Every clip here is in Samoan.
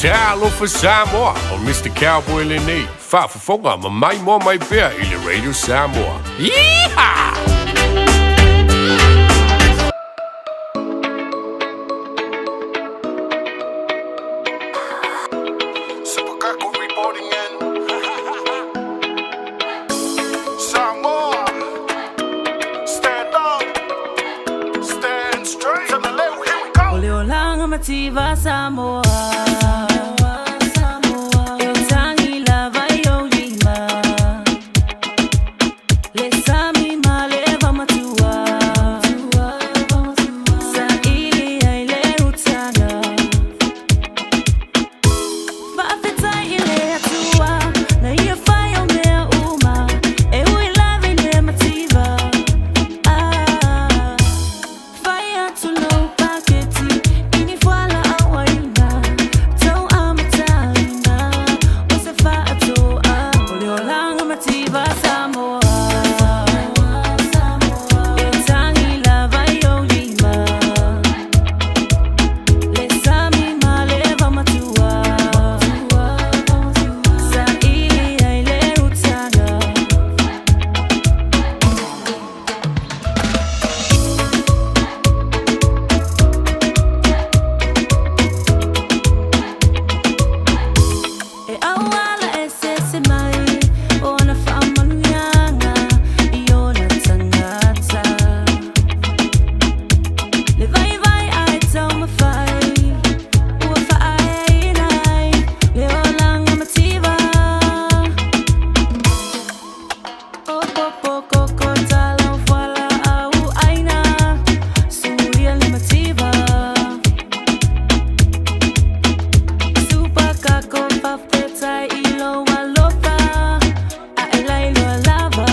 Talofa Samoa, o Mr. Cowboy lenei, faafofoga ma maimoa mai pea i le Radio Samoa. Yeehaw! Super reporting in. Samoa, stand up, stand straight. To the left, here we go. O le olaga mativa Samoa E tagi lava i ou lima Le sami ma le vaomatua Saili ai le utaga Faafetai i le Atua Na ia fai o mea uma E ui lava i le mativa Ah Fai atu lou paketi i ni fualaau aina Tau amataina o se faatoa O le olaga mativa Samoa E tagi lava i ou lima Le sami ma le vaomatua Saili ai le utaga. E auala eseese mai ona faamanuiaga i ona tagata. Le vaivai ae taumafai ua faaeaina ai le olaga mativa. O popo koko talo fualaau aina suia le mativa. Super Kako faafetai i lou alofa ae lailoa lava.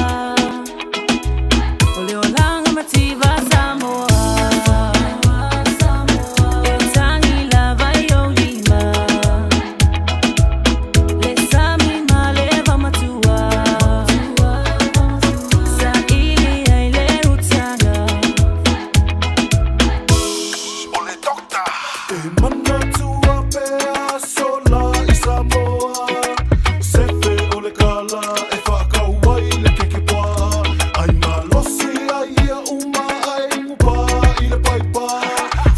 O le olaga mativa Samoa E tagi lava i ou lima Le sami ma le vaomatua Saili ai le utaga. Ole doctor. E manatua pea sola i Samoa. Sefe o le kala e whakauai le keke pua. Ai malosi ai ia uma ai ngupa i le paipa.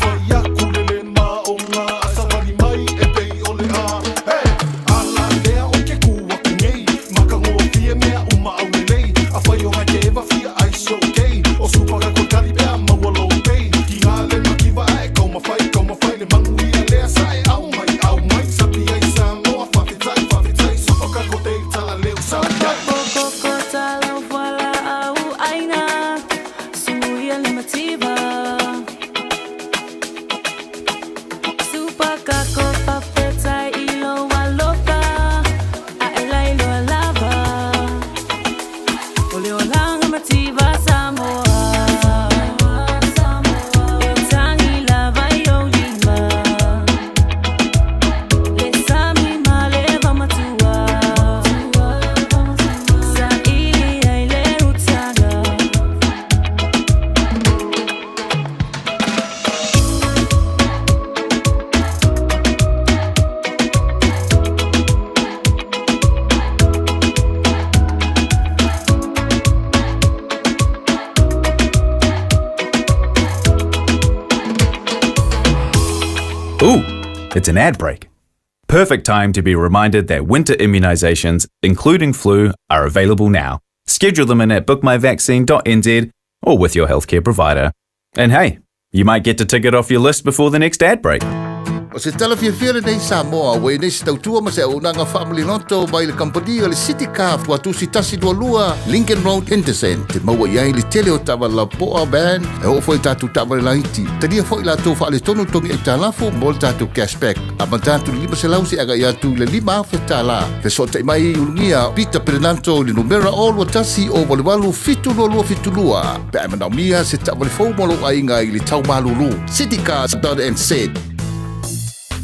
Fai aku le le maonga a savali mai e pei o le a. Hey! Ala lea o ke ku aku nei. Makangofie mea uma au lelei. A whai o ngai te ewa fia ai so okay. O supaka ko tali pea maua low pay. Ki ngā le makiwa e kau mawhai, kau mawhai le mangu ia lea sa e au mai, au mai. Sapi ai Samoa, whawhetai, whawhetai. Supaka ko te tala leo sa O popo koko talo fualaau aina suia le mativa. Super Kako faafetai i lou alofa ae lailoa lava. O le olaga mativa Samoa E tagi lava i ou lima Le sami ma le vaomatua Saili ai le utaga. Ooh, it's an ad break. Perfect time to be reminded that winter immunisations, including flu, are available now. Schedule them in at bookmyvaccine.nz or with your healthcare provider. And hey, you might get to tick it off your list before the next ad break. O se tala fiafia lenei Samoa ua i nei se tautua ma se auaunaga faamaliloto mai le kamupani o le City Car Fuatusi 122 Lincoln Road Henderson te maua i ai le tele o taavale lapoa van e oo foi i tatou taavale laiti. Talia foi latou faaletonu togi aitalafu mo le tatou cashback amata atu i le 500 seia agai atu i le $5,000. Fesootai mai i ulugia Peter Perenanto i le numera 0 21 088 722 72 pe a e manaomia se taavale fou mo lou aiga i le tau malulu. Citycars.nz.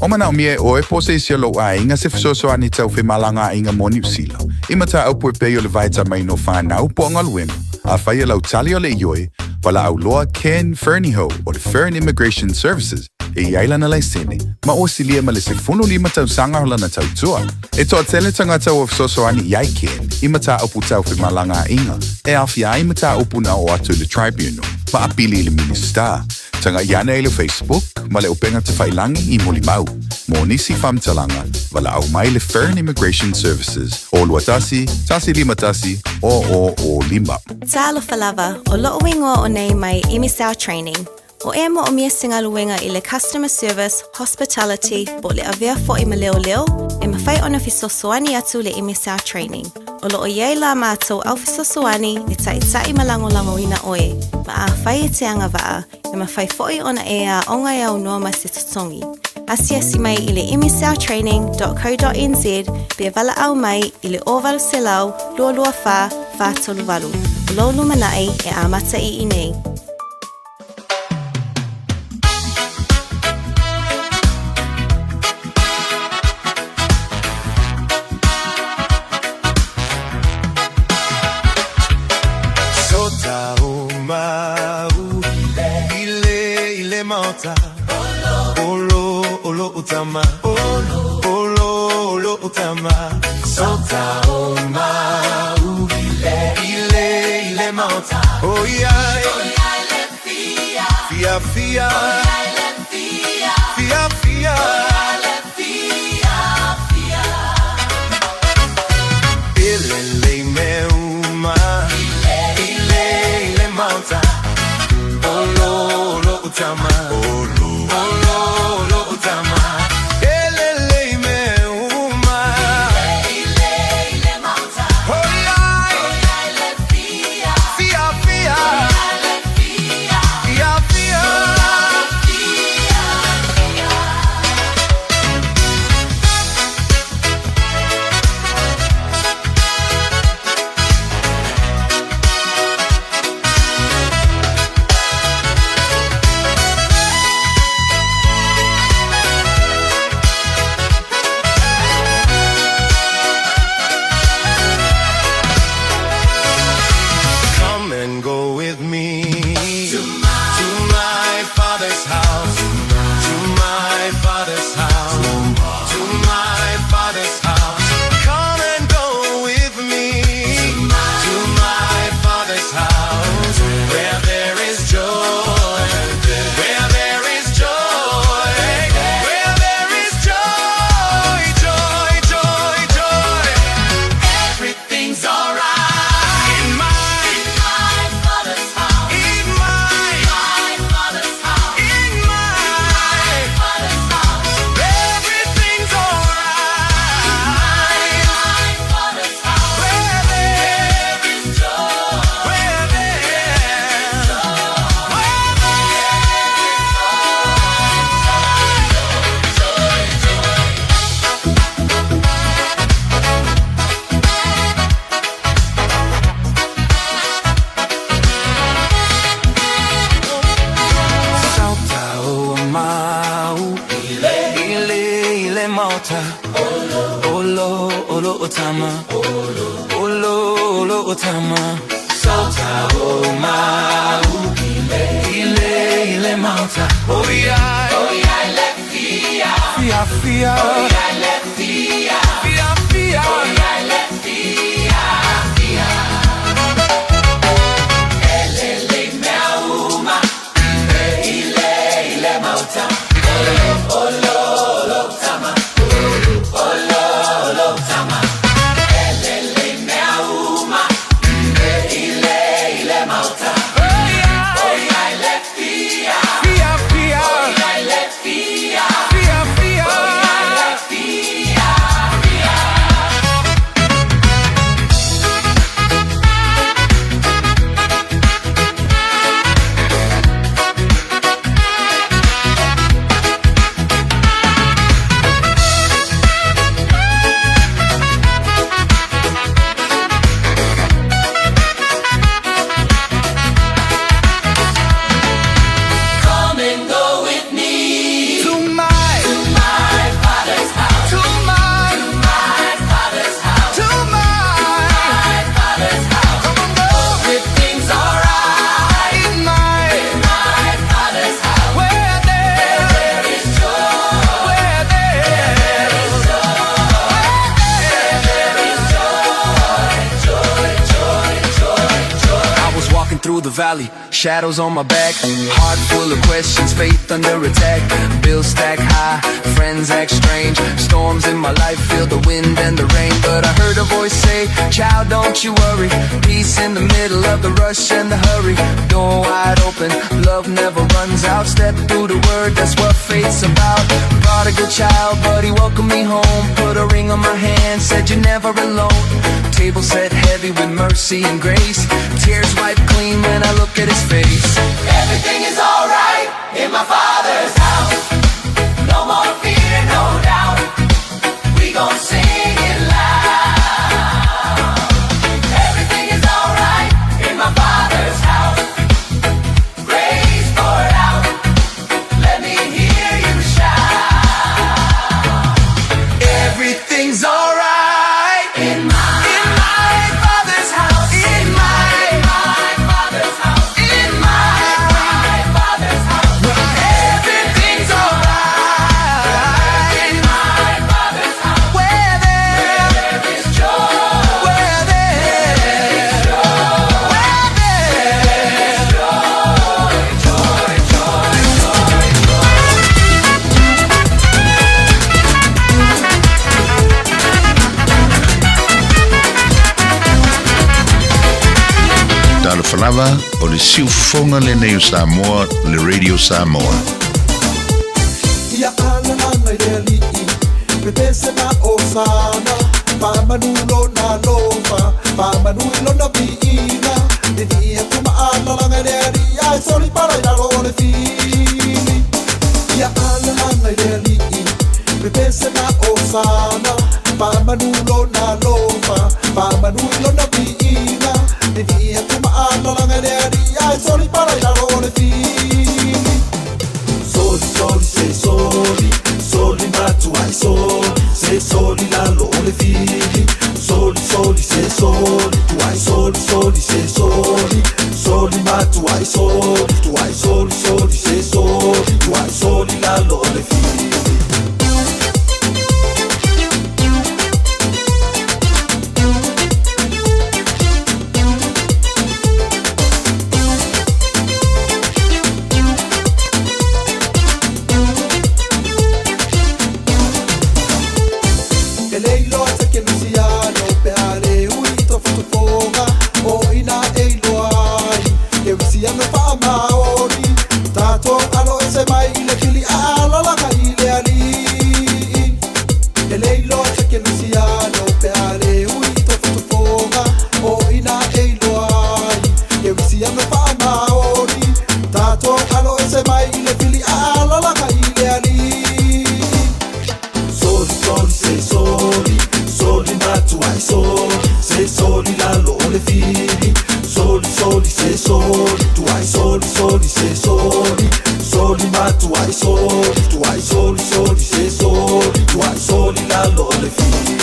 O manaomia e ʻoe po o se isi o lou ʻaiga se fesoasoani tau femalagaaiga mo Niu Sila, i mataupu e pei o le vaetamaina o whānau po o galuega, afai o lau tali o le ioe, valaau loa Ken Fernihough o le Fern Immigration Services. e i ai lana laisene, ma ua silia ma le 15 tausaga o lana tautua. E toatele tagata ua fesoasoani i ai Ken i mataupu tau femalagaaiga e aofia ai mataupu na oo atu i le Tribunal ma apili i le Minisita. Tagai ane i le Facebook ma le upega tafailagi i Molimau. Mo nisi faamatalaga, valaau mai le Fern Immigration Services o 21 151 0005. Talofa lava, o lo'u igoa o nei mai Imisao Training. O ea mo'omia se galuega i le Customer Service, Hospitality, po o le avea fo'i ma leoleo, e mafai ona fesoasoani atu le Imisao Training. O lo o i ai la mātou au fesoasoani e taita'i ma lagolagoina oe, ma afai e te agavaa, E mafai foi ona e aoga e aunoa ma se totogi. Asiasi mai i le msltraining.co.nz pe valaau mai i le 0800 224 438. O lou lumanai e amata i inei. Walking through the valley, shadows on my back. Heart full of questions, faith under attack. Bills stack high, friends act strange. Storms in my life, feel the wind and the rain. But I heard a voice say, Child, don't you worry. Peace in the middle of the rush and the hurry. Door wide open, love never runs out. Step through the word, that's what faith's about. Prodigal child, but he welcomed me home. Put a ring on my hand, said you're never alone. Table set heavy with mercy and grace. Tears wipe clean when I look at his face. Everything is alright in my Father's house. No more fear, no doubt. We gon' sing it loud. Everything is alright in my Father's house. Grace poured out. Let me hear you shout. Everything's alright In my, in my Father's house. In my Father's house. In my, My Father's house. Everything's alright In my Father's house. where there, There is joy. where there, where there. Joy, joy, joy, joy. Talofa lava, o le siufofoga lenei o Samoa, le Radio Samoa. Ia ala ana i le alii pepese ma osana faamanu lona alofa faamanu i lona viiga lilii atu ma alalaga i le alii ae soli pala i lalo o le fili ia ala ana i le alii pepese ma osana faamanu lona alofa faamanu i lona viiga lilii atu ma alalaga i le alii ae soli pala i lalo o le fili. Soli, soli, se soli, soli matuai soli, se soli lalo o le fili. Soli, soli, se soli, tuai soli, soli, se soli, soli matuai soli, tuai soli, soli, se soli, tuai soli lalo o le fili. E le iloa te kerisiano pe a le ui i tofotofoga o ina e iloa ai kerisiano faamaoni tatou alo ese mai i le fili aalalaga i le alii. E le iloa te kerisiano pe a le ui i tofotofoga o ina e iloa ai kerisiano faamaoni tatou alo ese mai i le fili aalalaga i le alii. Soli, soli, se soli, soli matuai soli, se soli lalo o le fili. Soli, soli, se soli, tuai soli, soli, se soli, soli matuai soli, tuai soli, soli, se soli, tuai soli lalo o le fili.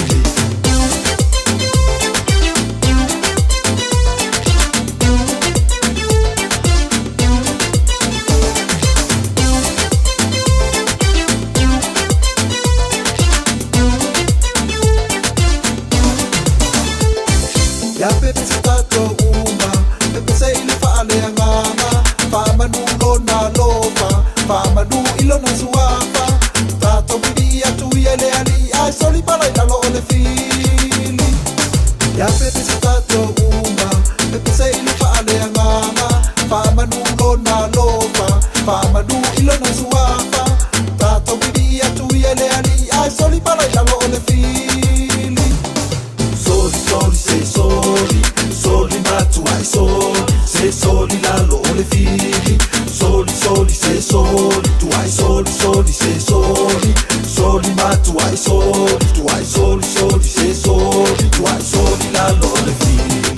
Ia pepese tatou uma, pepese i le faaleagaga, faamanu lona alofa, faamanu i lona suafa. Tatou vilii atu ia i le alii ae soli pala i lalo o le fili. Ia pepese tatou uma, pepese i le faaleagaga, faamanu lona alofa, faamanu i lona suafa. Tatou vilii atu ia i le alii ae soli pala i lalo o le fili. Soli, soli, se soli, soli matuai soli, se soli lalo o le fili. Soli, soli, se soli, tuai soli, soli, se soli, soli matuai soli, tuai soli, soli, se soli, tuai soli lalo o le fili.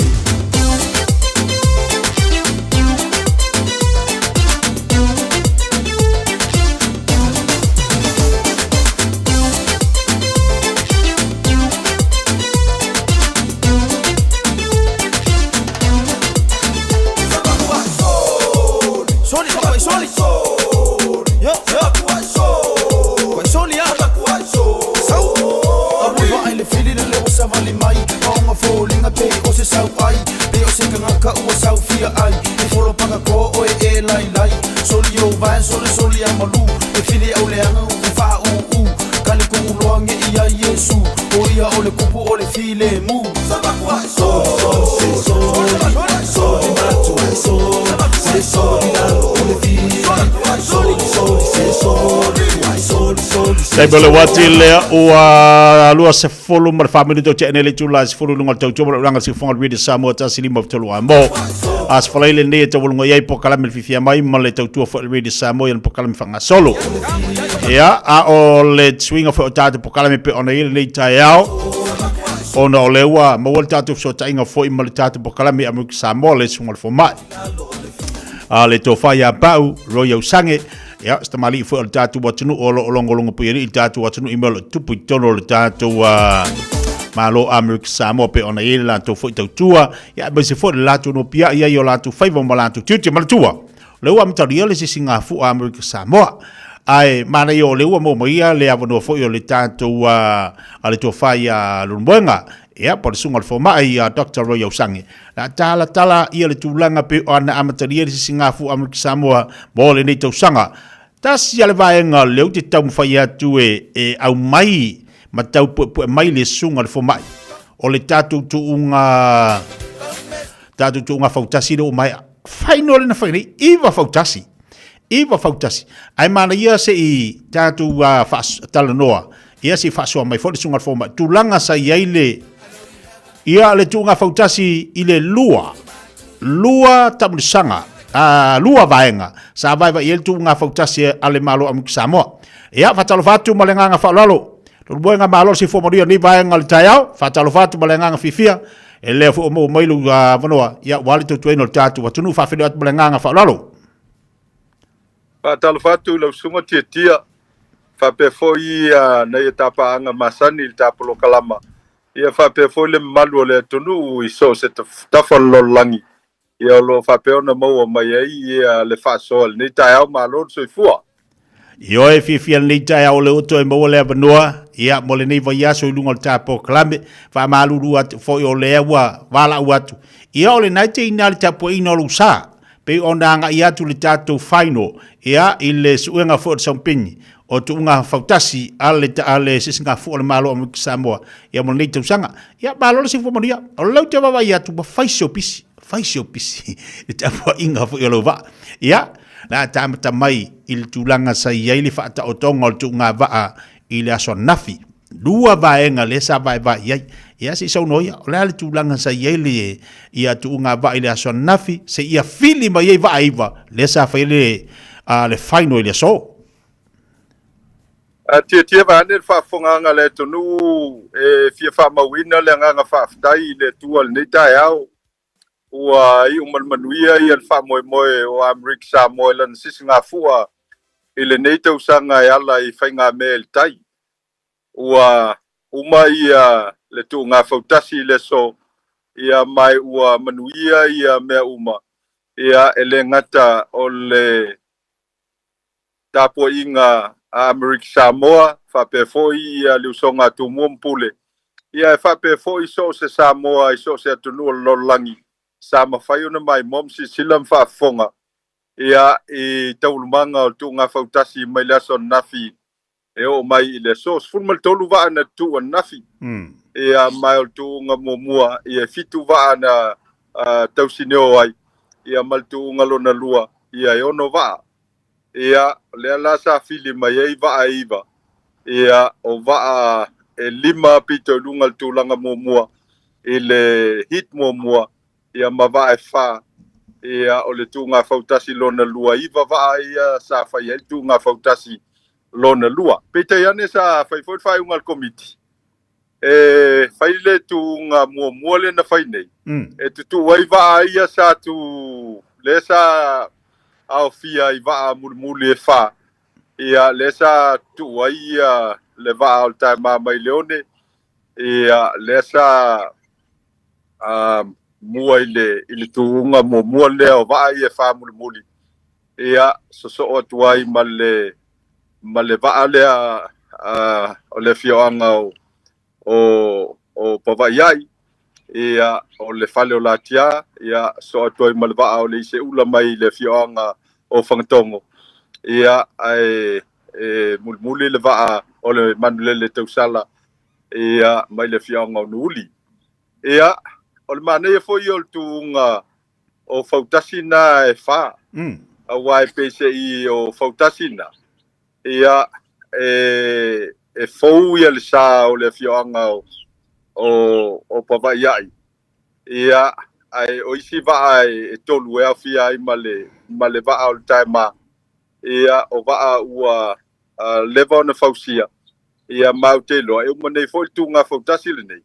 Soli, soli, soli. Yo, yo. Wai soli ah. Sau. Alu vai le fili le leo savali mai. Maunga foliga pei o se sauai. Pe o se tagata ua saufia ai E folo pakakoa oe e lailai Soli ou vae soli soli a malu E fili au leaga upu faauu Kali ku'u loa ge'i ai Iesu O ia o le kupu o le filemu Taimi o le uati lea ua 24 minute o tea nei le itula e 10 i luga o le tautua ma le ulaga siufoga o le Radio Samoa 153 Amo. A se falaile lenei e taualuga i ai polokalame le fiafia mai ma le tautua foi a le Radio Samoa i ana polokalame faagasolo. Ia, a o le suiga foi o tatou polokalame pei ona i ai lenei taeao, ona o lea ua maua le tatou fesootaiga foi ma le tatou polokalame i Amerika Samoa, le susuga i le fomai. A le tofa ia Pau, Roy Ausange, ia, se tamalii foi o le tatou atunuu o lo o logologo puialii i le tatou atunuu i mea o lo o tupu i totonu o le tatou Malo Amerika Samoa pei ona i ai le latou foi tautua, ia, aemaise foi le latou nopiai ai i o latou faiva ma latou tiute. Manatua, o lea ua amatalia le sisigafua Amerika Samoa, ae manaia o lea ua maua mai ia le avanoa foi o le tatou a le tofa ia Leulumoega, ia, po o le susuga i le fomai ia Doctor Roy Ausange. Na talatala ia le tulaga pei ona amatalia le sisigafua Amerika Samoa mo lenei tausaga. Tasi a le vaega lea ou te taumafai atu e aumai ma tau puepue mai le susuga i le fomai, o le tatou tuuga tatou tuuga fautasi lea ua maea. Fai noa lea na fai nei, 9 fautasi. 9 fautasi. Ae manaia se i tatou talanoa, ia se i faasoa mai foi le susuga i le fomai, tulaga sa i ai le Ia le tuuga fautasi i le lua, lua tamulisaga, a, lua vaega sa vaevae i ai le tuuga fautasi a le Malo o Amerika Samoa. Ia, faatalofa atu ma le agaga faaaloalo. Leulumoega malo le soifua manuia i lenei vaega o le taeao. Faatalofa atu ma le agaga fiafia. E lea foi ua maua mai lou avanoa, ia, aua le tautuaina o le tatou atunuu. Faafeiloai atu ma le agaga faaaloalo. Faatalofa atu i lau susuga Tiatia, faapea foi nai a ta paaga masani i le ta polokalama Ia faapea foi le mamalu o le atunuu i so o se tafa o le lalolagi, ia o lo o faapea ona maua mai ai ia le faasoa i lenei taeao. Malo le soifua. Ioe, fiafia lenei taeao o lea ua toe maua le avanoa, ia, mo lenei vaiaso i luga o le ta polokalame. Faamalulu atu foi o lea ua valaau atu, ia o lena e te ina le tapuaiga o lou sa, pei ona agai atu le tatou final, ia, i le suega foi o le saumupeni o tuuga fautasi a le, a le sisigafua o le Malo o Amerika Samoa, ia mo lenei tausaga. Ia, malo le soifua manuia. O lea ou te vaavaai atu, ua fai si opisi, fai si opisi, le tapuaiga foi o lou vaa. Ia, o le a amata mai i le tulaga sa i ai le faataotoga o le tuuga vaa i le aso ananafi. Lua vaega lea sa vaevae i ai. Ia, se i saunoa ia, o le a le tulaga sa i ai le ia tuuga vaa i le aso ananafi, seia fili mai ai vaa e iva, lea sa fai ai le, le final i le aso. A tiatia vaeane le faafofogaaga a le atunuu e fia faamauina le agaga faafetai i le Atua i lenei taeao ua iu ma le manuia ia le faamoemoe o Amerika Samoa i lana sisigafua i lenei tausaga e ala i faigamea i le tai. Ua uma ia le tuuga fautasi i le aso ia ma ua manuia ia mea uma ia e le gata o le tapuaiga a Amerika Samoa, faapea foi ia le usoga a Tumua ma Pule, ia e faapea foi so o se Samoa i so o se atunuu o le lalolagi sa mafai ona maimoa ma silasila ma faafofoga ia i taualumaga o le tuuga fautasi mai le aso ananafi e oo mai i le aso. 13 vaa na tutu ananafi, ia ma o le tuuga muamua ia e 7 vaa na tausinio ai, ia ma le tuuga lona lua ia e 6 vaa. Ia lea la sa fili mai ai vaa e 9, ia o vaa e 5 pito i luga le tulaga muamua i le heat muamua, ia ma vaa e 4 ia o le tuuga fautasi lona lua, 9 vaa ia sa fai ai le tuuga fautasi lona lua. Peitai ane sa fai foi le faaiuga a le Komiti e fai le tuuga muamua lea na fai nei, e tutuu ai vaa ia sa tu, lea sa aofia i vaa mulimuli e 4, ia lea sa tutuu ai ia le vaa o le taema mai Leone, ia lea sa mua i le tuuga muamua lea o vaa ia e 4 mulimuli, ia sosoo atu ai ma le ma le vaa lea o le afioaga o Pavaiai. Ia, o le fale o Latia, ia, soo atu ai ma le vaa o le Iseula mai le afioaga o Fagatogo, ia, ae e mulimuli le vaa o le Manulele Tausala, ia, mai le afioaga o Nuuuli. Ia, o le manaia foi ia o le tuuga o fautasi na e fa, aua e peiseai o fautasi na, ia, e, e fou ia le sa o le afioaga o, o, o Pavaiai, ia, ae o isi vaa e, e tolu e aofia ai ma le, ma le vaa o le Taema, ia, o vaa ua uh, leva ona fausia, ia, ma ou te iloa, e uma nei foi le tuuga fautasi lenei.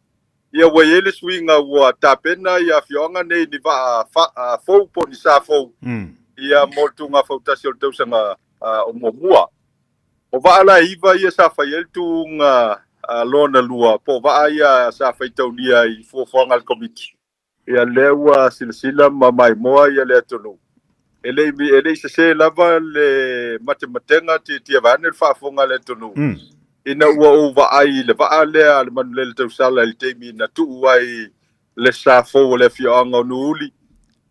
Ia ua i ai le suiga ua tapena ia afioaga nei ni vaa fa, uh, fou po ni sa fou, mm. ia mo le tuuga fautasi o le tausaga uh, o muamua. O vaa la e iva ia sa fai ai le tuuga uh, lona lua, po o vaa ia sa faitaulia i fuafuaga a le komiti. Ia lea ua silasila ma maimoa ia le atunuu. E le i, e le i sesē lava le matematega tiatia vaeane le faafofoga a le atunuu. Mm. Ina ua ou vaai i le vaa lea a le Manulele Tausala i le taimi na tuu ai le sa fou o le afioaga o Nuuuli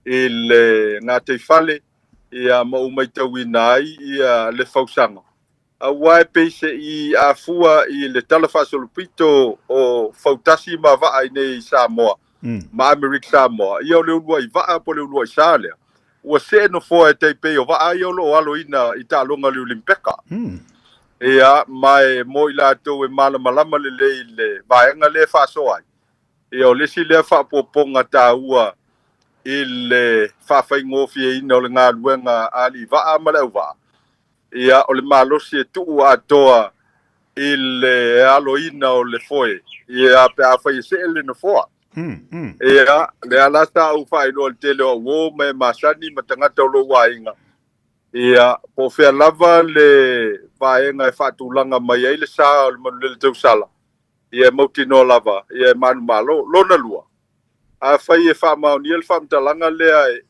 i le gataifale, ia ma ou matauina ai ia le fausaga. Aua e pei se'i afua i le tala faasolopito o fautasi ma vaa i nei i Samoa ma Amerika Samoa, ia o le uluai vaa po o le uluai sa lea ua see nofoa e tai pei o vaa ia o lo o aloina i taaloga o le Olimpeka. Ia, ma e mo i latou e malamalama lelei i le vaega lea e faasoa ai, ia o le isi lea faaopoopoga taua i le faafaigofieina o le galuega a alii vaa ma le auvaa. Ia, o le malosi e tuu atoa i le aloina o le foe, ia, pe afai e see le nofoa. Ia, lea la sa ou faailoa i le tele o au uo ma e masani ma tagata o lou aiga, ia, po o fea lava le vaega e faatulaga mai ai le sa o le manulele tausala, ia e mautinoa lava, ia e manumalo. Lona lua, afai e faamaonia le faamatalaga lea e,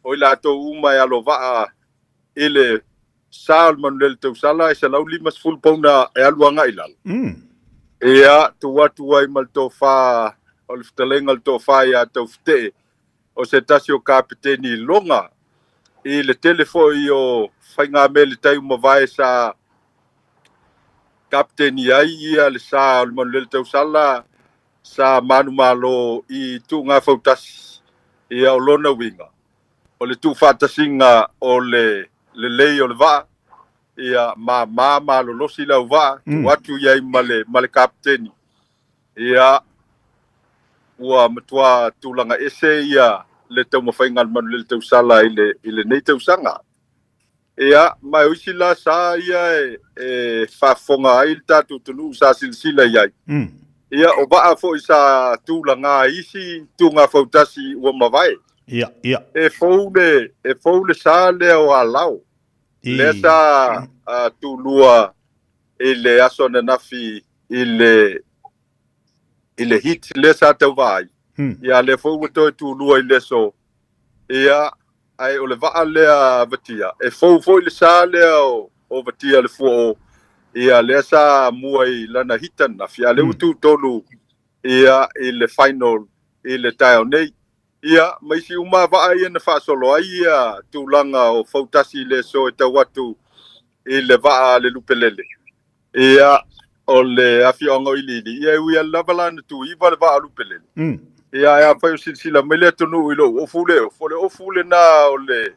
o i latou uma e alovaa i le sa o le manulele tausala e 150 pauna e alu agai i lalo. Mm. Ia, tuu atu ai ma le tofa o le fetalaiga o le tofa ia Taufetee, o se tasi o kapeteni loga i le tele foi o faigamea i le tai ua mavae sa kapeteni ai ia le sa o le manulele tausala sa manumalo i tuugafautasi. Ia o lona uiga, o le tuufaatasiga o le lelei o le vaa, ia māmā malolosi le auvaa, tuu atu i ai ma le, ma le kapeteni. Ia, ua matua tulaga ese ia le taumafaiga a le manulele tausala i le, i lenei tausaga. Ia, ma o isi la sa ia e, e faafofoga ai le tatou atunuu sa silasila i ai. Mm. Ia, o vaa foi sa tulaga i isi tugafautasi ua mavae. Ia, ia. E fou le, e fou le sa lea o Alao. I. Lea sa uh, tulua i le aso ananafi i le, i le heat lea sa tauva ai. Mm. Ia, lea foi ua toe tulua i le aso. Ia, ae o le vaa lea a Vatia, e fou foi le sa lea o, o Vatia le fuaō, ia lea sa mua i lana hita ananafi, a lea ua tu tonu ia i le final i le taeao nei. Ia, ma isi uma vaa ia na faasolo ai ia tulaga o fautasi i le aso e tau atu i le vaa a le Lupelele. Ia, o le afioaga o Iliili, ia e ui lava la na tuiva le vaa o Lupelele. Mm. Ia, ae afai o silasila mai le atunuu i lou ofu le ofu, o le ofu lena o le,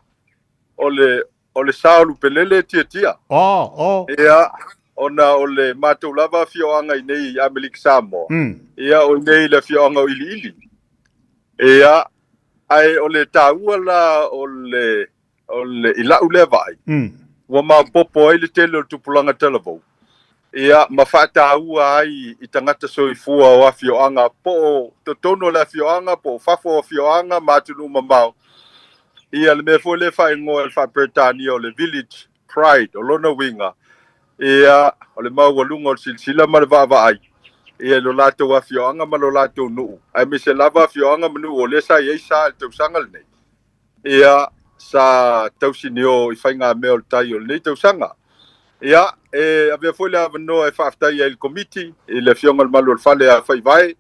o le, o le sa o Lupelele e tiatia. Oh, oh. Ia, ona o le matou lava afioaga i nei i Amerika Samoa. Mm. Ia, o nei le afioaga o Iliili. Ia, ae o le taua la o le, o le, i lau lea vaai, mm. ua maopoopo ai le tele o le tupulaga talavou, ia, ma faataua ai i tagata soifua o afioaga, po o totonu o le afioaga, po o fafo o afioaga ma atunuu mamao, ia le mea foi lea e faaigoa e le faa-Peretania o le village pride, o lona uiga, ia, o le maualuga o le silasila ma le vaavaai, ia i lo latou afioaga ma lo latou nuu, aemaise lava afioaga ma nuu o lea sa i ai sa i le tausaga lenei. Ia, sa tausinio i faigamea o le tai o lenei tausaga. Ia, e avea foi le avanoa e faafetai ai i le Komiti, i le Afioga i le Malu o le Fale ia Faivae,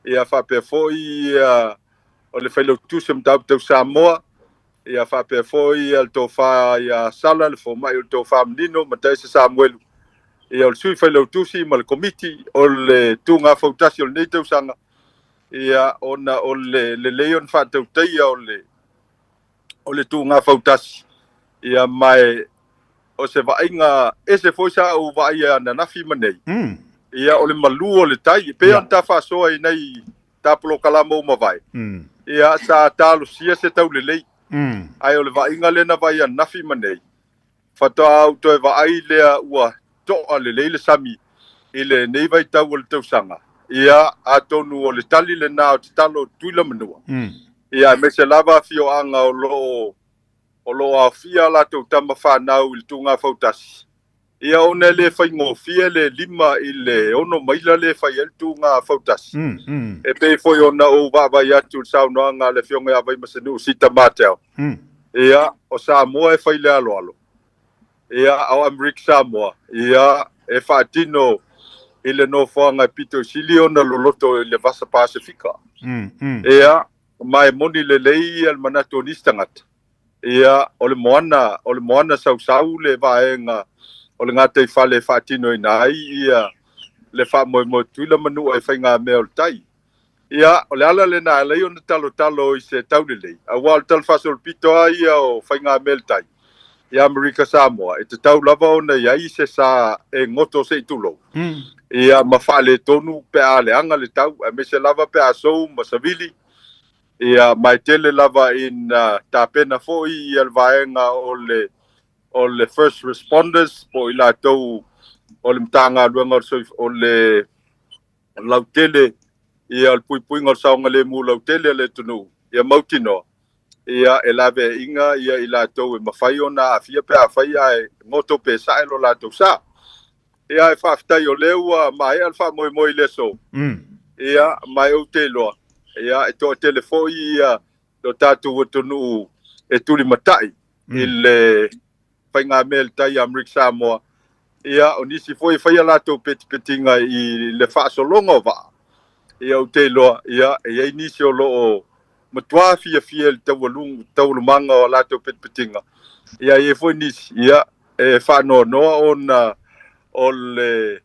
Ia faapea foi ia o le Failautusi o Mataupu Tau Samoa, ia faapea foi ia le Tofa ia Sala, le Fomai o le Tofa Manino, Mataese Samuelu, ia o le Sui Failautusi ma le Komiti o le Tuga Fautasi o lenei tausaga, ia ona o le lelei ona faatautaia o le o le Tuga Fautasi, ia ma e o se vaaiga ese foi sa ou vaaia ananafi ma nei, ia o le malu o le tai, e pei ona ta faasoa i nai ta polokalama ua mavae, ia sa talosia se taulelei, ae o le vaaiga lea na vaai ananafi ma nei, faatoa ou toe vaai lea ua toa lelei le sami i lenei vaitau o le tausaga, ia atonu o le tali lena o tatalo o Tutuila ma Manua, ia aemaise lava afioaga o lo o o lo o aofia a latou tama fanau i le tuga fautasi, ia ona e le faigofie le 5 i le 6 maila lea e fai ai le tuga fautasi. E pei foi ona ou vaavaai atu i le saunoaga a le Afioga ia Vaimasanuu Sita Martell, ia, o Samoa e fai le aloalo, ia, a o Amerika Samoa, ia, e faatino i le nofoaga e pito i sili ona loloto i le Vasa Pasefika. Ia, Ma e moni lelei ia le manatu o nisi tagata, ia, o le moana, o le moana sausau le vaega o le gataifale e faatinoina ai ia le faamoemoe Tutuila ma Manua i faigamea o le tai. Ia, o le ala lena e ala ai ona talotalo i se taulelei, aua o le talafaasolopito lava ia o faigamea le tai i Amerika Samoa, e tatau lava ona i ai se sa e goto se i tulou, ia ma faaletonu pe a leaga le tau, aemaise lava pe a sou ma savili, ia ma e tele lava ina tapena foi ia le vaega o le o le first responders po o i latou o le Matagaluega o le o le lautele, ia o le puipuiga o le saogalemu lautele a le atunuu, ia mautinoa ia e laveaiga ia i latou e mafai ona aafia pe afai ae goto pe sae lo latou sa. Ia e faafetai o lea ua maea le faamoemoe i le aso. Ia ma e ou te iloa, ia e toatele foi ia lo tatou atunuu e tulimatai i le faigamea i le tai a Amerika Samoa, ia o nisi foi e fai a latou petipetiga i le faasologa o vaa, ia ou te iloa, ia e i ai nisi o lo o matuā fiafia i le taualumaga o a latou petipetiga, ia e i ai foi nisi, ia e faanoanoa ona o le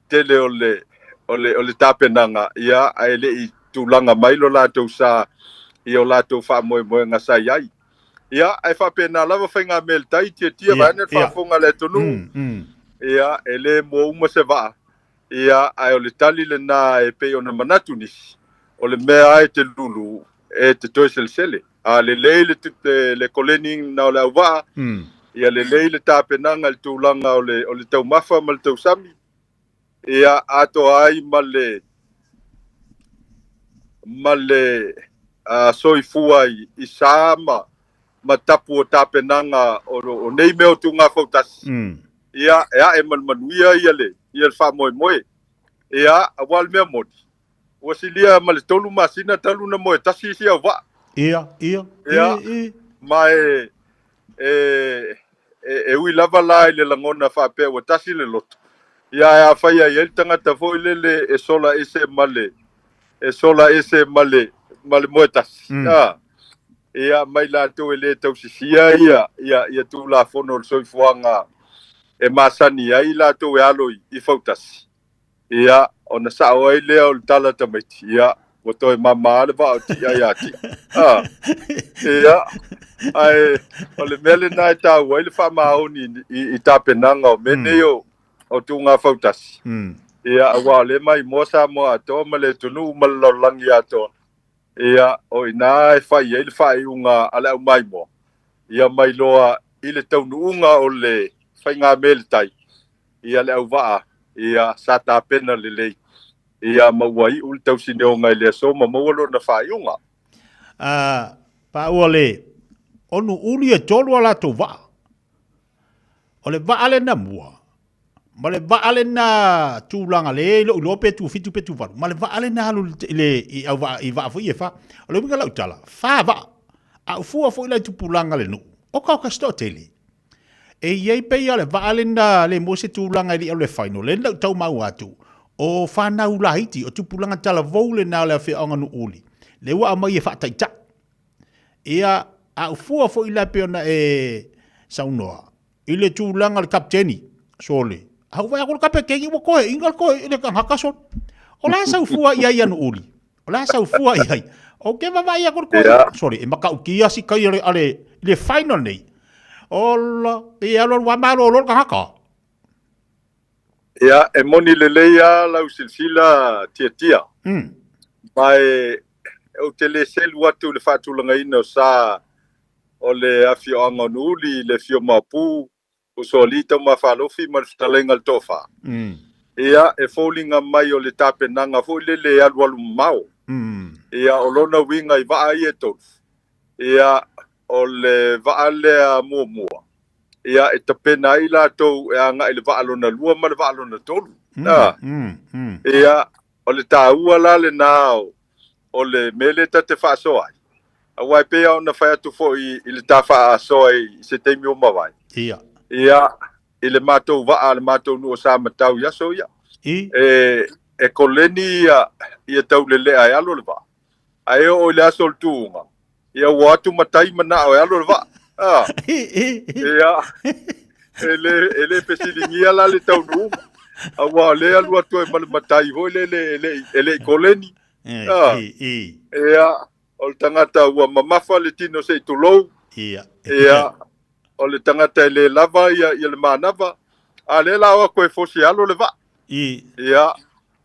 tele o le, o le, o le tapenaga, ia, ae le i tulaga mai lo latou sa i o latou faamoemoega sa i ai. Ia, ae faapena lava faigamea i le tai, tiatia vaeane le faafofoga a le atunuu. Ia, e le mua uma se vaa, ia, ae o le tali lena e pei ona manatu nisi, o le mea lava e te lulu, e te toe selesele. A lelei le, le, le koleni na o le auvaa, ia lelei le tapenaga i le tulaga o le, o le taumafa ma le tausami, ia atoa ai ma le, ma le soifua i, i sa ma, ma tapu o tapenaga o, o nei mea o tugafautasi, ia e ae ma le manuia ia le, ia le faamoemoe. Ia, aua o le mea moni, Ua silia ma le 3 masina talu na moe tasi isi au vaa. Ia, ia, ia. E, e. Ma e, e, e, e ui lava la i le lagona faapea ua tasi le loto. Ia, ae afai e i ai le tagata foi lele e sola ese ma le, e sola ese ma le, ma le moe tasi. A, ia, mai latou e le tausisia ia, ia, ia Tulafono o le soifuaga e masani ai latou e alo i, i fautasi. Ia, ona sao ai lea o le tala tamaiti, ia, ua toe mama le vaa o Tia ia Tia. Ah, ia, ae o le mea lena e taua ai le faamaoni i, i tapenaga o mea nei o, o tuga fautasi. Ia, aua o lea maimoa Samoa atoa ma le atunuu ma le lalolagi atoa. Ia, o i ina e fai ai le faaiuga a le aumaimoa, ia mai loa i le taunuuga o le faigamea i le tai, ia le auvaa, ia sa tapena lelei, ia ma ua iu le tausineoga i le aso ma maua lona faaiuga. A paua le onu uli e tolu a latou vaa. O le vaa lena mua, ma le vaa lena tulaga le i lou iloa pe tu fitu pe tu valu, ma le vaa lena alu i le i au vaa i vaa foi e fa. O le uiga lau tala, fa vaa. A ufua foi la i tupulaga le nuu, oka oka se toatele. E i ai pei o le vaa lena le maua se tulaga e le i alu i le final, lea na ou tau maua atu, O whanau laiti, o tupulaga talavou lena o le afioaga Nuuuli, lea ua aumai e faataitai. Ia, a ou fua foi la pei ona e saunoa, i le tulaga o le kapiteni, sole, a ou vaai atu le kapeteni ua toeaina le toe, le tagata sole. O le a sau fua i ai ia Nuuuli? O le a sau fua i ai? Ou te vaavaai atu le toeaina, sole, e matautia si tai o le, a le, i le final nei. Ola, pei e alualu lava malolo le tagata. Ia, e moni lelei lava lau silasila tiatia. Ma e, ou te le selu atu i le faatulagaina o sa o le afioaga o Nuuuli i le afio Maopu, Usoalii Taumafalofi ma le fetalaiga a le Toafa. Ia, e foliga mai o le tapenaga foi lele e alualu mamao. Ia, o lona uiga i vaa ia e tolu, ia, o le vaa lea muamua, ia, e tapena ai latou e agai i le vaa lona lua ma le vaa lona tolu. A. Ia, o le taua la lena o, o le mea lea ta te faasoa ai, aua e pei lava ona fai atu foi i le ta faasoa i se taimi ua mavae. Ia. Ia, i le matou vaa a le matou nuu o Samatau i aso ia. I. E, e koleni ia, ia taulelea e alo le vaa. Ae oo i le aso o le tuuga, ia ua atu matai manao e alo le vaa. Ah. Ia, e le, e le fesiligia la le taunuuga. Aua o lea alu atu ai ma le matai foi lele e le, e le i koleni. Ah. Ia, o le tagata ua mamafa le tino se i tulou. Ia. Ia, o le tagata e le lava ia, ia le manava. A lea la o atu e fosi e alo le vaa. I. Ia,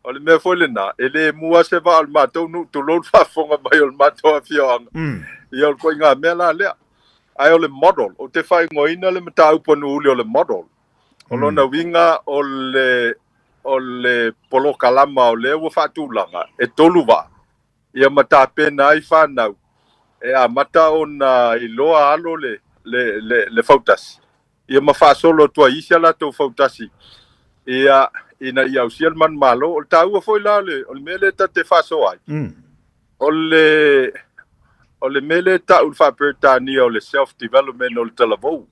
o le mea foi lena, e le mua se vaa o le matou nuu, tulou le faafofoga mai o le matou afioaga. Ia, o le ituaiga mea la lea. Ae o le model, ou te faaigoaina le mataupu a Nuuuli o le model. O lona uiga o le, o le polokalama o lea ua faatulaga, e tolu vaa, ia ma tapena ai fanau e amata ona iloa alo le, le, le, le fautasi. Ia ma faasolo atu ai isi a latou fautasi ia ina ia ausia le manumalo. O le taua foi la o le, o le mea lea ta te faasoa ai, o le, o le mea lea e tau i le faa-Peretania o le self development o le talavou.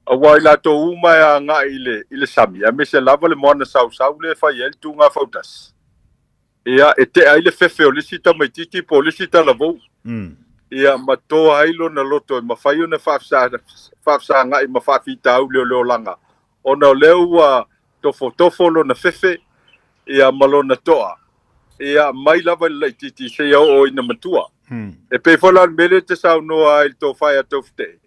Aua i latou uma e agai i le, i le sami, aemaise lava le moana sausau lea e fai ai le tuga fautasi. Ia, e tea ai le fefe o le isi tamaitiiti po o le isi talavou. Ia, ma toa ai lona loto e mafai ona faafesagai ma faafitauli o le olaga, ona o lea ua tofotofo lona fefe, ia, ma lona toa, ia, mai lava i le laitiiti seia oo ina matua. E pei foi la o le mea lea e te saunoa ai i le tofa ia Taufetee,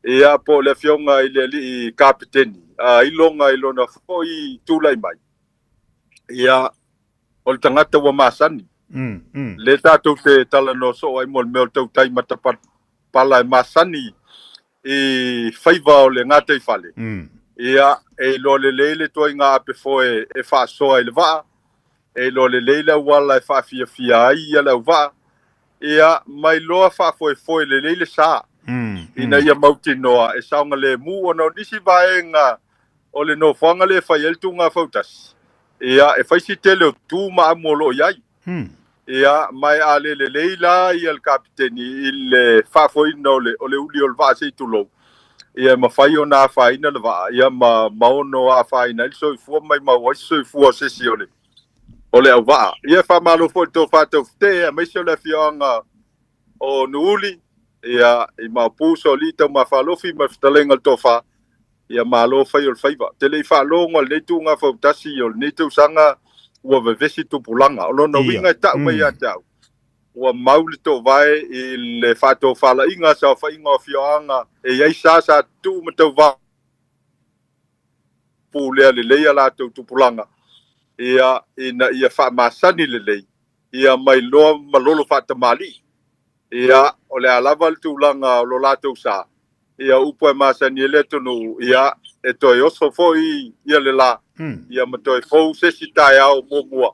ia, po o le afioga i le alii kapeteni, a iloga i lona foi tulai mai, Ia, o le tagata ua masani. Lea tatou te talanoa soo ai mo le mea o le tautai matapala e masani i faiva o le gataifale. Ia, e iloa lelei le ituaiga apefoe e faasoa i le vaa, e iloa lelei le auala e faafiafia ai ia le auvaa, ia, ma iloa faafoefoe lelei le sa, ina ia mautinoa e saogalemu ona o nisi vaega O le nofoaga lea e fai ai le tuuga fautasi, ia, e fai si tele o tu ma amu o lo o i ai. Ia, ma e a le lelei la ia le kapiteni i le faafoeina o le, o le uli o le vaa se i tulou, ia e mafai ona afaina le vaa, ia ma, ma ono afaina ai le soifua ma maumau ai se soifua o se isi o le, o le auvaa. Ia, e faamalo foi i le tofa taufetee, aemaise o le afioaga o Nuuuli, ia, i Maopu, Soalii, Taumafalofi ma le fetalaiga o le Tofa, ia malo fai o le faiva. Ou te le i faalogo a lenei tuuga fautasi o lenei tausaga ua vevesi tupulaga. O lona uiga e tau mai ia te au, ua mau le toovae i le faatofalaiga a saofaiga o afioaga e i ai sa sa tuu ma tauva pulea lelei a latou tupulaga, ia, ina ia faamasani lelei ia mailoa ma lolo faatamalii. Ia, o le a lava le tulaga o lo latou sa, ia upu e masani ai le atunuu, ia, e toe oso foi ia le la, ia ma toe fou se isi taeao muamua,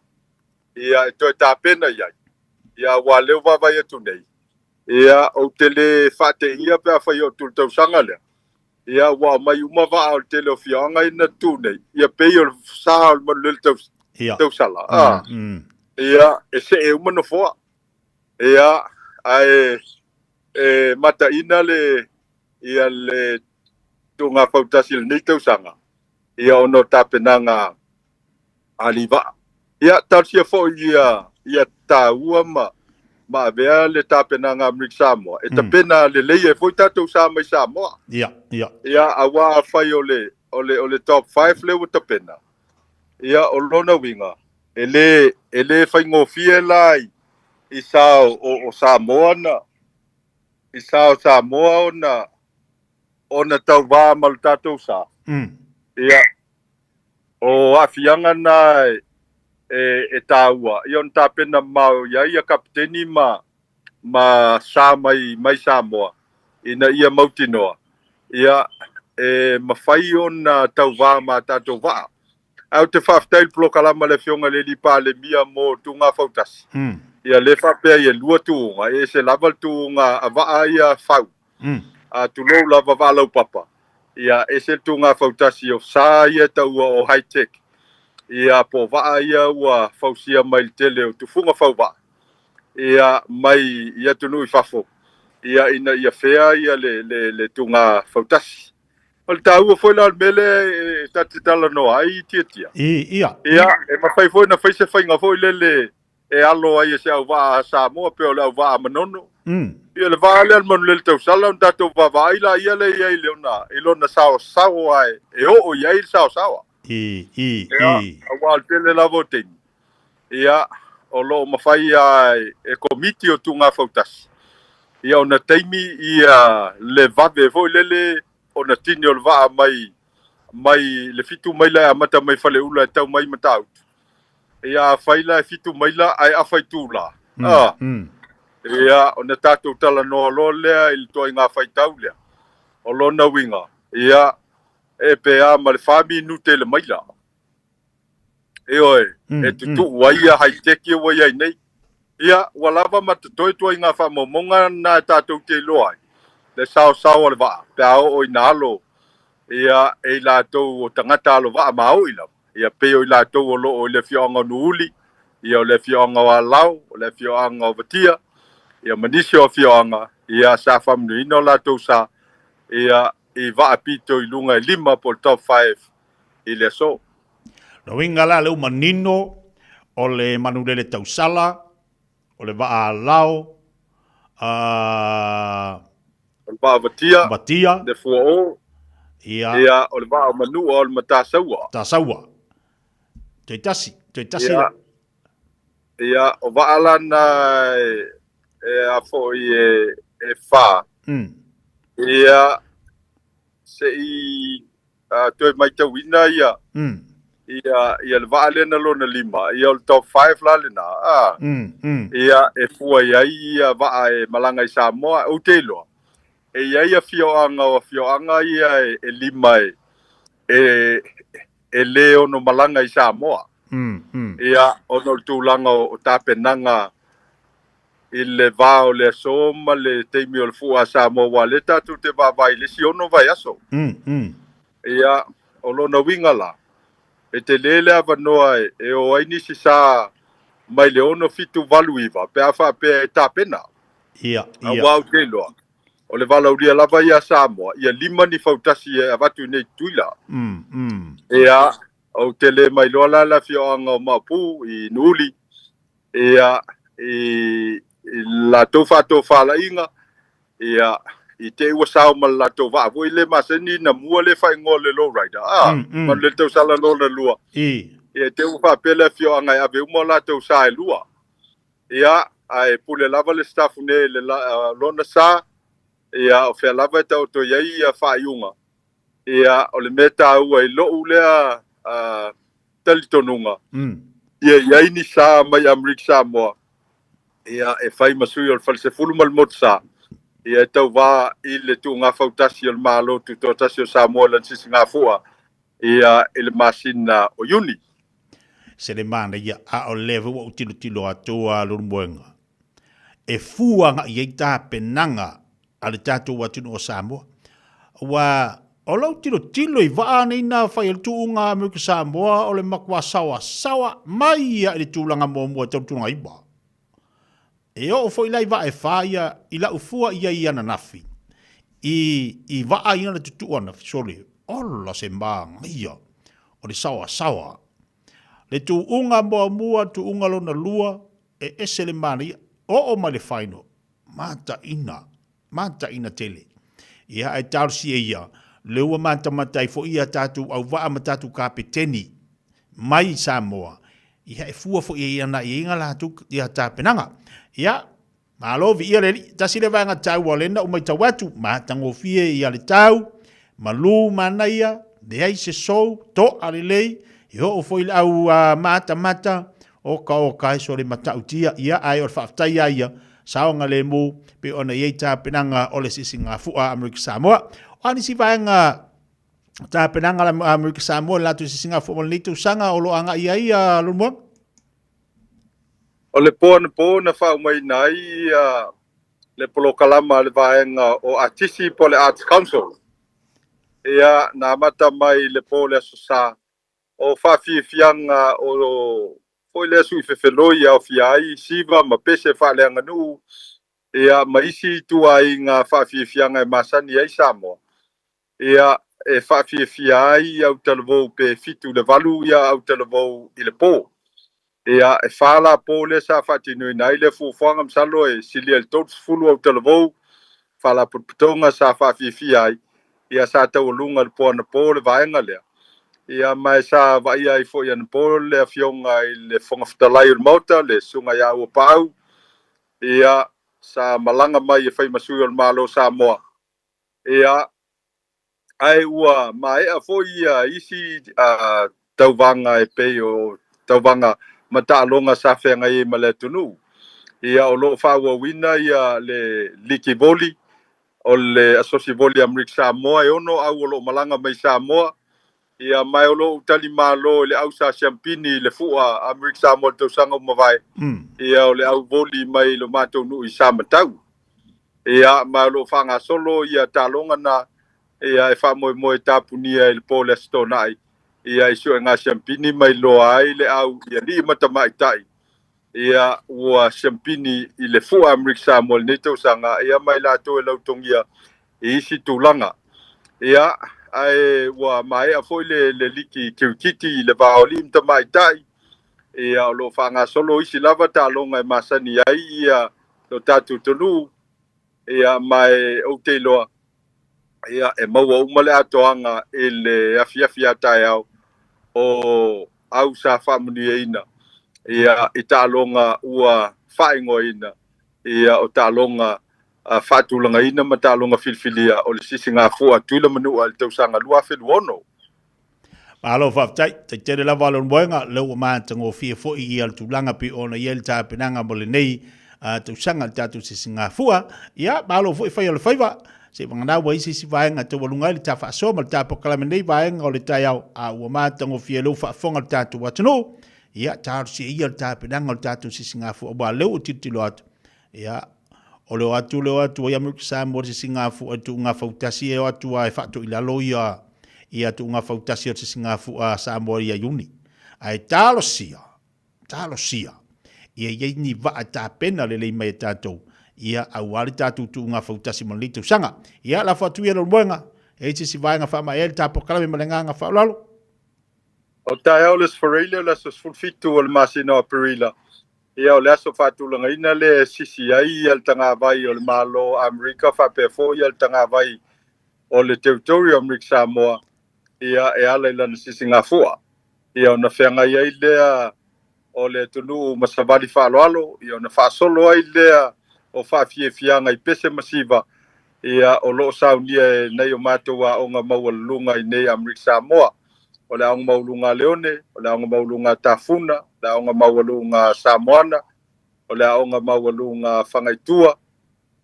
ia, e toe tapena i ai. Ia, aua o lea ua vaavaai atu nei, ia, ou te le faateia pe afai oo atu i le tausaga lea, ia, ua aumai uma vaa o le tele o afioaga ia na tu nei, ia pei o le sa o le manulele tausala, a, ia, e see uma nofoa. Ia, ae e mataina le, ia le tuuga fautasi i lenei tausaga, ia ona o tapenaga a alii vaa. Ia, talosia foi ia, ia tāua ma, ma avea le tapenaga a Amerika Samoa, e tapena lelei ai foi tatou sa mai Samoa. Ia, ia. Ia, auā afai o le, o le, o le top 5 lea ua tapena, ia, o lona uiga, e lē, e lē faigofie la i, i sa o, o, o Samoa na, i sa o Samoa ona, ona tauvā ma lo tatou sa. Ia, o aafiaga na e, e tāua, ia ona tapena mamao i ai ia kapiteni ma, ma sa mai, mai Samoa, ina ia mautinoa, ia, e mafai ona tauvā ma a tatou vaa. Ae ou te faafetai i le polokalama a le Afioga i le Alii Palemia mo Tuuga Fautasi. Ia lē faapea ai e lua tuuga, e ese lava le tuuga a vaa ia fau, a tulou lava vaa laupapa, ia ese le tuuga fautasi o sa ia e taua o high tech, ia po o vaa ia ua fausia mai le tele o tufuga fauvaa, ia mai i atunuu i fafo, ia ina ia fea ia le, le, le tuuga fautasi. O le taua foi la o le mea lea e ta te talanoa ai Tiatia. I, ia. Ia, e mafai foi ona fai se faiga foi lele e alo ai e se auvaa a Samoa pei o le auvaa a Manono. Ia le vaa lea o le Manulele Tausala ona tatou vaavaai laia lea i ai i lona, i lona saosaoa e, e oo i ai le saosaoa. I, i, Ia, i. aua o le tele lava o taimi, ia, o lo o mafai lava e Komiti o Tuuga Fautasi, ia ona taimi ia le vave foi lele ona tini o le vaa mai, mai le 7 maila e amata mai Faleula e tau mai Matautu. Ia afai la e 7 maila ae afa itula, a, ia ona tatou talanoa loa lea i le ituaiga faitau lea. O lona uiga, ia, e pe a ma le 4 minute i le maila. Ioe, e tutuu ai ia high-tech ia ua i ai nei. Ia, ua lava ma totoe ituaiga faamaumauga na e tatou te iloa ai, le saosao o le vaa, pe a oo ina alo ia e i latou o tagata alo vaa maoi lava, ia pei o i latou o lo o i le afioaga o Nuuuli, ia o le afioaga o Alao, o le afioaga o Vatia, ia ma nisi o afioaga, ia sa faamanuiaina o latou sa, ia i vaa pito i luga e 5 po o le top 5 i le aso. Lona uiga la lea ua manino o le manulele tausala, o le vaa alao, a... O le vaa vatia, vatia. Le fuaō, ia, ia, o le vaa o Manua, o le Matasaua. Matasaua. Toe tasi, toe tasi. Ia, ia, o vaa la na e, e a foi e, e whā. Ia, se i toe maitauina ia, ia, ia le vaa lea na lona lima, ia o le top 5 la lena, a, ia, e fua i ai ia vaa e malaga i Samoa, ou te iloa, e i ai afioaga o afioaga ia e, e lima e, e, e lē ono malaga i Samoa. Ia, ona o le tulaga o, o tapenaga i le va o le aso ma le taimi o le fua a Samoa, aua o lea tatou te vaavaai i le isi 6 vaiaso. Ia, o lona uiga la, e tele le avanoa e, e o ai nisi sa mai le 6, 7, 8, 9 pe a faapea e tapena. Ia, ia. Aua ou te iloa, o le valaulia lava ia a Samoa, ia 5 ni fautasi e avatu i inei i Tutuila. Ia, ou te le mailoa la le afioaga o Maopu i Nuuuli, ia, i, i latou faatofalaiga, ia, i te i ua sao ma le latou vaa foi le masani na mua le faaigoa o le low rider, a, ma le tausala lona lua. I. Ia, te ua faapea le afioaga e ave uma o latou sa e lua. Ia, ae pule lava le staff nei le lona sa, ia, o fea lava e taoto i ai ia faaiuga. Ia, o le mea taua i lou lea talitonuga, ia i ai ni sa mai Amerika Samoa, ia, e fai ma sui o le Falesefulu ma le Motusa, ia, e tauvā i le tuuga fautasi o le Malo Tutoatasi o Samoa i lana sisigafua, ia, i le masina o Iuni. Se le manaia, a o lea foi ua ou tilotilo atu a Leulumoega, e fua agai i ai tapenaga a le tatou atunuu o Samoa. Ua o lou tilotilo i vaa nei na fai e le tuuga Amerika Samoa o le matua saoasaoa mai ia i le tulaga muamua e tau tulaga iwa. E oo foi la i vaa e fa ia i lau fua ia i ananafi i, i vaa ia na tutuu anafi, sole, ola se māgaia o le saoasaoa. Le tuuga muamua, tuuga lona lua, e ese le manaia, oo mai le final, mataina, mataina tele. Ia, ae talosia ia, lea ua matamata ai foi ia tatou auvaa ma tatou kapeteni mai Samoa, ia e fua foi i ai i ai latou ia tapenaga. Ia, Malo viia le Alii. Tasi lea vaega taua lea na ou matau atu, matagofie ia le tau, malu manaia, leai se sou, toa lelei, e oo foi le au matamata, oka oka e sole matautia, ia ae o le faafetai ia ia, saogalemu, pei ona i ai tapenaga o le Sisigafua a Amerika Samoa. O a nisi vaega tapenaga a Amerika Samoa i le latou Sisigafua mo lenei tausaga o lo o agai i ai a Leulumoega? O le po anapo na faaumaina ai ia le polokalama a le vaega o Atisi po o le Arts Council. Ia, na amata mai i le po o le Aso Sa, o faafiafiaga o foi lea sui fefeloi e aofia ai siva ma pese faaleaganuu, ia, ma isi ituaiga faafiafiaga e masani ai Samoa. Ia, e faafiafia ai autalavou pe 7 i le 8 ia autalavou i le po. Ia, e 4 la po lea sa faatinoina ai lea fuafuaga, masalo e silia i le 30 autalavou faalapotopotoga sa faafiafia ai. Ia, sa taualuga i le po anapo le vaega lea. Ia, ma e sa vaaia ai foi anapo le Afioga i le Fofoga Fetalai o le Maota, le Susuga ia Auapaau. Ia, sa malaga mai e fai ma sui o le Malo o Samoa. Ia, ae ua maea foi ia isi tauvaga e pei o tauvaga ma taaloga sa feagai ai ma le atunuu. Ia, o lo o faaauauina ia le liki voli o le Asosi Voli Amerika Samoa, e 6 au o lo o malaga mai Samoa. Ia, ma o lo o tali malo i le au sa siampini i le fua Amerika Samoa i le tausaga ua mavae. Ia, o le au voli mai lo matou nuu i Samatau. Ia, ma o lo o faagasolo ia taaloga na, ia, e faamoemoe tapunia i le po o le Aso Toonai, ia, i suega siampini mai loa ai le au i alii ma tamaitai, ia, ua siampini i le fua Amerika Samoa i lenei tausaga, ia, ma i latou e lautogia i isi tulaga. Ia, ae ua maea foi le, le liki kirikiti i le va o alii ma tamaitai, ia, o lo o faagasolo isi lava taaloga e masani ai ia lo tatou atunuu, ia, ma e ou te iloa, ia, e maua uma le atoaga i le afiafi a taeao o au sa faamanuiaina, ia, i taaloga ua faaigoaina, ia, o taaloga faatulagaina ma taaloga filifilia o le Sisigafua a Tuila Manua i le tausaga 2026. Malo faafetai, tai tele lava le moega, lea ua matagofie foi ia le tulaga pei ona i ai le tapenaga mo lenei tausaga le tatou sisigafua. Ia, malo foi fai o le faiva, se i vagana ua i se isi vaega e taualuga ai le ta faasoa ma le ta polokalame nei vaega o le taeao, a ua matagofie lea ua faafofoga le tatou atunuu. Ia, talosia ia le tapenaga o le tatou sisigafua, aua lea ua tilotilo atu, Ia, o le o atu le o atu ai Amerika Samoa le sisigafua i tuuga fautasi e o atu a e faatoilalo ia ia tuuga fautasi o le sisigafua a Samoa ia Iuni. Ae talosia, talosia, ia i ai ni vaa tapena lelei mai e tatou, ia aua le tatou tuuga fautasi mo lenei tausaga. Ia, lafo atu ia Leulumoega, e i ai se isi vaega faamaea ai le ta polokalame ma le agaga faaaloalo. O le taeao o le Aso Faraile o le aso 17 o le masina o Aperila, ia o le aso faatulagaina lea e sisi ai le tagavai o le Malo o Amerika faapea foi le tagavai o le Territory o Amerika Samoa, ia e ala i lana sisigafua. Ia ona feagai ai lea o le atunuu ma savali faaaloalo, ia ona faasolo ai lea o faafiafiaga i pese ma siva, ia o lo o saunia e nai o matou aoga maualuluga i nei Amerika Samoa. O le Aoga Maualuga a Leone, o le Aoga Maualuga a Tafuna, o le Aoga Maualuga a Samoana, o le Aoga Maualuga a Fagaitua.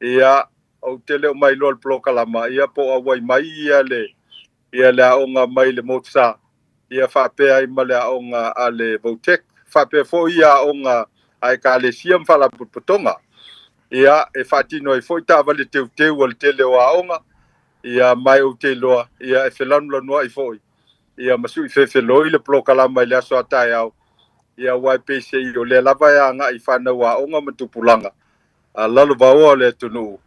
Ia, ou te le o mailoa i le polokalama, ia po o auai mai ia le, ia le aoga mai le Motsa, ia faapea ai ma le aoga a le Votech, faapea foi ia aoga a Ekalesia ma Faalapotopotoga. Ia, e faatino ai foi taavale teuteu a le tele o aoga, ia ma ou te iloa, ia e felanulanuai foi, ia ma sui fefeloi le polokalama i le aso a taeao, ia aua e peiseai o lea lava e agai i fanau aoga ma tupulaga, a lalovaoa o le atunuu,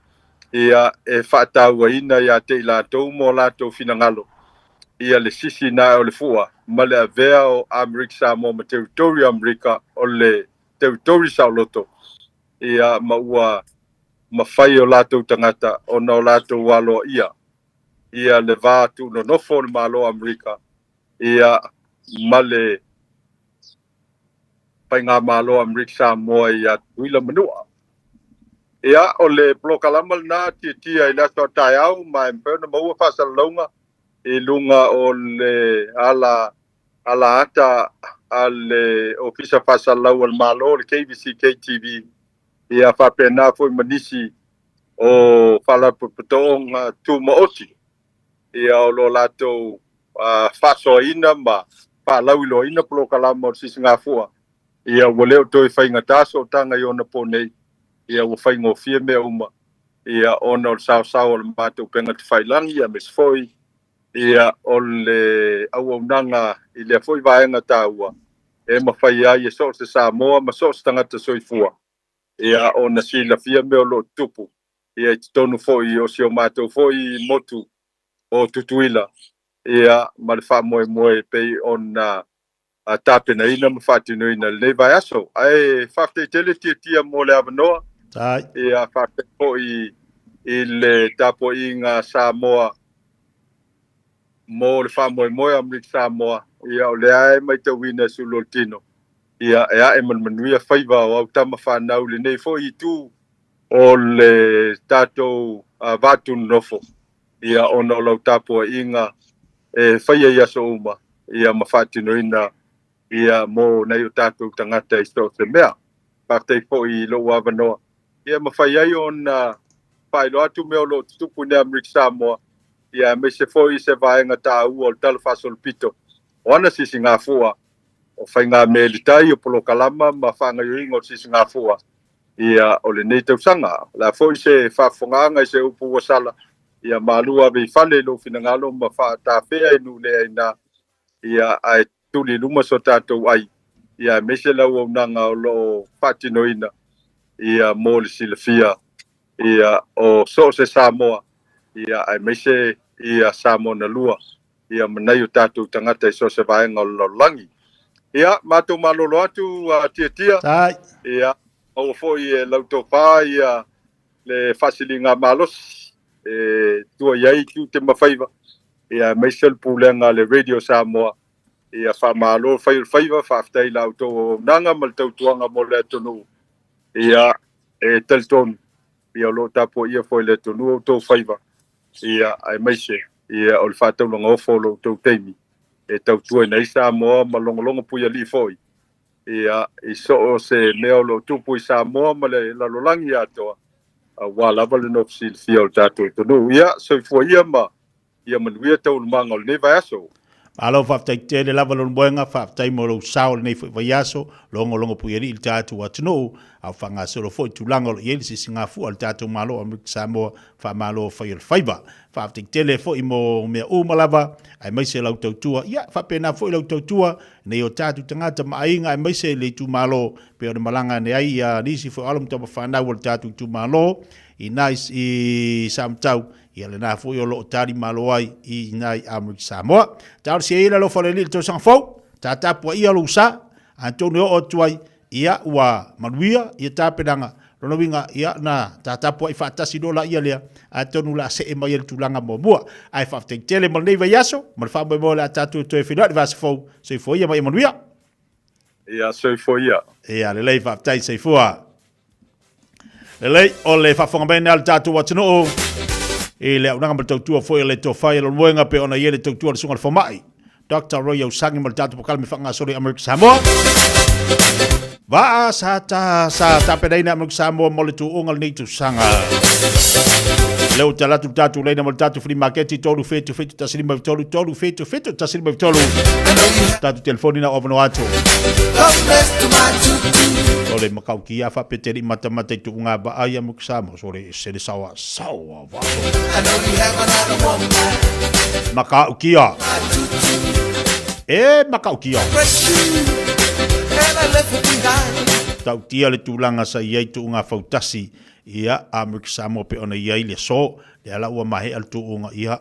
ia e faatauaina ia te i latou mo latou finagalo, Ia le sisi na o le fua ma le avea o Amerika Samoa ma territory o Amerika o le territory saoloto, ia ma ua mafai o latou tagata ona o latou aloaia ia le va tuunonofo o le Malo o Amerika ia ma le Faigamalo Amerika Samoa ia Tutuila ma Manua. Ia, o le polokalama lena Tiatia i le aso a taeao, ma e mafai ona maua faasalalauga i luga o le ala ala ata a le Ofisa Faasalalau a le Malo, le KVCK TV, ia faapena foi ma nisi o faalapotopotoga tumaoti, ia o lo latou faasoaina ma faalauiloaina polokalama o le Sisigafua, ia ua le o toe faigata sootaga i ona po nei, ia ua faigofie mea uma, ia ona o le saosao o le matou upega tafailagi, aemaise foi ia o le auaunaga i lea foi vaega taua e mafai ai e so o se Samoa ma so o se tagata soifua ia ona silafia mea o lo o tutupu ia i totonu foi o si o matou foi motu o Tutuila ia ma le faamoemoe e pei ona tapenaina ma faatinoina i lenei vaiaso. Ae faafetai tele Tiatia mo le avanoa. Ia faafetai foi i le tapuaiga a Samoa mo le faamoemoe o Amerika Samoa. Ia o lea e matauina e sulu o le tino. Ia e ae ma le manuia faiva o au tama fanau i lenei foi itu o le tatou vatunnofo, ia ona o lau tapuaiga e faia i aso uma, ia ma faatinoina ia mo nai o tatou tagata i so o se mea. Faafetai foi i lou avanoa, ia mafai ai ona faailoa atu mea o lo o tutupu i Amerika Samoa, ia aemaise foi se vaega taua o le Tala Faasolopito o ana sisigafua, o faigamea o polokalama ma faagaoioiga o le sisigafua ia o lenei tausaga. O le a foi se faafofogaaga i se upu ua sala, ia malu ave i fale i lou finagalo ma faatafea i nuu le aina, ia ae tuli i luma so tatou ai, ia aemaise le auaunaga o lo o faatinoina ia mo le silafia ia o so o se Samoa, ia aemaise ia Samoa na lua, ia ma nai o tatou tagata i so o se vaega o le lalolagi. Ia, matou malolo atu a Tiatia. Ia, maua foi e lau tofa ia le faasiliga malosi e tua i ai tiute ma faiva, ia aemaise le pulega a le Radio Samoa. Ia faamalo fai o le faiva, faafetai i la outou auaunaga ma le tautuaga mo le atunuu. Ia, e talitonu, ia o lo o tapuaia foi e le atunuu outou faiva, ia aemaise ia o le faataulaga ofo o lo outou taimi e tautuaina ai Samoa ma logologo puialii foi ia i so o se mea o lo o tupu i Samoa ma le lalolagi atoa, aua lava le nofo silafia o le tatou atunuu. Ia, soifua ia ma ia manuia taualumaga o lenei vaiaso. Malo faafetai tele lava lou moega, faafetai mo lou sao i lenei foi vaiaso, logologo puialii i le tatou atunuu, a o faagasolo foi tulaga o lo o i ai le sisigafua a le tatou Malo o Amerika Samoa, faamalo fai o le faiva. Faafetai tele foi mo mea uma lava, aemaise lau tautua, ia faapena foi lau tautua nei o tatou tagata ma aiga aemaise le itumalo, pei ona malaga ane ai ia nisi foi o alo ma tama fanau o le tatou itumalo i na i Samatau, ia lena foi o lo o tali malo ai i ina i Amerika Samoa. Talosia ia le alofa o le Alii i le tausaga fou, tatapuaia lou sa, atonu e oo atu ai, ia ua manuia ia tapenaga, lona uiga, ia na tatapuai faatasi loa laia lea, atonu o le a see mai ai le tulaga muamua. Ae faafetai tele mo lenei vaiaso, ma le faamoemoe o le a tatou toe feiloai i le vaiaso fou. Soifua ia ma ia manuia. Ia, soifua ia. Ia, lelei, faafetai, soifua. Lelei, o le faafofoga mai lena a le tatou atunuu i le auaunaga ma le tautua foi a le Tofa i Lolomoega pei ona i ai le tautua a le Susuga i le Fomai Dr. Roy Ausangi ma le tatou polokalame faagasolo i Amerika Samoa. Vaa sa ta sa tapenaina Amerika Samoa mo le tuuga o lenei tausaga. Lea ua tala atu le tatou laina mo le tatou flea market 3 7 7 1 5 3 3 7 7 1 5 3. Tatou telefoni na o avanoa atu. O le makaukia faapeteli matamata i tuuga vaa ia Amerika Samoa. So le ese le saoa saoa vaaso. Makaukia. E makaukia. Tautia le tulaga sa i ai tuuga fautasi ia Amerika Samoa pe ona i ai le aso. Lea la ua mahea le tuuga ia.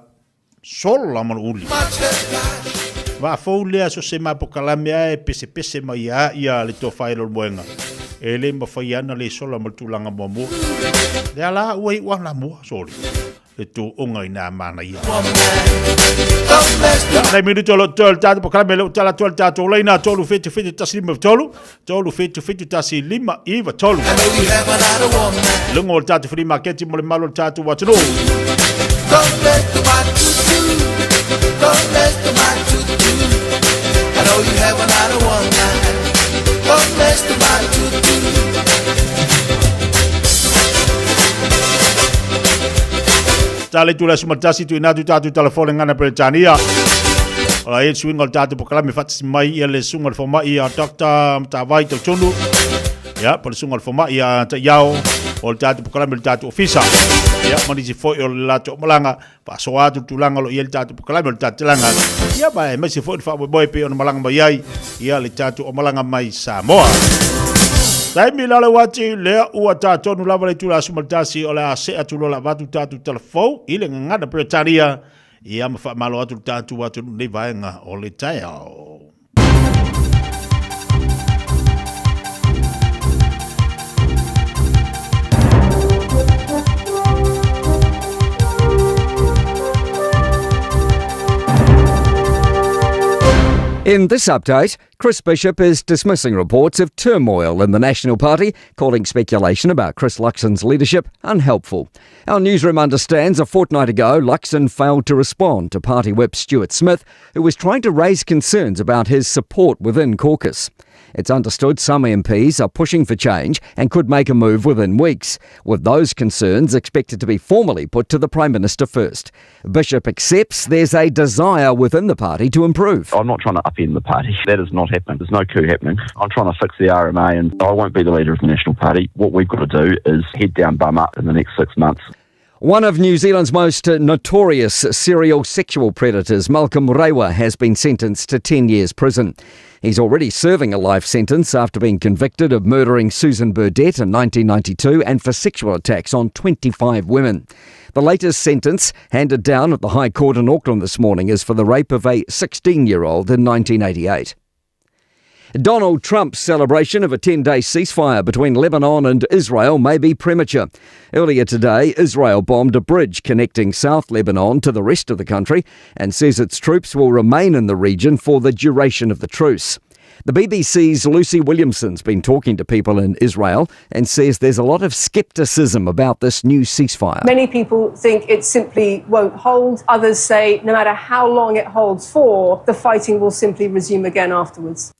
Solo la ma uli. Vaa fou lea so se ma pokalame a e pesepese mai ia ia le tofa e lolomoega. E le mafai ana le sola ma le tulaga muamua. Lea la ua iu ana mua, soli. Le tuuga i nā manaia. Ia, nei minuto o lo toe le tātou pokalame le utala atu le tātou laina 3 7 7 1 5 3 3 7 7 1 5 9 3. Lunga o le tātou whiri maketi mo le malo o le tātou atunuu. Tale tula sumatasi tu ina tu tātou telefone ngana Peretania. Ola e suinga o le tātou pokalame whatasi mai ia le sunga le fomai a Dr. Matavai Tautonu. Ia, po le sunga le fomai a Taiao o le tātou pokalame le tātou ofisa. Ia, manisi foi o le latou malanga, whaasoa atu tulaga o lo ia le tātou pokalame o le tātou talanga. Ia, ma e maise foi le whaamoemoe pe ona malanga mai ai, ia le tātou o malanga mai Samoa. Taimi la le wati, lea ua tātonu lava le tula sumatasi o le a se atu lola vatu tātou telefou i le ngangana Peretania. Ia ma whaamalo atu le tātou atu nei vaenga o le taeao. In this update, Chris Bishop is dismissing reports of turmoil in the National Party, calling speculation about Chris Luxon's leadership unhelpful. Our newsroom understands a fortnight ago, Luxon failed to respond to party whip Stuart Smith, who was trying to raise concerns about his support within caucus. It's understood some MPs are pushing for change and could make a move within weeks, with those concerns expected to be formally put to the Prime Minister first. Bishop accepts there's a desire within the party to improve. I'm not trying to upend the party. That is not happening. There's no coup happening. I'm trying to fix the RMA and I won't be the leader of the National Party. What we've got to do is head down, bum up in the next 6 months. One of New Zealand's most notorious serial sexual predators, Malcolm Rewa, has been sentenced to 10 years prison. He's already serving a life sentence after being convicted of murdering Susan Burdett in 1992 and for sexual attacks on 25 women. The latest sentence, handed down at the High Court in Auckland this morning, is for the rape of a 16-year-old in 1988. Donald Trump's celebration of a 10-day ceasefire between Lebanon and Israel may be premature. Earlier today, Israel bombed a bridge connecting South Lebanon to the rest of the country and says its troops will remain in the region for the duration of the truce. The BBC's Lucy Williamson's been talking to people in Israel and says there's a lot of scepticism about this new ceasefire. Many people think it simply won't hold. Others say no matter how long it holds for, the fighting will simply resume again afterwards.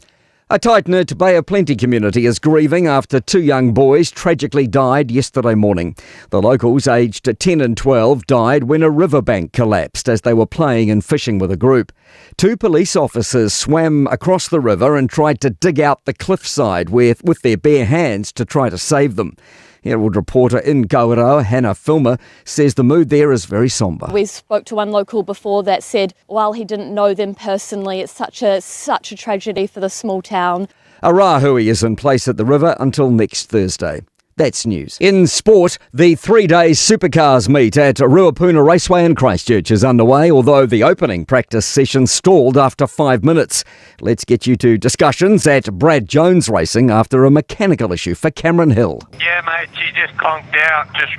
A tight-knit Bay of Plenty community is grieving after two young boys tragically died yesterday morning. The locals, aged 10 and 12, died when a riverbank collapsed as they were playing and fishing with a group. Two police officers swam across the river and tried to dig out the cliffside with their bare hands to try to save them. Herald reporter in Kawerau, Hannah Filmer, says the mood there is very sombre. We spoke to one local before that said while he didn't know them personally, it's such a tragedy for the small town. A rahui is in place at the river until next Thursday. That's news. In sport, the 3-day supercars meet at Ruapuna Raceway in Christchurch is underway, although the opening practice session stalled after 5 minutes. Let's get you to discussions at Brad Jones Racing after a mechanical issue for Cameron Hill. Yeah, mate, she just conked out. Just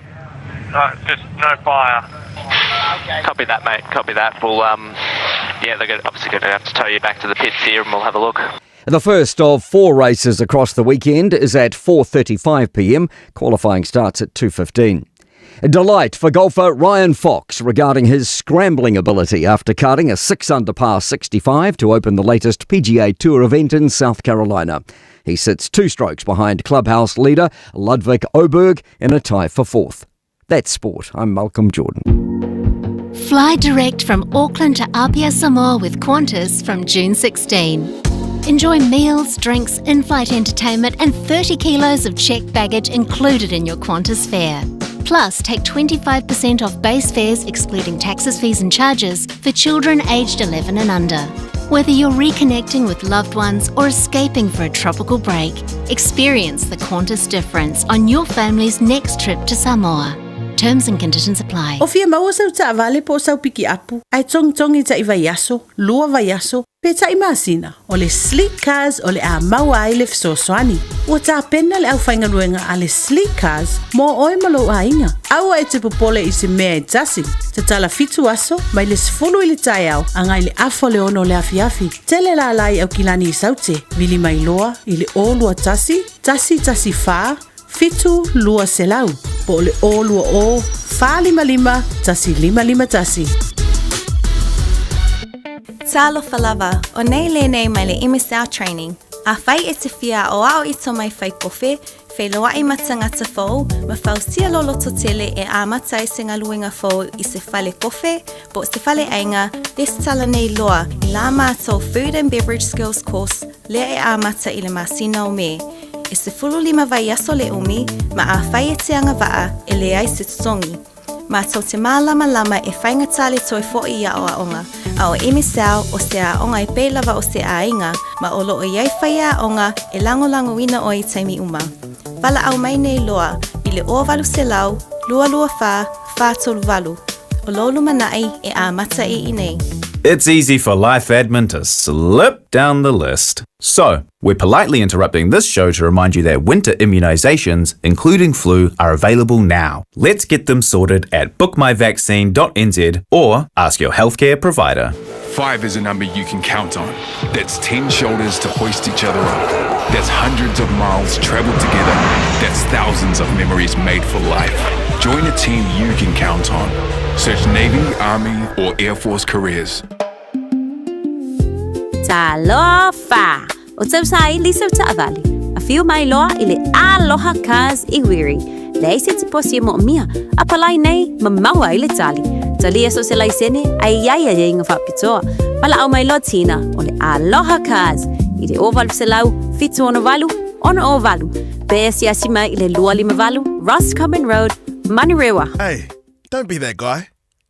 no fire. Copy that, mate. Copy that. We'll, they're obviously going to have to tow you back to the pits here and we'll have a look. The first of 4 races across the weekend is at 4:35 p.m. Qualifying starts at 2:15. A delight for golfer Ryan Fox regarding his scrambling ability after carding a 6 under par 65 to open the latest PGA Tour event in South Carolina. He sits 2 strokes behind clubhouse leader Ludvig Åberg in a tie for 4th. That's sport. I'm Malcolm Jordan. Fly direct from Auckland to Apia, Samoa with Qantas from June 16. Enjoy meals, drinks, in-flight entertainment and 30 kilos of checked baggage included in your Qantas fare. Plus, take 25% off base fares, excluding taxes, fees and charges, for children aged 11 and under. Whether you're reconnecting with loved ones or escaping for a tropical break, experience the Qantas difference on your family's next trip to Samoa. Terms and conditions apply. O fia maua sau taavale po o sau pikiapu, ae togitogi taʻi vaiaso, lua vaiaso, pe taʻi masina, o le Sleek Cars o le a maua ai le fesoasoani. Ua tapena le aufaigaluega a le Sleek Cars mo oe ma lou aiga. Aua e te popole i se mea e tasi. Tatala 7 aso, mai le 10 i le taeao agai i le 5:30 o le afiafi. Tele lala i Aukilani i Saute, vili mai loa i le 021 114 7200 po o le 020 455 1551. Talofa lava, o nei lenei mai le Imisao Training. Afai e te fia aoao i tomai fai kofe, feiloai ma tagata fou, ma fausia lou lototele e amata ai se galuega fou i se fale kofe, po o se fale aiga, resitala nei loa i la matou Food and Beverage Skills Course lea e amata i le masina o Me. E 15 vaiaso le umi, ma afai e te agavaa, e leai se totogi. Matou te mālamalama e faigata le toe foʻi i aoaoga, a o Emisao o se aoga e pei lava o se aiga, ma o loo i ai faiaoga e lagolagoina oe i taimi uma. Valaau mai nei loa i le 0800 224 438. O lou lumanai e amata i inei. It's easy for life admin to slip down the list. So, we're politely interrupting this show to remind you that winter immunisations, including flu, are available now. Let's get them sorted at bookmyvaccine.nz or ask your healthcare provider. 5 is a number you can count on. That's 10 shoulders to hoist each other up. That's hundreds of miles traveled together. That's thousands of memories made for life. Join a team you can count on. Search Navy, Army, or Air Force careers. Talofa! O tausaili sau taavale. Afio mai loa i le Aloha Cars i Wiri. Leai se tiposi e moomia, a palai nei ma maua ai le tali. Talia so se laisene ae i ai aiaiga faapitoa. Valaau mai loa Tina o le Aloha Cars i le 0800 768 608 pe asiasi mai i le 258 Roscommon Road, Manurewa. Hey, don't be that guy.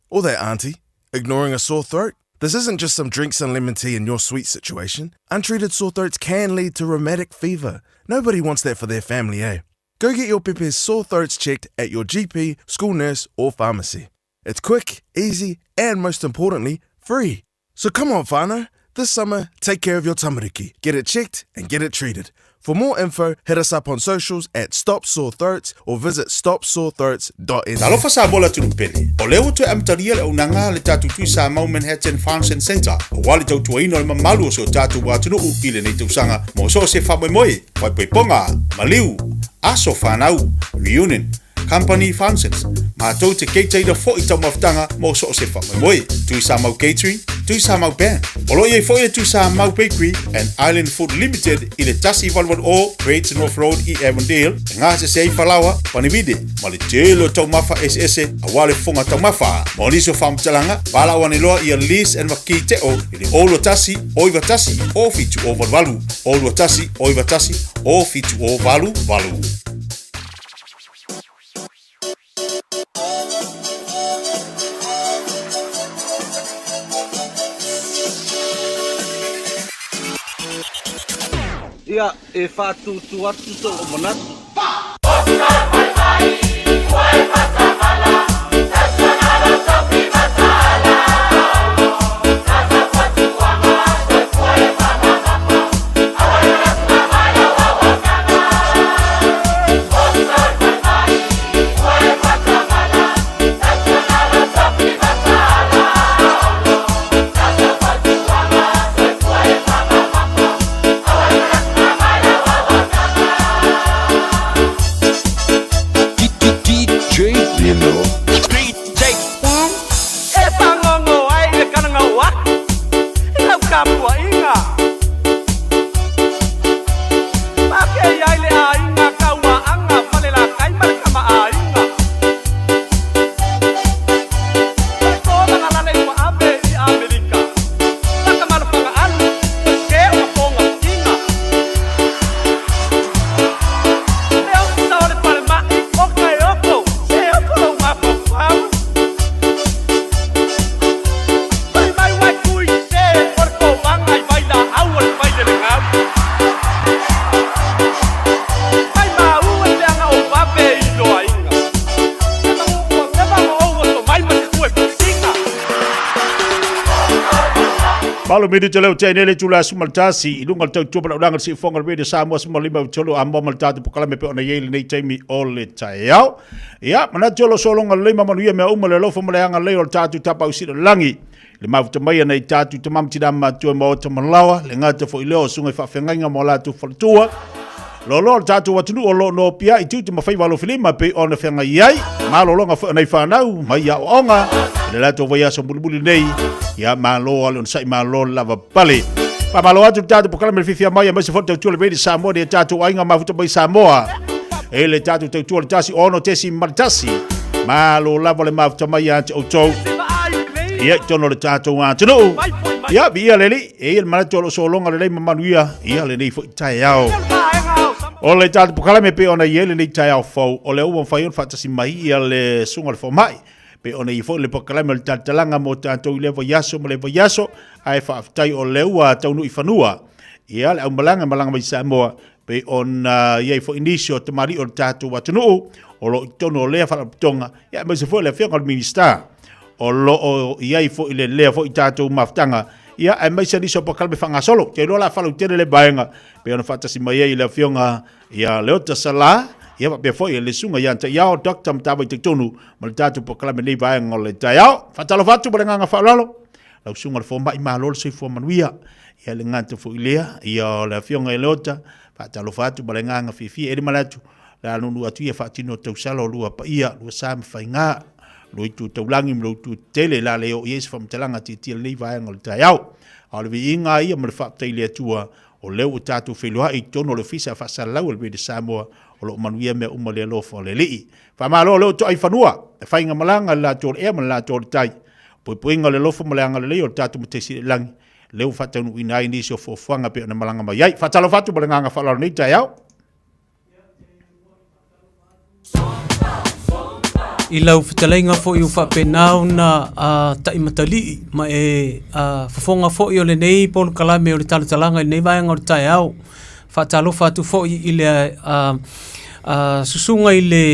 Or that auntie, ignoring a sore throat. This isn't just some drinks and lemon tea in your sweet situation. Untreated sore throats can lead to rheumatic fever. Nobody wants that for their family, eh? Go get your pepe's sore throats checked at your GP, school nurse, or pharmacy. It's quick, easy, and most importantly, free. So come on, whānau. This summer, take care of your tamariki. Get it checked and get it treated. For more info, hit us up on socials at Stop Sore Throats or visit stopsorethroats.nz. Talofa Samoa le atunuu pele. O lea ua toe amatalia le auaunaga a le tatou Tui Samoa Manhattan Function Centre aua le tautuaina o le mamalu o si o tatou atunuu i lenei tausaga mo so o se faamoemoe, faaipoipoga, maliu, aso fanau, reunion, Company Functions, matou te keitaina foʻi taumafataga mo so o se faamoemoe. Tui Samoa Catering, Tui Samoa Band. O loo i ai foʻi le Tui Samoa Bakery and Island Food Limited i le 1880 Great North Road i Avondale e gasese ai falaoa, panivide ma le tele o taumafa eseese auā le fofoga taumafa. Mo nisi o faamatalaga, valaau ane loa ia Liz and Makii Teo i le 021 091 0788 021 091 0788. Ia, e faatūtū atu sou manatu. DJ Lino. DJ. Malo minute leo te nei le tula 11 i luga o le tautua ma le ulaga le siufoga o le Radio Samoa 15 a moa ma le tatou polokalame pe ona i ai lenei taimi o le taeao. Ia, manatu o lo sologa lelei ma manuia mea uma le alofa ma le agalelei o le tatou Tapaau Sili o le Lagi. Le mafuta mai ana i tatou tama ma tina matua ma ota malawa, le gata foi lea o susuga i faafeagaiga ma o latou faletua. Loaloa le tatou atunuu o lo o nopiai i tiute ma faiva alofilima e pei ona feagai ai. Malologa foi o nai fanau mai aoaoga i le latou vaiaso mulimuli nei. Ia malo a le onosai malo le lava pale. Faamalo atu le tatou polokalame le fiafia mai aemaise foi le tautua le Radio Samoa ni tatou aiga mafuta mai Samoa. E le tatou tautua le 1 6.1. Malo lava le mafuta mai ia te outou. Ia i totonu o le tatou atunuu. Ia, viia le Alii. E i ai le manatu o lo o sologa lelei ma manuia ia lenei foi taeao. O le tatou polokalame pei ona i ai lenei taeao fou, o lea ua mafai ona faatasi mai ia le susuga i le fomai. Pei ona i ai foi le polokalame o le talatalaga mo tatou i lea vaiaso ma lea vaiaso, ae faafetai o lea ua taunuu i fanua ia le aumalaga e malaga mai Samoa, pei ona i ai foi nisi o tamalii o le tatou atunuu o lo o i totonu o lea faalapotopotoga, ia aemaise foi le afioga i le Minisita o lo o i ai foi le lea foi tatou mafutaga, ia aemaise nisi o polokalame faagasolo. Ou te iloa o le a faalautele lea vaega pei ona faatasi mai ai le afioga ia Leota Sala, ia faapea foi le susuga ia Taiao Dr. Matavai Tauitonu ma le tatou polokalame nei vaega o le taeao. Faatalofa atu ma le agaga faaaloalo lau susuga i le fomai, malo le soifua manuia. Ia le gata foi lea, ia o le afioga ia Leota, faatalofa atu ma le agaga fiafia. E le manatu, le a nunu atu ia faatino tausala o lua paia, lua sa ma faiga, lua itu taulagi ma lua itu tetele, la le oo i ai se faamatalaga tiatia lenei vaega o le taeao. A o le viiga ia ma le faafetai i le Atua, o lea ua tatou feiloai i totonu o le Ofisa Faasalalau o le Radio Samoa, o lo o manuia mea uma le alofa o le Alii. Faamalo o lea ua toai fanua, e faiga malaga le latou o le ea ma le latou o le tai. Puipuiga o le alofa ma le agalelei o le tatou Matai Sili i le Lagi, lea ua faataunuuina ai nisi o fuafuaga e pei ona malaga mai ai. Faatalofa atu ma le agaga faaaloalo i lenei taeao. I lau fetalaiga foi ua faapena ona taimatalii ma e fofoga foi o lenei polokalame o le talatalaga i lenei vaega o le taeao. Faatalofa atu foi i le susuga i le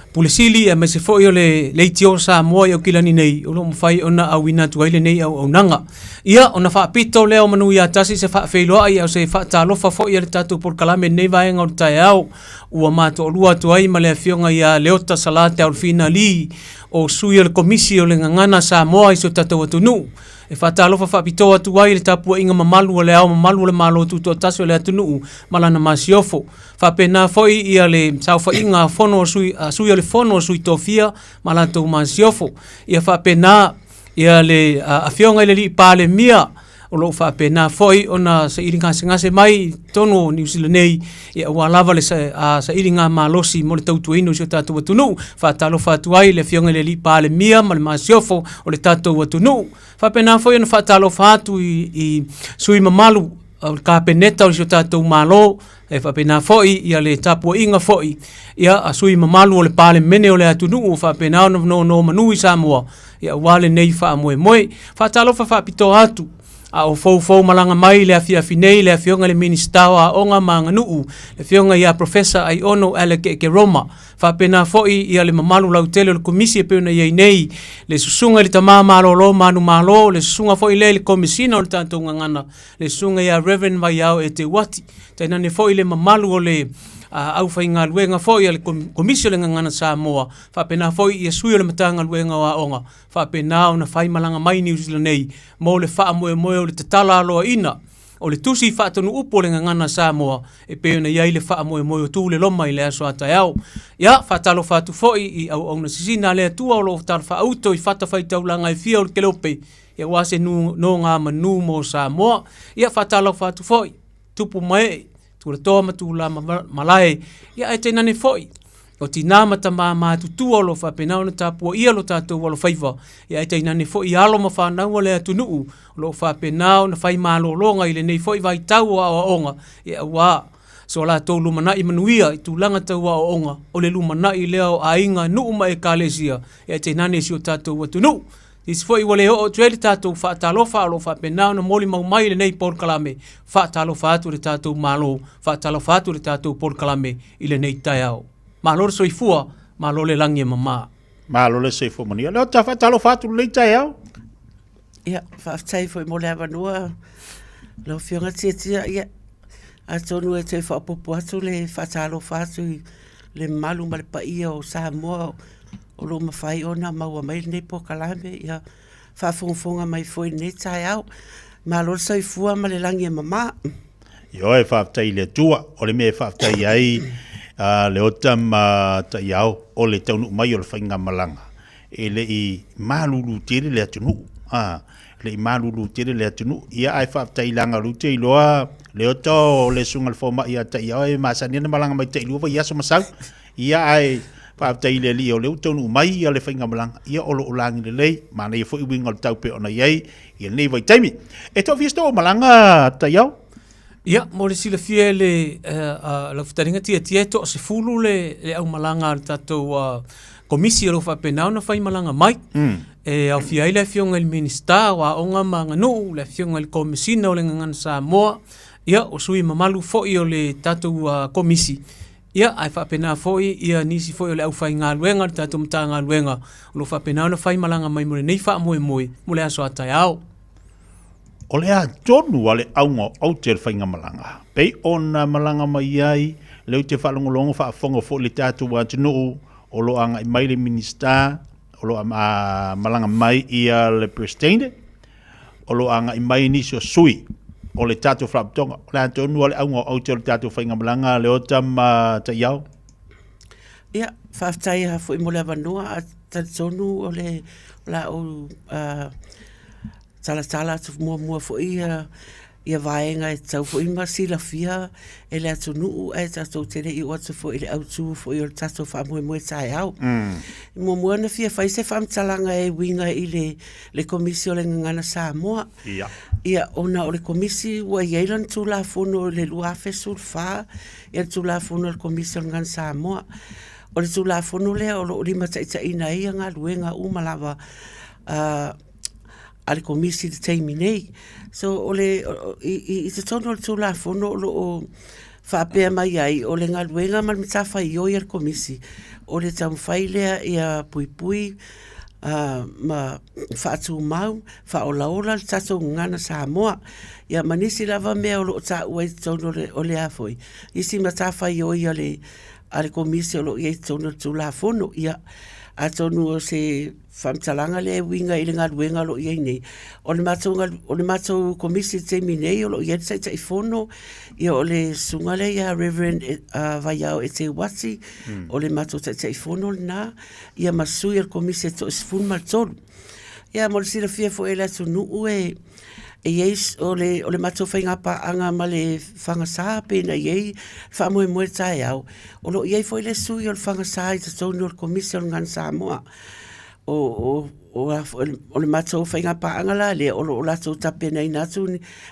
Pule Sili aemaise foi o le Leitio Samoa i Aukilani nei o lo o mafai ona auina atu ai lenei auaunaga. Ia, ona faapito lea o manu ia tasi se faafeiloai a o se faatalofa foi a le tatou polokalame i lenei vaega o le taeao ua matoalua atu ai ma le Afioga ia Leota Sala Teaolofina Lee o sui o le Komisi o le Gagana Samoa i si o tatou atunuu. E faatalofa faapitoa atu ai i le tapuaiga mamalu a Le Ao Mamalu o le Malo Tutoatasi o le atunuu ma lana Masiofo. Faapena foi ia le saofaiga a fono a sui, a sui o le fono a sui tofia ma latou masiofo. Ia faapena ia le a, afioga i le alii Palemia o lo o faapena foi ona saili gasegase mai i totonu o Niu Sila nei, ia aua lava le sa, sailiga malosi mo le tautuaina o si o tatou atunuu. Faatalofa atu ai i le afioga i le alii Palemia ma le masiofo o le tatou atunuu. Faapena foi ona faatalofa atu i, i sui mamalu o le Kapeneta o si o tatou Malo, E faapena foi ia le tapuaiga foi ia a sui mamalu o le Palemene o le atunuu o faapena ona nonomanu i Samoa ia aua lenei faamoemoe. Faatalofa faapitoa atu a o foufou malaga mai i le afiafi nei le Afioga i le Minisita o Aoga ma Aganuu, le Afioga ia Professor Aiono Alec Ekeroma. Faapena foi ia le mamalu lautele o le Komisi e pei ona i ai nei le Susuga i le Tama Malolo Manumalo, le Susuga foi lea i le Komesina o le tatou Gagana, le susuga ia Reverend Vaiao Eteuati, tainane foi le mamalu o le aufaigaluega foi a le Komisi o le Gagana Samoa, faapena foi ia sui o le Matagaluega o Aoga, faapena ona faimalaga mai Niu Sila nei mo le faamoemoe o le tatala aloaina o le tusi faatonu upu o le Gagana Samoa e pei ona i ai le faamoemoe o Tu le Loma i le aso a taeao. Ia, faatalofa atu foi i auauna sisina a le Atua o lo o talafaauto i fatafaitaulaga e fia o le Kelope, Ia aua se nogamanu mo Samoa. Ia faatalofa atu foi, tupu ma ee, tulatoa ma tulama malae, ia ae tainane foi, o tinā ma tamā matutua o lo o faapena ona tapuaia lo tatou alofaiva, ia ae tainane foi alo ma fanau a le atunuu o lo o faapena ona fai malologa i lenei foi vaitau o aoaoga, ia aua so latou lumanai manuia i tulaga tau aoaoga, o le lumanai lea o aiga, nuu ma ekalesia, ia ae tainane si o tatou atunuu. Nisi foi ua le oo atu ai le tatou faatalofa o lo o faapena ona molimau mai i lenei polokalame. Faatalofa atu le tatou Malo, faatalofa atu le tatou polokalame i lenei taeao. Malo le soifua, malo le lagi e mama. Malo le soifua manuia. Leota, faatalofa atu i lenei taeao. Ia, faafetai foi mo le avanoa lau Afioga Tiatia. Ia, atonu e toe faaopoopo atu le faatalofa atu i le mamalu ma le paia o Samoa o lo o mafai ona maua mai lenei polokalame, ia faafogafoga mai foi i lenei taeao. Malo le soifua ma le lagi e mama. Ioe, faafetai i le Atua. O le mea e faafetai ai a Leota ma Taiao, o le taunuu mai o le faigamalaga e le i malulu tele le atunuu. A, e le i malulu tele le atunuu. Ia, ae faafetai leaga o lea ou te iloa Leota o le susuga i le fomai ia Taiao e masani ona malaga mai tailua vaiaso ma sau. Ia, ae faafetai i le Alii o lea ua taunuu mai ia le faigamalaga, ia o lo o lagi lelei, manaia foi uiga o le tau pei ona i ai i lenei vaitaimi. E toafia se tou malaga Taiao? Ia, mo le silafia e le lau fetalaiga Tiatia, e toasefulu le aumalaga a le tatou Komisi o lo o faapena ona faimalaga mai. E aofia ai le Afioga i le Minisita o Aoga ma Aganuu, le Afioga i le Komesina o le Gagana Samoa, ia, o sui mamalu foi o le tatou Komisi, ia, ae faapena foi ia nisi foi o le aufaigaluega o le tatou Matagaluega o lo o faapena ona faimalaga mai mo lenei faamoemoe mo le aso a taeao. O le a tonu a le auga o aute o le faigamalaga, pei ona malaga mai ai lea ou te faalogologo faafofoga foi i le tatou atunuu o lo o agai mai le Minisita, o lo o malaga mai ia le Peresetene, o lo o agai mai nisi o sui o le tatou Faalapotopotoga. O le a tonu a le auga o aute o le tatou faigamalaga Leota ma Taiao? Ia, faafetai lava foi mo le avanoa, ae talitonu o le a ou talatala atu muamua foi ia vaega e tatau foi ma silafia e le atunuu ae tatou te le i oo atu foi i le autu foi o le tatou faamoemoe taeao. E muamua ona fia fai se faamatalaga e uiga i le Komisi o le Gagana Samoa. Ia, ona o le Komisi ua i ai lana Tulafono i le 2014, ia le Tulafono a le Komisi o le Gagana Samoa. O le Tulafono lea o lo o limataitaiina ai galuega uma lava a le Komisi i le taimi nei. So, o le, i totonu o le Tulafono o lo o faapea mai ai, o le galuega ma le matafaioi a le Komisi, o le taumafai lea ia puipui ma faatumau, faaolaola le tatou gagana Samoa. Ia ma nisi lava mea o lo o taua i totonu o le a foi, isi matafaioi a le Komisi o lo o i ai i totonu o le Tulafono. Ia, atonu o se faamatalaga lea e uiga i le galuega o lo o i ai nei. O le matou, o le matou komisi i le taimi nei o lo o i ai le Taitaifono, ia o le susuga lea ia Reverend Vaiao Eteuati, o le matou Taitaifono lena, ia ma sui o le komisi e toa-13. Ia mo le silafia foi e le atunuu e e i ai o le, o le matou faigapaaga ma le Fagasa pei ona i ai le faamoemoe taeao, o lo o i ai foi le sui o le Fagasa i totonu o le Komisi o le Gagana Samoa. O, o, o, a foi, o le matou faigapaaga la lea, o lo o latou tapenaina atu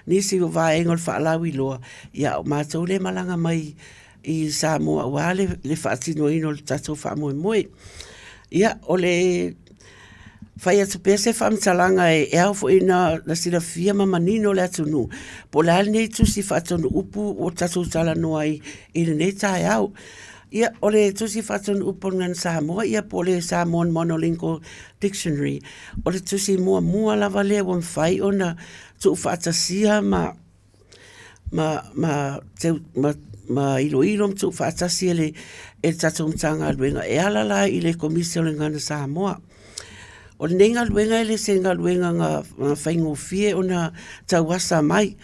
nisi o vaega o le faalauiloa, ia o matou lea e malaga mai i Samoa aua le, le faatinoina o le tatou faamoemoe. Ia, o le fai atu pea se faamatalaga e ao foi na silafia ma manino le atunuu po o le a lenei tusi faatonu upu ua tatou talanoa ai i lenei taeao. Ia, o le tusi faatonu upu o le Gagana Samoa, ia po o le Samoan Monolingual Dictionary, o le tusi muamua lava lea ua mafai ona tuufaatasia ma ma, ma, teu, ma, ma iloilo ma tuufaatasi e le, e le tatou Matagaluega e ala la i le Komisi o le Gagana Samoa. O lenei galuega e le se galuega na, na faigofie ona tauasa mai,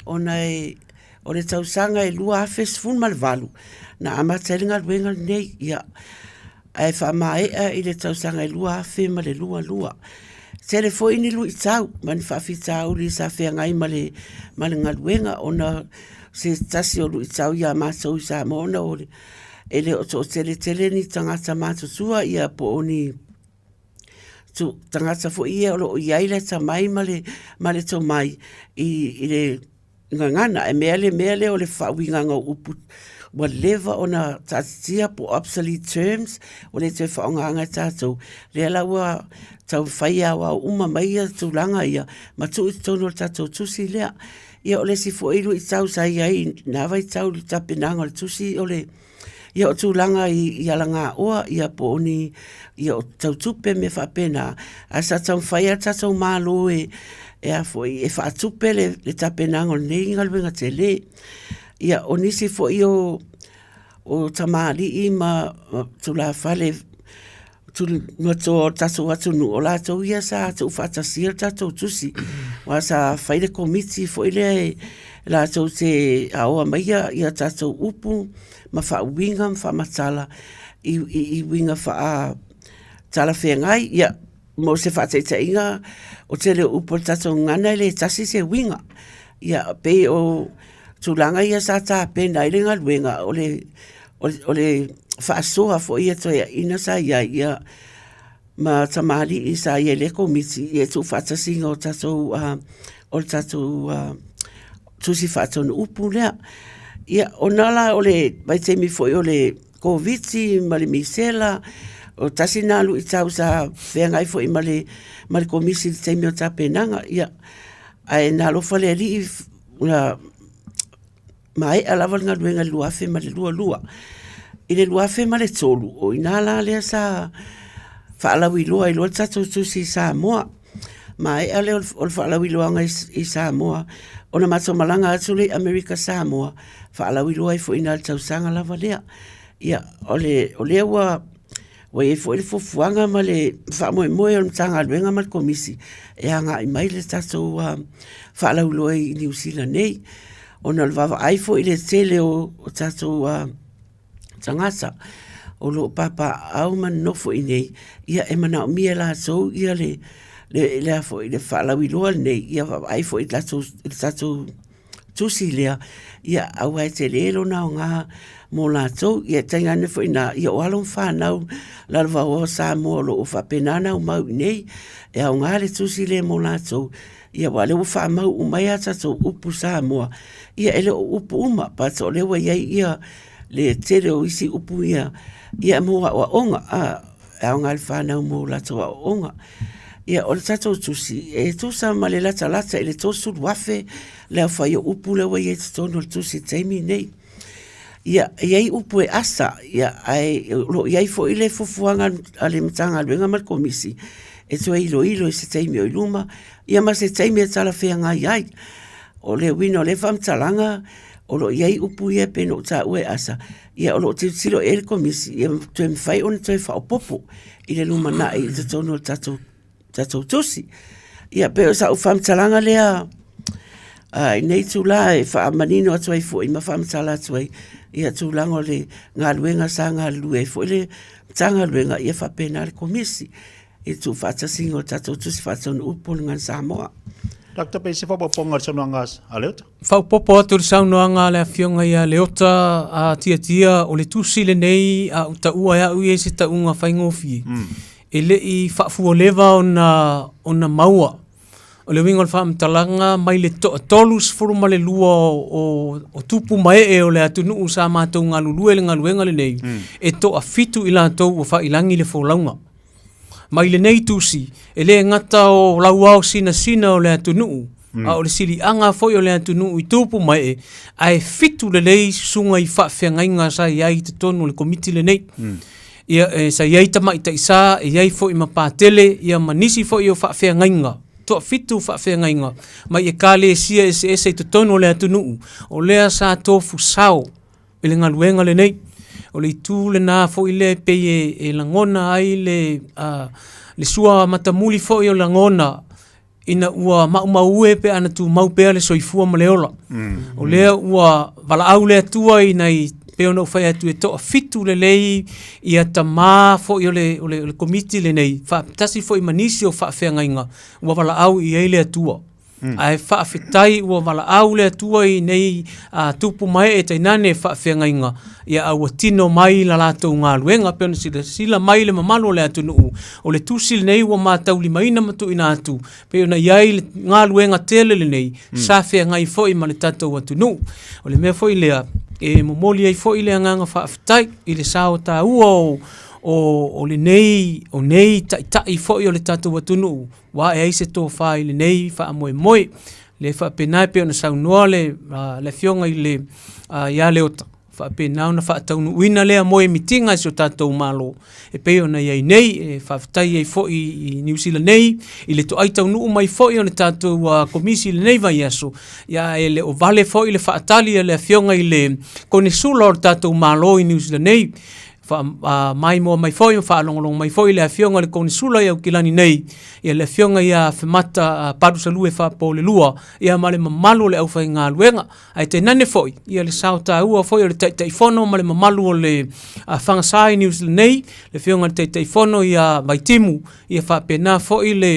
ona e, o le tausaga e 2018 na amata ai le galuega lenei, ia, ae faamaea i le tausaga e 2022. Tele foi ni luitau ma ni faafitauli sa feagai ma le, ma le galuega ona se tasi o luitau iā matou i Samoa ona o le, e le o toatele tele ni tagata matutua ia po o ni tu, tagata foi ia o lo o i ai le atamai ma le, ma le tomai i, i le gagana, e mea le mea lea o le faauigaga o upu ua leva ona taatitia po o obsolete terms ua le toe faaaogaina e tatou. Lea la ua taumafai e aoao uma mai ia tulaga ia ma tuu i totonu o le tatou tusi lea. Ia o le isi foi luitau sa i ai i na vaitau i le tapenaga o le tusi o le ia o tulaga i alagaoa ia po o ni ia o tau tupe mea faapena, ae sa taumafai lava le tatou Malo e e a foi e faatupe le, le tapenaga o lenei galuega tele. Ia, o nisi foi o, o tamalii ma, ma tulafale matoa o le tatou atunuu, o latou ia sa tuufaatasia le tatou tusi, aua sa fai le komiti foi lea e latou te aoa maia ia tatou upu ma faauiga ma faamatala i, i, i uiga faa talafeagai. Ia, mo se faataitaiga, o tele o upu o le tatou gagana e le tasi se uiga. Ia, pei o tulaga ia sa tapena ai le galuega, o le, o le faasoa foi ia toeaiina sa i ai, ia, ma tamalii sa i ai i lea Komiti i le tuufaatasiga o tatou, o le tatou Tusi Faatonu Upu lea. Ia, ona la o le vaitaimi foi o le Koviti ma le misela, o tasi lena luitau sa feagai foi ma le, ma le Komisi i le taimi o tapenaga. Ia, ae na alofa le Alii na maea lava le galuega i le 2022. I le 2003, o i ina la lea sa faalauiloa ai loa le tatou tusi i Samoa. Maea lea o le faalauiloaga i Samoa, ona matou malaga atu lea i Amerika Samoa, faalauiloa ai foi i ina i le tausaga lava lea. Ia, o lea ua Ua i ai foi le fuafuaga ma le faamoemoe o le Matagaluega ma le Komisi e agai mai le tatou faalauiloa i Niu Sila nei, ona o le vaavaai foi i le tele o tatou tagata o lo o papaaao ma nonofo i inei, ia e manaomia e latou le faalauiloa lenei, ia vaavaai foi i le tatou tusi lea, ia aua e tele lona aoga mo latou. Ia tainane foi i ina, ia o alo ma fanau lalovaoa o Samoa o lo o faapena ona aumau i inei, e aoga le tusi lea mo latou, ia aua o lea ua faamau uma ai a tatou upu Samoa, ia e le o upu uma, but o lea ua i ai ia le tele o isi upu ia, ia mo aoaoga, e aoga i le fanau mo latou aoaoga. Ia, o le tatou tusi, e tusa ma le latalata i le 30,000 le aofai o upu lea ua i ai i totonu o le tusi i le taimi lenei. Ia, e i ai upu e asa, ia, ae o lo o i ai foi le fuafuaga a le Matagaluega ma le Komisi e toe iloilo i se taimi o i luma, ia ma se taimi e talafeagai ai. O le uiga o lea faamatalaga, o lo o i ai upu ia e pei ona ou taua e asa, Ia, o lo o tilotilo i ai le Komisi ia toe mafai ona toe faaopoopo i le lumanai i totonu o le tatou, tatou tusi. Ia, pei o sau faamatalaga lea i lenei itula e faamanino atu ai foi ma faamatala atu ai ia tulaga o le galuega sa galulue ai foi le Matagaluega ia faapena le Komisi. i le tuufaatasiga o tatou Tusi Faatonu Upu o le Gagana Samoa. Dr. Pei se faaopoopoga i le saunoaga a Leota? Faaopoopo atu i le saunoaga a le Afioga ia Leota a Tiatia, o le tusi lenei a ou taua e au ia i se tauga faigofie, e le i faafualeva ona, ona maua. O le uiga o le faamatalaga mai le toa-32 o, o tupu ma ee o le atunuu sa matou galulue i le galuega lenei, e toafitu i latou ua faailagi le folauga. Mai lenei tusi, e le gata o lauao sinasina o le atunuu, mm. a o le siliaga foi o le atunuu i tupu ma ee, ae fitu lelei susuga i faafeagaiga sa i ai i totonu o le komiti lenei. Mm. Ia, e, sa i ai tamaitai sa, e i ai foi ma patele, ia ma nisi foi o faafeagaiga, toafitu faafeagaiga, mai ekalesia eseese i totonu o le atunuu, o lea sa tofu sao i le galuega lenei. O le itu lena foi lea e pei e, e lagona ai le, le sua matamuli foi o lagona ina ua maumaue pe ana tumau pea le soifua ma le ola. Mm. O lea ua valaau le Atua i nai pei ona ou fai atu e toafitu lelei ia tamā foi o le, o le, o le komiti lenei, faatasi foi ma nisi o faafeagaiga ua valaau i ai le Atua. Mm. Ae faafetai ua valaau le Atua i nei tupu ma ee tainane faafeagaiga, ia a ua tino mai la latou galuega pei ona silasila mai le mamalu o le atunuu. O le tusi lenei ua mataulimaina ma tuuina atu pei ona i ai le galuega tele lenei mm. sa feagai foi ma le tatou atunuu. O le mea foi lea e momoli ai foi le agaga faafetai i le sao taua o o, o lenei o nei taitai foi o le tatou atunuu ua ae ai se tofa i lenei faamoemoe. Le faapena e pei ona saunoa le, le afioga i le, ia Leota. Faapena ona faataunuuina lea moemitiga i si o tatou Malo e pei ona i ai nei. E faafetai ai foi i Niu Sila nei i le toai taunuu mai foi o le tatou Komisi i lenei vaiaso, ia e le o vale foi le faatali a le Afioga i le Konesula o le tatou Malo i Niu Sila nei. Faamaimoa mai foi ma faalogologo mai foi le Afioga i le Konesula i Aukilani nei, ia le Afioga ia Femata Palusalue Faapolelua, ia ma le mamalu o le aufaigaluega. Ae tainane foi, ia le sao taua foi o le Taitaifono ma le mamalu o le Fagasa i Niu Sila nei, le Afioga i le Taitaifono ia Vaitimu, ia faapena foi le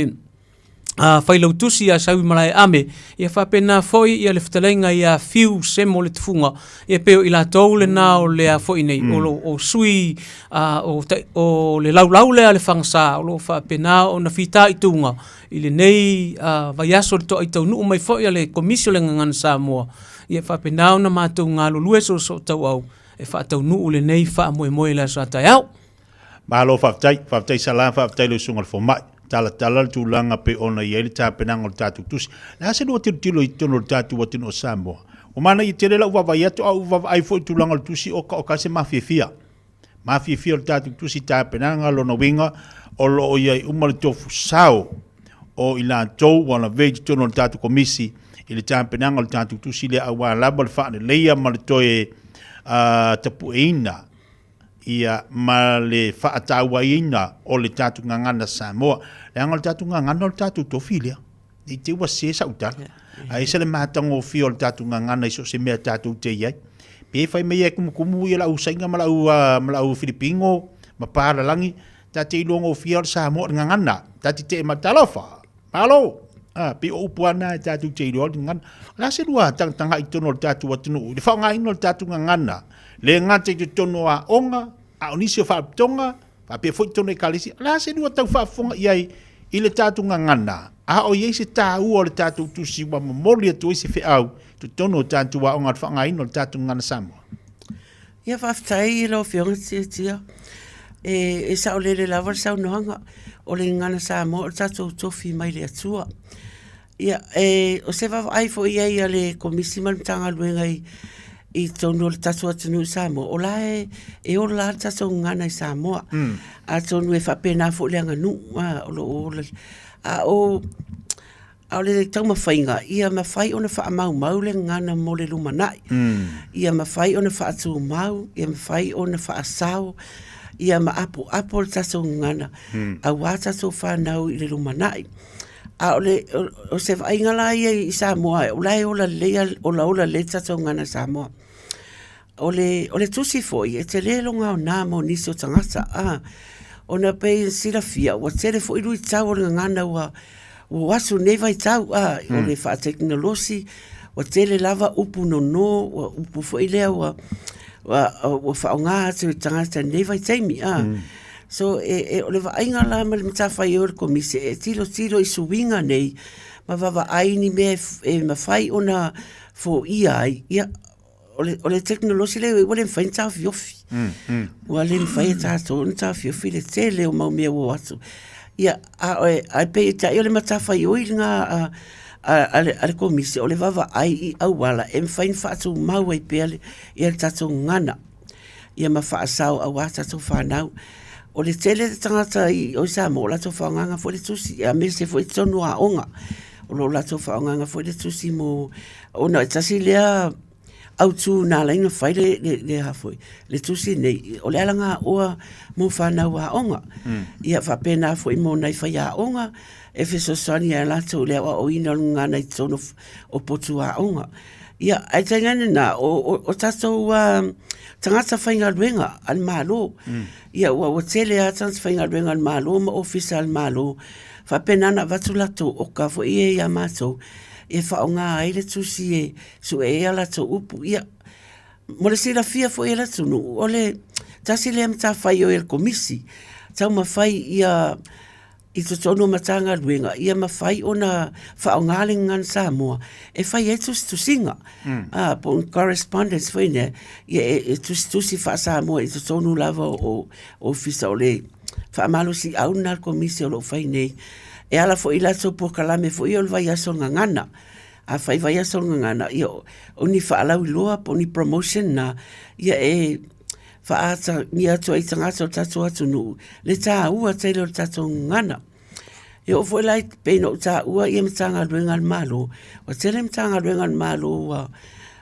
Failautusi ia Saui Malaeame, ia faapena foi ia le fetalaiga ia Fiu Semo le Tufuga, ia pei o i latou lena o le a foi nei, o lo o sui o le laulau lea a le Fagasa o lo o faapena ona fitaituga i lenei vaiaso le toai taunuu mai foi a le Komisi o le Gagana Samoa, ia faapena ona matou galulue soosootauau e faataunuu lenei faamoemoe i le aso a taeao. Malo faafetai, faafetai Sala, faafetai lau susuga i le fomai. Talatala le tulaga pei ona i ai le tapenaga o le tatou tusi. Le a se lua tilotilo i totonu o le tatou atunuu o Samoa? Ua manaia tele lau vaavaai atu, a ua vaavaai foi i tulaga o le tusi, oka oka se mafiafia. Mafiafia o le tatou tusi tapenaga, lona uiga o lo o i ai uma le tofu sao o i latou ua lavea i totonu o le tatou komisi i le tapenaga o le tatou tusi lea aua lava le faaleleia ma le toe tapueina ia ma le faatauaina o le tatou gagana Samoa. Leaga o le tatou gagana o le tatou tofi lea. Ne i te i ua sē sau tala. Ae ese le matagofie o le tatou gagana i so o se mea tatou te i ai. Pe fai mai e kumukumu ia lau Saina ma lau, ma lau Filipino ma palalagi, ta te iloa gofie o le Samoa o le gagana. Ta te tee mai, talofa, malo. Ah, pei o upu lava na e tatou te iloa le gagana. O le a se lua tagatagai i totonu o le tatou atunuu i le faaaogaina o le tatou gagana, le gata i totonu o aoga, a o nisi o faalapotopotoga, faapea foi totonu o ekalesia, o le a se lua tau faafofoga i ai i le tatou gagana, a o i ai se taua o le tatou tusi ua momoli atu ai se feau i totonu o tatou aoga i le faaaogaina o le tatou gagana Samoa? Ia faafetai i lau Afioga Tiatia. E, e saolele lava le saunoaga, o le gagana Samoa o le tatou tofi mai le Atua. Ia, e, o se vaavaai foi i ai a le Komisi ma le Matagaluega i, i totonu o le tatou atunuu i Samoa, o la e, e ola lava le tatou gagana i Samoa. Mm. Atonu e faapena foi le aganuu, a, o lo o ola. A o, a o le taumafaiga, ia mafai ona faamaumau le gagana mo le lumanai. Mm. Ia mafai ona faatumau, ia mafai ona faasao, ia ma apoapo le tatou gagana, mm. auā tatou whanau i le lumanai. A o le, o se vaaiga la ia i Samoa, o la e ola lelei, olaola lelei le tatou gagana Samoa. O le, o le tusi foi, e tele lona aoga mo nisi o tagata, a, ona pei e silafia, ua tele foi luitau o le gagana ua, ua asu nei vaitau, a, o le faatekonolosi, ua tele lava upu nono, ua upu foi lea ua, ua, ua faaaoga atu e tagata i lenei vaitaimi, a. So, e, e, o le vaaiga la ma le matafaioi o le Komisi e tilotilo i suiga nei ma vaavaai ni mea e, e mafai ona foia ai, ia, o le, o le tekonolosi lea ua le mafai ona taofiofi. Ua le mafai e tatou ona taofiofi le tele o mau mea ua o atu. Ia, a o e, ae peitai o le matafaioi lena a, a, a, le, a le Komisi, o le vaavaai i auala e mafai ona faatumau ai pea le, ia le tatou gagana. Ia ma faasao aua tatou fanau. O le tele o tagata i o i Samoa, o latou faaaogaina foi le tusi, aemaise foi i totonu o aoga. O lo o latou faaaogaina foi le tusi mo, ona e tasi lea autu na ala ai ona fai le, le, le a foi, le tusi nei, o le alagaoa mo fanau aoga. Ia faapena foi mo nai faiaoga e fesoasoani ai latou i le aoaoina o le gagana i totonu o potu aoga. Ia, ae tainane na, o, o, o tatou tagata faigaluega a le Malo, mm. ia, ua, ua tele lava tagata faigaluega a le Malo ma ofisa a le Malo, faapena ona avatu latou oka foi ia iā matou, e faaaoga ai le tusi e sue ai a latou upu. Ia, mo le silafia foi e le atunuu, o le tasi lea matafaioi a le Komisi, taumafai ia i totonu o Matagaluega ia mafai ona faaaoga le gagana Samoa e fai ai tusitusiga, mm. po o correspondence foi lea, ia e, e tusitusi faa-Samoa i totonu lava o ofisa o le faamalosiau lena a le Komisi o lo o fai nei. E ala foi i latou polokalame foi o le vaiaso gagana. Afai vaiaso o le gagana, ia o ni faalauiloa po o ni promotion na, ia e faaatagia atu ai i tagata o le tatou atunuu le taua tele o le tatou gagana. E oo foi la e pei ona ou taua ia Matagaluega a le Malo, ua tele Matagaluega a le Malo ua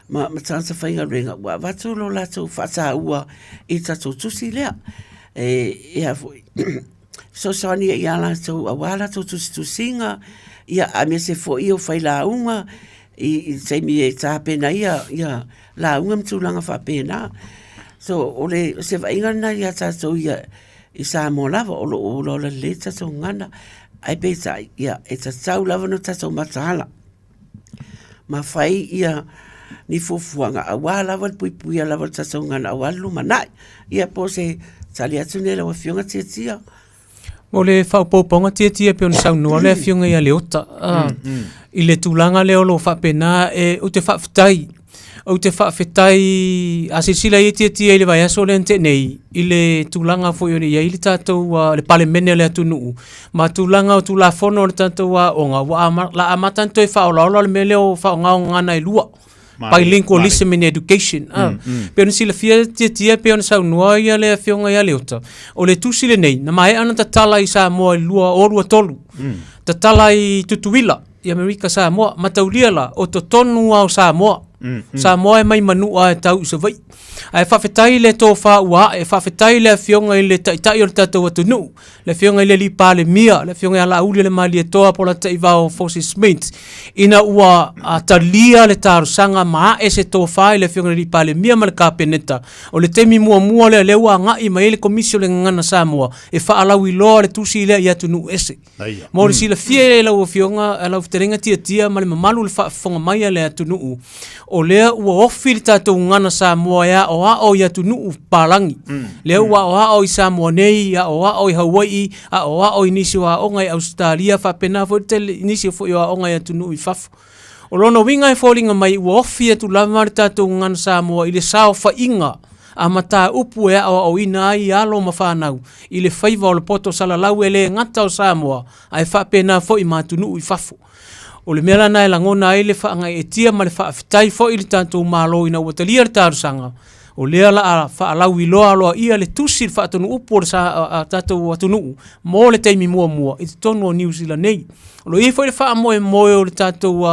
ma ma tagata faigaluega ua avatu lo latou faataua i le tatou tusi lea. E a foi fesoasoani ai ia latou aua latou tusitusiga, ia aemaise foi o failauga i le taimi e tapena ai ia lauga ma tulaga faapena. So o le o se vaaiga lena ia tatou ia i Samoa lava o lo o olaola lelei le tatou gagana, ae peitai, ia, e tatau lava ona tatou mataala ma fai ia ni fuafuaga aua lava le puipuia lava o le tatou gagana aua le lumanai. Ia po o se tali atu lenei i lau Afioga Tiatia. Mo le faaopoopoga Tiatia e pei ona saunoa le Afioga ia Leota, i le tulaga lea o lo o faapena, ou te faafetai Ou te faafetai, a silasila i ai Tiatia i le vaiaso lea na tea nei, i le tulaga foi o i ai le tatou, le Palemene o le atunuu, ma tulaga o Tulafono o le tatou aoga, ua la amata ona toe faaolaola le mea lea o faaaoga o gagana e lua, bilingualism in education. E pei ona silafia Tiatia e pei ona saunoa ia le Afioga ia Leota, o le tusi lenei, na maea ona tatala i Samoa i le 2023, tatala i Tutuila, i Amerika Samoa, mataulia la, o totonu lava o Samoa. Samoa e mai Manua e tau i Savaii. Ae faafetai le tofa ua ae, faafetai le Afioga i le Taitai o le tatou atunuu, le Afioga i le Alii Palemia, le Afioga ia Laaulialemalietoa Polataivao Fosi Smith, ina ua talia le talosaga ma ae se tofa i le Afioga i le Alii Palemia ma le Kapeneta. O le taimi muamua lea, lea ua agai mai ai le Komisi o le Gagana Samoa e faalauiloa le tusi lea i atunuu ese. Mo le silafia e lau Afioga, lau Fetalaiga Tiatia ma le mamalu o le faafofoga mai a le atunuu, o lea ua ofi le tatou gagana Samoa e aoao i atunuu papalagi. Lea ua aoao i Samoa nei, aoao i Hawai'i, aoao i nisi o aoga i Ausetalia, faapena foi le tele i nisi foi o aoga i atunuu i fafo. O lona uiga e foliga mai ua ofi atu lava le tatou gagana Samoa i le saofaiga a mataupu e aoaoina ai alo ma fanau i le faiva o le poto salalau e le gata o Samoa ae faapena foi ma atunuu i fafo. O le mea lena e lagona ai le faagaeetia ma le faafetai foi i le tatou Malo ina ua talia le talosaga, o lea la a faalauiloa aloaia le tusi i le faatonuupu o le tatou atunuu mo le taimi muamua i totonu o Niu Sila nei. O lo o i ai foi le faamoemoe o le tatou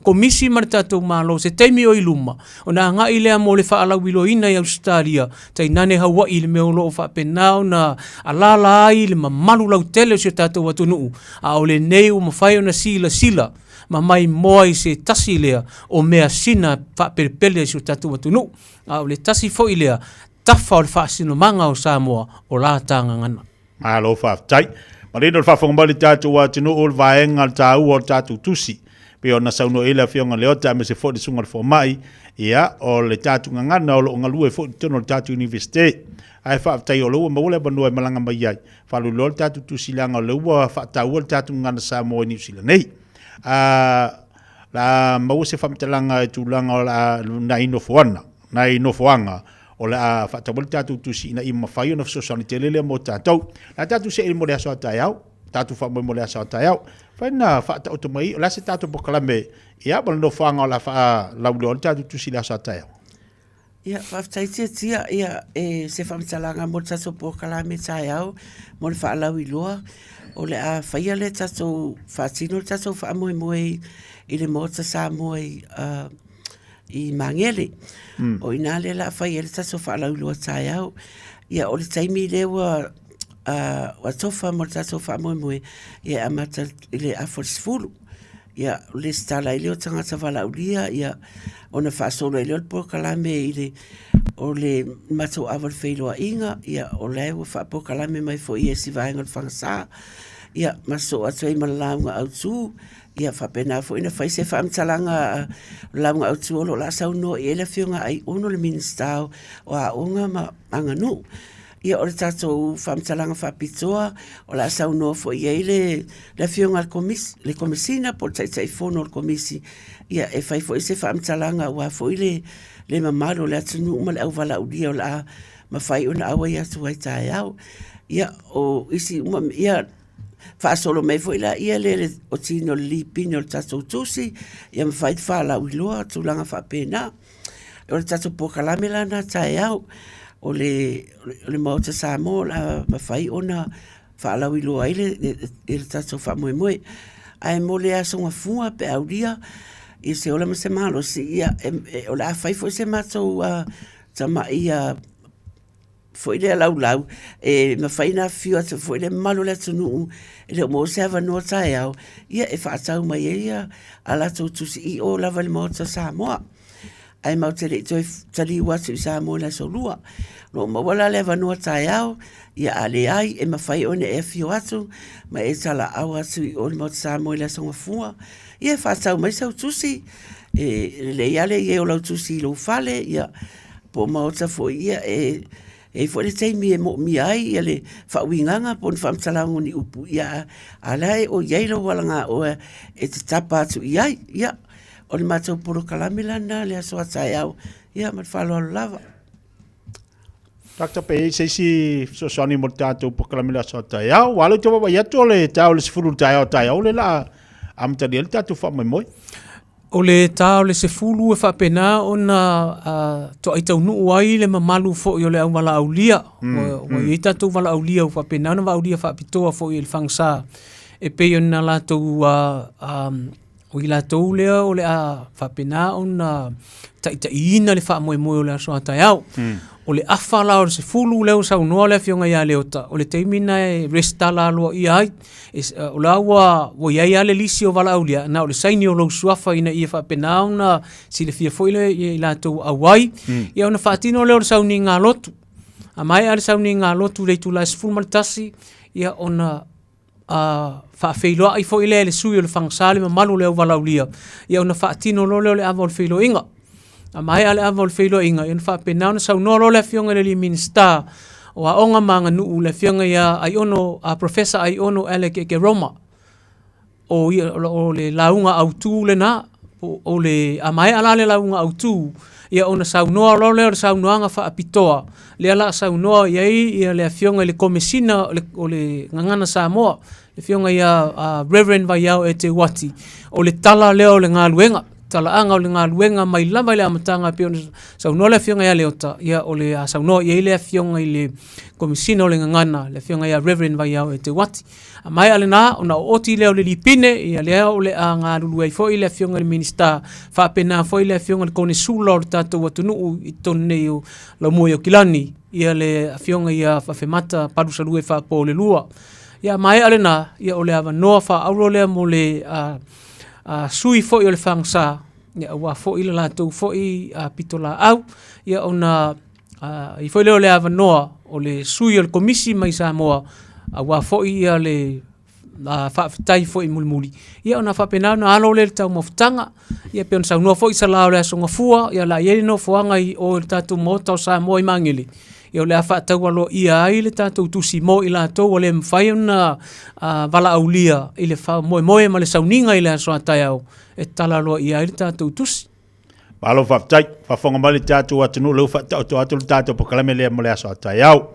Komisi ma le tatou Malo se taimi o i luma ona agai lea mo le faalauiloaina i Ausetalia, tainane Haua'i i le mea o lo o faapena ona alaala ai le mamalu lautele o si o tatou atunuu, a o lenei ua mafai ona silasila ma maimoa i se tasi lea o measina faapelepele a si o tatou atunuu, a o le tasi foi lea tafa o le faasinomaga o Samoa o la ta gagana. Malo faafetai. Manino le faafofoga mai le tatou atunuu le vaega le taua o le tatou tusi. Pei ona saunoa i ai le Afioga Leota aemaise foi le Susuga i le Fomai, ia, o le tatou gagana o lo o galue foi i totonu o le tatou Iunivesite. Ae faafetai o lea ua maua le avanoa e malaga mai ai. Faalauiloa le tatou tusi leaga o lea ua faataua le tatou gagana Samoa i Niu Sila nei. A la maua se faamatalaga i tulaga o la nai nofoana, nai nofoaga o le a faatau ai le tatou tusi ina ia mafai ona fesoasoani tele lea mo tatou. O le a tatou see mo le aso a taeao, tatou faamoemoe mo le aso a taeao. Fai na faataoto mai, o le a se tatou polokalame, ia, ma le nofoaga o le a faalauiloa ai le tatou tusi i le aso a taeao. Ia, faafetai Tiatia, ia, e se faamatalaga mo le tatou polokalame taeao mo le faalauiloa. O le a faia le tatou, faatino le tatou faamoemoe i le Maota Samoa i, uh, i Magele. O i ina lea o le a fai ai le tatou faalauiloa taeao. Ia, o le taimi lea ua, uh, ua tofa mo le tatou faamoemoe, ia e amata i le afa o le 10. Ia, resitala ai lea o tagata valaaulia, ia, ona faasolo ai lea o le polokalame i le, o le matou ava o le feiloaiga, ia, o la e ua faapolokalame mai foi e isi vaega o le FAGSA, ia, ma sosoo atu ai ma le lauga autu, ia, faapena foi ona fai se faamatalaga a le lauga autu o lo o le a saunoa i ai le Afioga ia Aiono le Minisita o Aoga ma Aganuu. Ia, o le tatou faamatalaga faapitoa, o le a saunoa foi i ai le, le Afioga i le Komisi, le Komesina po o le Taitaifono o le Komisi, ia, e fai foi se faamatalaga aua foi le, le mamalu o le atunuu ma le auvalaaulia o le a mafai ona auai atu ai taeao. Ia, o isi uma, ia, faasolo mai foi laia le le otino o le lipine o le tatou tusi, ia mafai ona faalauiloa tulaga faapena. O le tatou polokalame la lena taeao, o le o le Maota Samoa o le a mafai ona faalauiloa ai le tatou faamoemoe. Ae mo le Aso Gafua pe a aulia i se ola ma se malosi, ia o le a fai foi se matou tamai foi lea laulau e mafai ona afifio atu foi le mamalu o le atunuu e le o maua se avanoa taeao, ia e faatau mai ai a latou tusi i o lava i le Maota o Samoa. Ae matou te le i toe taliu atu i Samoa i le aso Lua. O lo o maua la le avanoa taeao, ia a leai e mafai ona e afio atu ma e talaau atu i o i le Maota Samoa i le Aso Gafua, ia e faatau mai sau tusi, e lelei lava le i ai o lau tusi i lou fale, ia po o maota foi, ia e i ai foi le taimi e moomia ai ia le faauigaga po o ni faamatalaga o ni upu, ia a o la e o i ai lou alagaoa e te tapa atu i ai. Ia, o le matou polokalame la lena i le aso a taeao, ia ma le faaaloalo lava. Doctor, pe i ai se isi fesoasoani mo le tatou polokalame i le aso a taeao. Aua o lea ou te vaavaai atu o le taeao i le 10 i le taeao a taeao lea o le a amatalia ai le tatou faamoemoe. O le ta o le 10 e faapena ona toai taunuu ai le mamalu foi o le au valaaulia. Ua i ai tatou valaaulia ua faapena ona valaaulia faapitoa foi e le fagasa e pei ona latou O i latou lea o le a faapena ona taitaiina le faamoemoe o le aso a taeao. O le afa la o le 10 lea ua saunoa le Afioga ia Leota, o le taimi lena e resitala aloaia ai. O la ua i ai lava le lisi o valaaulia, na o le saini o lou suafa ina ia faapena ona silafia foi le i latou auai, ia ona faatino lea o le sauniga lotu. A maea le sauniga lotu i le itula e 11, ia ona faafeiloai foi lea i le sui o le fagasa le mamalu o le auvalaaulia, ia ona faatino loa lea o le ava o le feiloaiga. A maea le ava o le feiloaiga, ia ona faapena ona saunoa loa le Afioga i le alii Minisita o Aoga ma Aganuu, le Afioga ia Aiono, Professor Aiono Alec Ekeroma. O ia, o le lauga autu lena, po o le, a maea la le lauga autu, ia ona saunoa loa lea o le saunoaga faapitoa, lea la saunoa i ai ia le Afioga i le Komesina o le Gagana Samoa, le Afioga ia Reverend Vaiao Eteuati, o le tala lea o le galuega, talaaga o le galuega mai lava i le amataga e pei ona saunoa le Afioga ia Leota, ia o le a saunoa i ai le Afioga i le Komesina o le Gagana, le Afioga ia Reverend Vaiao Eteuati. A maea lena, ona ooti lea o le lipine, ia lea o le a galulue ai foi le Afioga i le Minisita, faapena foi le Afioga i le Konesula o le tatou atunuu i totonu nei o Laumua i Aukilani, ia le Afioga ia Afemata Palusalue Faapoolelua. Ia a maea lena, ia o le avanoa faaauro lea mo le sui foi o le Fagasa, ia aua foi le latou foi pitolaau, ia ona i foi lea o le avanoa o le sui o le Komisi mai Samoa, aua foi ia le faafetai foi mulimuli, ia ona faapena ona alo lea i le taumafataga, ia pei ona saunoa foi Sala o le Aso Gafua, ia o le a i ai le nofoaga i o i le tatou Maota o Samoa i Magele, ia o le a faataualoaia ai le tatou tusi mo i latou ua le mafai ona valaaulia i le faamoemoe ma le sauniga i le aso a taeao e tatala aloaia ai le tatou tusi. Malo faafetai. Faafofoga mai le tatou atunuu lea ua faataoto atu le tatou polokalame lea mo le aso a taeao.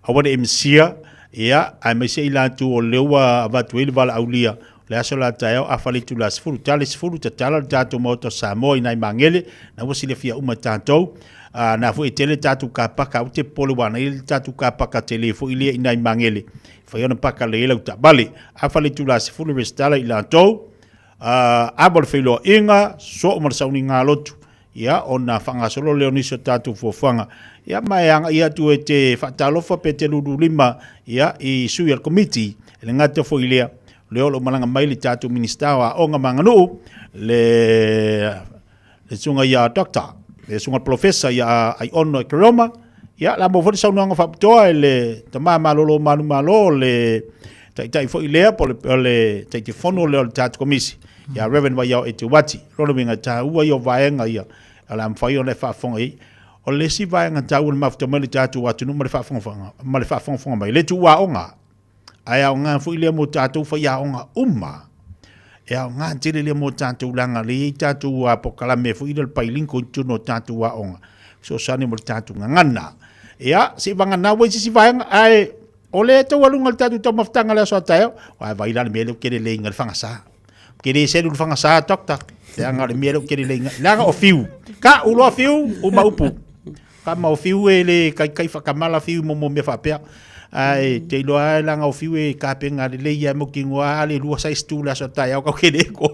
Aua ne i misia, ia, aemaise i latou o lea ua avatu ai le valaaulia, o le aso la taeao afa le itula 10, tale 10, tatala le tatou Maota o Samoa i nai Magele, na ua silafia uma e tatou. Na foi e tele tatou kapaka, aua te popole ua ana i le tatou kapaka tele foi lea i nai Magele, e fai ona paka lelei ai lau taavale. Afa le itula 10, resitala i latou. Ava o le feiloaiga, soo ma le sauniga lotu, ia, ona faagasolo lea o nisi o tatou fuafuaga. Ia, ma e agai atu e te faatalofa pe te lululima, ia, i sui o le Komiti, e le gata foi i lea, o lea o lo o malaga mai le tatou Minisita o Aoga ma Aganuu, le, le susuga ia Doctor, le susuga Polofesa ia Aiono Ekeroma, ia, la maua foi le saunoaga faapitoa e le tama malolo manumalo, le taitai foi lea, po o le Taitaifono lea o le tatou Komisi, ia Reverend Vaiao Eteuati. O lona uiga e taua ia o vaega ia, o le a mafai ona e faafofoga i ai. O le isi vaega taua i le mafuta mai le tatou atunuu ma le faafogafoga, ma le faafogafoga mai, le tuuaoga, ae aoga foi lea mo tatou faiaoga uma. E aoga tele lea mo tatou leaga lea e i ai tatou polokalame foi lea o le bilingual i totonu o tatou aoga, fesoasoani mo le tatou gagana. Ia, se i vagana ua i se isi vaega, ae O le taualuga o le tatou taumafataga i le aso a taeao, aua e vaai la le mea lea ou te leleiga i le fagasa. Ou te le selu i le fagasa, doctor, leaga o le mea lea ou te leleiga ai. Leaga o Fiu, ka uloa Fiu, uma upu. Tama o Fiu e le taitai faatamala Fiu mo mea faapea. Ae te iloa lava leaga o Fiu e tapena lelei lava mautinoa a le lua size tu le aso a taeao kau ke le ko.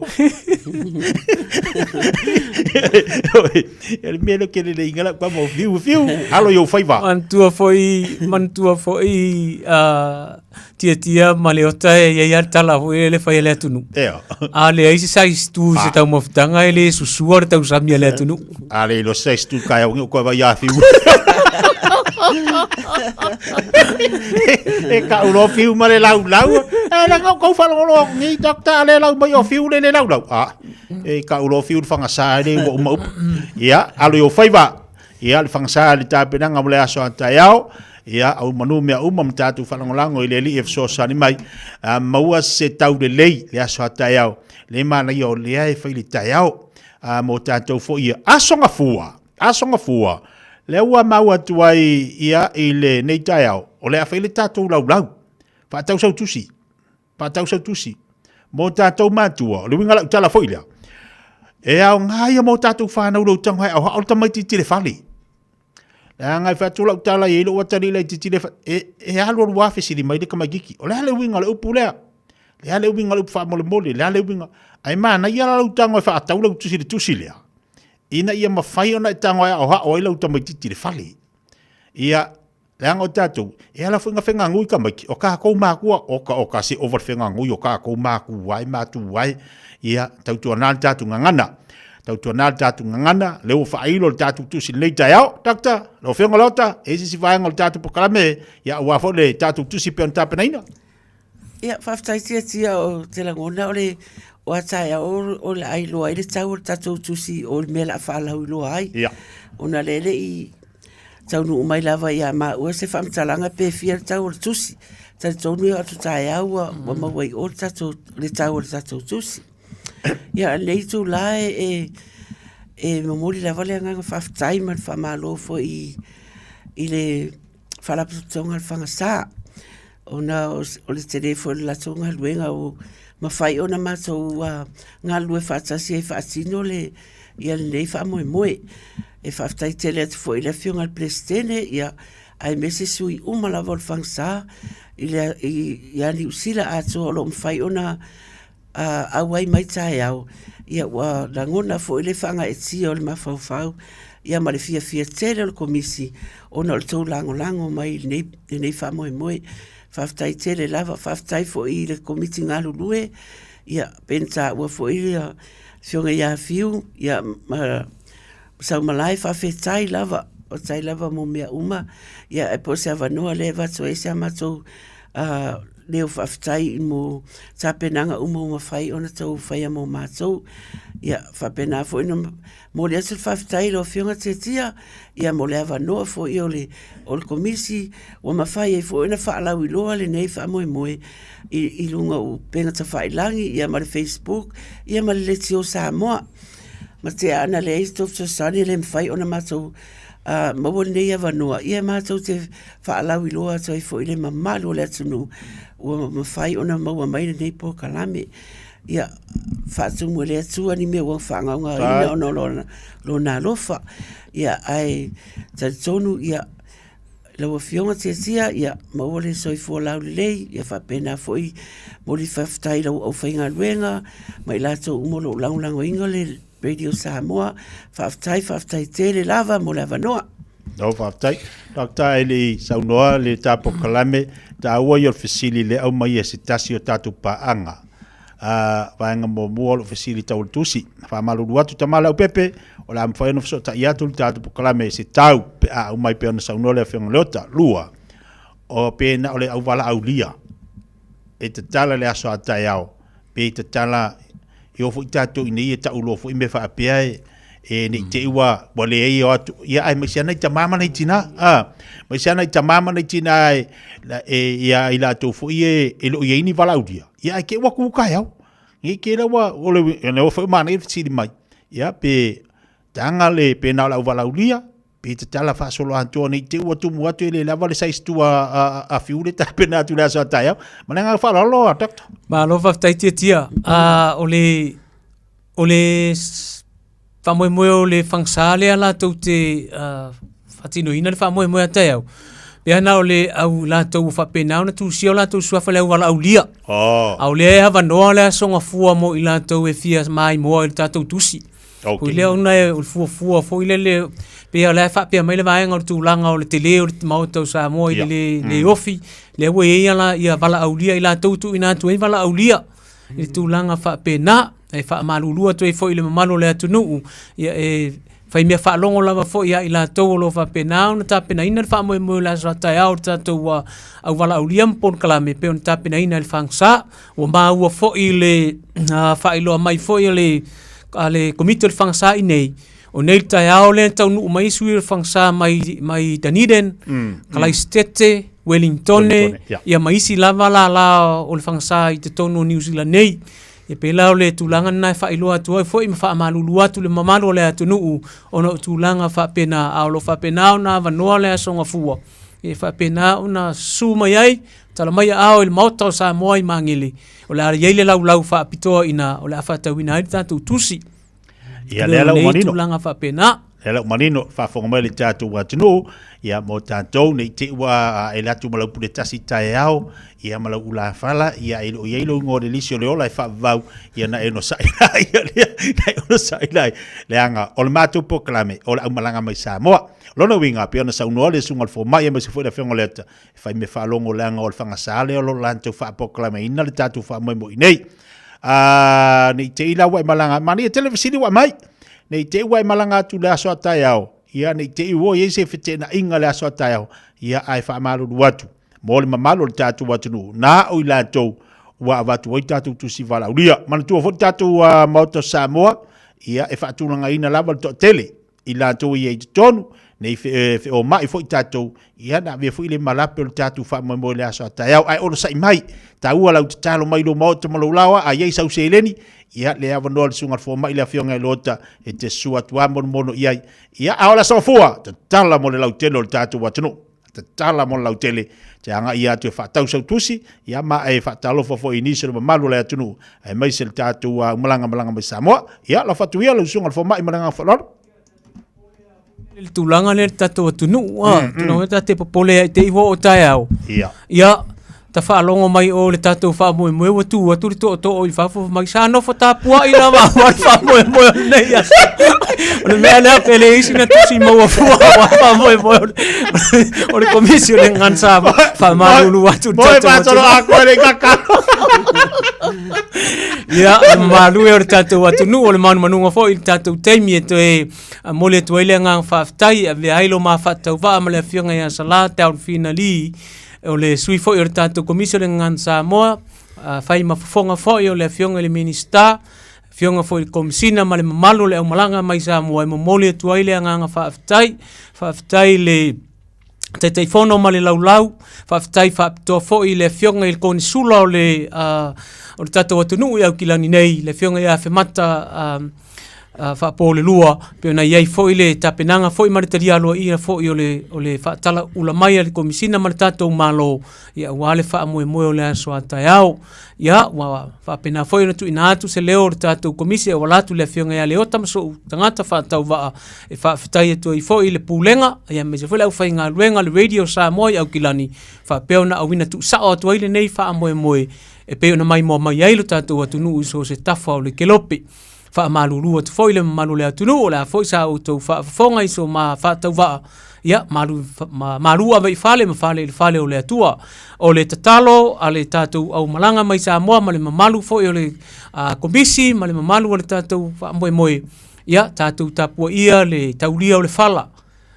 E le mea lea ou te leleiga lau tama o Fiu, Fiu, alo i ou faiva. Manatua foi, manatua foi a Tiatia ma Leota e i ai lava le tala foi lele e fai e le atunuu. Ea. A leai se size tu i se taumafataga e le susua le tausami a le atunuu. A le iloa se size tu taeao nei o toe vaai ia Fiu. E kau loa Fiu ma le laulau. E leaga o tou faalogologo atu nei doctor a le lau mai o Fiu le le laulau. A, e kau loa Fiu le fagasa e le ua uma upu. Ia, alo i ou faiva. Ia, le fagasa i le tapenaga mo le aso a taeao. Ia, au manu mea uma ma tatou faalagolago i le Alii e fesoasoani mai. A maua se taulelei le aso a taeao. Le manaia o lea e fai le taeao. A mo tatou foi ia Aso Gafua, Aso Gafua, lea ua maua atu ai ia i lenei taeao, o le a fai le tatou laulau, faatau sau tusi, faatau sau tusi mo tatou matua. O le uiga o lau tala foi lea, e aoga ia mo tatou whanau lou tago hai au hao le tamaitiiti le fale. Leaga e fai atu lau tala i ai lou atalii laitiiti le e, e alu alu lava fesili mai le tamaitiiti. O le a le uiga o le upu lea? Le a le uiga o le upu faamolemole? Le a le uiga? Ae manaia la lau tago e faatau lau tusi i le tusi lea, ina ia mafai ona e tago e aoao ai lau tamaitiiti i le fale. Ia, leaga o tatou, e ala foi na fegagui tamaiti, o tatou matua, oka oka se ova le fegagui o tatou matua e matua e, ia, tautuana le tatou gagana. Tautuana le tatou gagana, lea ua faailo le tatou tusi i lenei taeao. Doctor, lau Afioga Leota, e i ai se isi vaega o le tatou polokalame, ia, aua foi le tatou tusi e pei ona tapenaina. Ia, faafetai Tiatia, ou te lagona o le o a taeao o le a iloa ai le tau o le tatou tusi o le mea o le a faalauiloa ai. Ia. Ona lea e le i taunuu mai lava ia maua se faamatalaga pe fia le tau o le tusi. Talitonu e oo atu taeao ua, ua maua i o le tatou, le tau o le tatou tusi. Ia, o lenei itula e, e, e momoli lava le agaga faafetai ma le faamalo foi i, i le Faalapotopotoga o le Fagasa, ona o le tele foi o le latou galuega ua mafai ona matou galulue faatasi ai e faatino le ia lenei faamoemoe. E faafetai tele atu foi i le Afioga i le Peresetene aemaise sui uma lava o le Fagasa i le ia Niu Sila atoa o lo o mafai ona auai mai taeao, ia ua lagona foi le faagaeetia o le mafaufau ia ma le fiafia tele o le Komisi ona o le tou lagolago mai i lenei, lenei faamoemoe. Faafetai tele lava, faafetai foi i le Komiti galulue, ia pei ona taua foi le Afioga ia Fiu, ia ma Saumalae, faafetai lava, faafetai lava mo mea uma. Ia ae po o se avanoa lea e avatu ai se a matou leo faafetai mo tapenaga uma ua mafai ona tou faia mo matou. Ia faapena foi ona momoli atu le faafetai i lau Afioga Tiatia ia mo le avanoa foi o le o le Komisi ua mafai ai foi ona faalauiloa lenei faamoemoe i i luga o upega tafailagi ia ma le Facebook ia ma le Leitio Samoa. Ma te ana leai se tou fesoasoani e le mafai ona matou maua lenei avanoa, ia matou te faalauiloa atu ai foi i le mamalu o le atunuu ua mafai ona maua mai lenei polokalame. Ia faatumu e le Atua ni mea ua faagaogaina ona o lona, lona alofa. Ia ae talitonu ia lau Afioga Tiatia, ia maua le soifua laulelei, ia faapena foi momoli faafetai i lau aufaigaluega ma i latou uma o lo o lagolagoina le Radio Samoa. Faafetai, faafetai tele lava mo le avanoa. No, faafetai. Doctor, e le i saunoa le ta polokalame, taua ia o le fesili le aumai e se tasi o tatou paaga. A, vaega muamua o lou fesili tau le tusi. Faamalulu atu tama Leaupepe, o le a mafai ona fesootai atu le tatou polokalame i se tau pe a aumai pei ona saunoa le Afioga Leota. Lua, o pe na o le auvala'aulia e tatala le aso a taeao, pe tatala e o foi tatou i inei e tau loa foi mea faapea e e ne i te i ua, ua leai e o atu, ia aemaise lava nai tama ma nai tina, a, aemaise lava nai tama ma nai tina e, e, ia i latou foi e, e le o i ai ni valaaulia, ia ae te i ua tu taeao. Ne i te i la ua, o le, o lea foi ua manaia le fesili mai, ia pe taga le, pe na o le auvalaulia, Pe tatala faasolo atoa nei te ua tumu atu e le lava le size tu a Fiu le tapena atu le aso a taeao. Ma le agaga faaaloalo a Doctor. Malo faafetai Tiatia. O le o le faamoemoe o le fagasa lea latou te faatinoina le faamoemoe a taeao, pei lava na o le au latou ua faapena ona tusia o latou suafa le auvalaaulia. Oh. A o lea e avanoa le Aso Gafua mo i latou e fia maimoa i le tatou tusi. Okay. Foi lea ona e, o le fuafua foi lele, pei o la e faapea mai le vaega o le tulaga o le tele o le Maota o Samoa i le le, le ofi, lea ua i ai ala, ia valaaulia i latou tuuina atu ai valaaulia i le tulaga faapena. E faamalulu atu ai foi i le mamalu o le atunuu, ia e fai mea faalogo lava foi ia i latou o lo o faapena ona tapenaina le faamoemoe o le aso a taeao o le tatou auvalaaulia ma polokalame e pei ona tapenaina e le FAGSA. Ua maua foi le faailoa mai foi a le a le Komiti o le FAGSA i nei, o nei le taeao lea e taunuu mai sui o le FAGSA mai, mai Dunedin, Kalaisitete, Wellingtone, ia ma isi lava lala o le FAGSA i totonu o Niu Sila nei. Ia pei la o le tulaga lena e faailoa atu ai foi ma faamalulu atu le mamalu o le atunuu ona o tulaga faapena, a o lo o faapena ona avanoa le Aso Gafua e faapena ona susu mai ai, tala mai aao i le Maota o Samoa i Magele, o le a i ai le laulau faapitoa i ina o le a faatauina ai le tatou tusi. Ia, lea la ua manino. Tulaga faapena. Lea la ua manino, faafofoga mai le tatou atunuu, ia mo tatou ne i te i ua aele atu ma lau pule tasi taeao, ia ma lau ulafala, ia e le o i ai lou igoa o le lisi o le ola e faavavau, ia na e onosai la, ia lea, na e onosai la, leaga o le matou polokalame o le aumalaga mai Samoa. O lona uiga, pei ona saunoa le susuga i le fomai aemaise foi le afioga o Leota, e fai mea faalogo leaga o le fagasa lea o lo o latou faapolokalamaina le tatou faamoemoe i nei. Ne i te i la ua e malaga, manaia tele fesili ua aumai, ne i te i ua e malaga atu i le aso a taeao, ia ne i te i ua i ai se feteenaiga i le aso a taeao, ia ae faamalulu atu mo le mamalu o le tatou atunuu, na o i latou ua avatu ai tatou tusi valaaulia. Manatua foi le tatou Maota o Samoa, ia e faatulagaina lava le toatele i latou ia i totonu, ne i feomai foi tatou, ia na avea foi le malape o le tatou faamoemoe i le aso a taeao. Ae onosai mai, taua lau tatalo mai lou maota ma lou laoa, a i ai sau seleni, ia le avanoa le susuga i le fomai le afioga i Lota e te susu atu lava monomono i ai. Ia, a o le aso fua, tatala mo le lautele o le tatou atunuu. Tatala mo le lautele, te agai atu e faatau sau tusi, ia ma e faatalofa foi i nisi o le mamalu o le atunuu, aemaise le tatou malaga malaga mai Samoa. Ia, lau fatu ia lau susuga i le fomai ma le agaga faaaloalo. Le tulaga lea le tatou atunuu, a, tulaga ta te popole ai te i ua oo taeao. Ia. Ia, ta faalogo mai o le tatou faamoemoe ua tu atu le tootoo i fafo mai sa nofo tapuai lava aua le faamoemoe o lenei aso. O le mea lea pe leai sina tusi maua fua aua faamoemoe o le komisi o le Gagana Samoa faamalulu atu le Moe tatou faasolo atunuu. atoa le kakalo. Ia, le mamalu e o le tatou atunuu, o le manumanuga foi i le tatou taimi e toe momoli atu ai le agaga faafetai e avea ai lo ma faatauvaa ma le afioga ia Sala Taulefina Lee O le sui foi o le tatou Komisi o le Gagana Samoa, fai ma fofoga foi o le Afioga i le Minisita, Afioga foi i le Komesina ma le mamalu o le aumalaga mai Samoa e momoli atu ai le agaga faafetai. Faafetai i le Taitaifono ma le laulau, faafetai faapitoa foi i le Afioga i le Konisula o le, o le tatou atunuu i Aukilani nei, le Afioga ia Afemata Faapolelua, pei ona i ai foi le tapenaga foi ma le talia aloaia foi o le, o le faatalaula mai a le Komesina ma le tatou Malo, ia aua le faamoemoe o le aso a taeao. Ia, ua faapena foi ona tuuina atu se leo o le tatou Komisi e auala atu i le Afioga ia Leota ma sou tagata faatauvaa e faafetai atu ai foi i le Pulega, ia aemaise foi le aufaigaluega a le Radio Samoa i Aukilani, faapea ona auina tuusao atu ai lenei faamoemoe e pei ona maimoa mai ai lo tatou atunuu i so o se tafa o le kelope. Faamalulu atu foi le mamalu o le atunuu, o le a foi sa outou faafofoga i so ma faatauvaa, ia, malu, ma, malu ave i fale ma fale i le fale o le Atua. O le tatalo a le tatou aumalaga mai Samoa ma le mamalu foi o le komisi ma le mamalu o le tatou faamoemoe, ia, tatou tapuaia le taulia o le fala,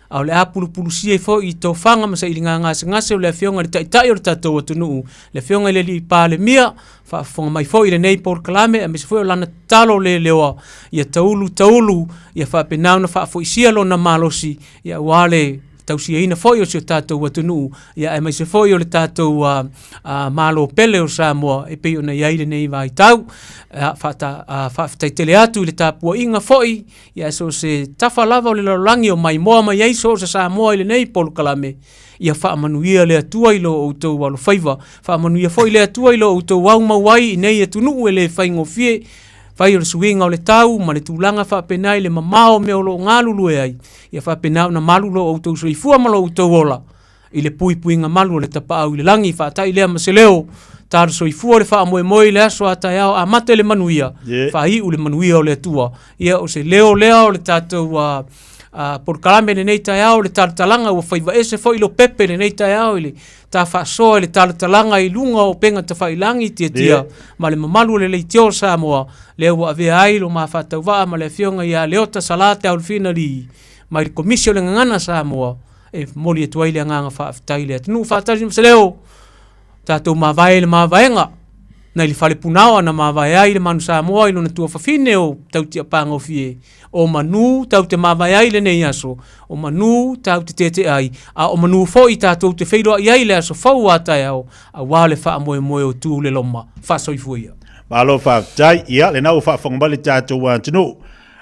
a o le a pulupulusia ai foi i tofaga ma sailiga gasegase o le Afioga i le Taitai o le tatou atunuu, le Afioga i le Alii Palemia, faafofoga mai foi i lenei polokalame aemaise foi o lana tatalo leleoa ia taulu taulu ia faapena ona faafoisia lona malosi ia aua le tausiaina foi o si o tatou atunuu, ia aemaise foi o le tatou Malo pele o Samoa e pei ona i ai lenei vaitau. Faafetai tele atu i le tapuaiga foi, ia so o se tafa lava o le lalolagi o maimoa mai ai so o se Samoa i lenei polokalame, ia faamanuia le Atua i lo outou alofaiva, faamanuia foi le Atua i lo outou aumau ai i nei atunuu e le faigofie, fai o le suiga o le tau ma le tulaga faapena i le mamao o mea o lo o galulue ai, ia faapena ona malu lo outou soifua ma lo outou ola i le puipuiga malu o le Tapaau i le lagi. Faatai lea ma se leo, talo soifua le faamoemoe i le aso a taeao, amata i le manuia, yeah. faaiu le manuia o le Atua. Ia, o se leo lea o le tatou polokalame lenei taeao, le talatalaga ua faivaese foi lo pepe lenei taeao i le ta faasoa i le talatalaga i luga o upega tafailagi tiatia yeah. ma le mamalu o le leitio o Samoa, lea ua avea ai lo ma faatauvaa ma le afioga ia Leota Sala Te Aolefina Lee mai le Komisi o le Gagana Samoa e momoli atu ai le agaga faafetai i le atunuu. Faatasi ma se leo, tatou mavae i le mavaega nai le fale punaoa na mavae ai le manu Samoa i lona tuafafine o Tautiapagofie, o manu tatou te mavae ai lenei aso, o manu tatou te tetea ai, a o manu foi tatou te feiloai ai le aso fou a taeao, aua le faamoemoe o tu le loma. Faasoifua ia. Malo faafetai. Ia, lena ua faafofoga mai le tatou atunuu.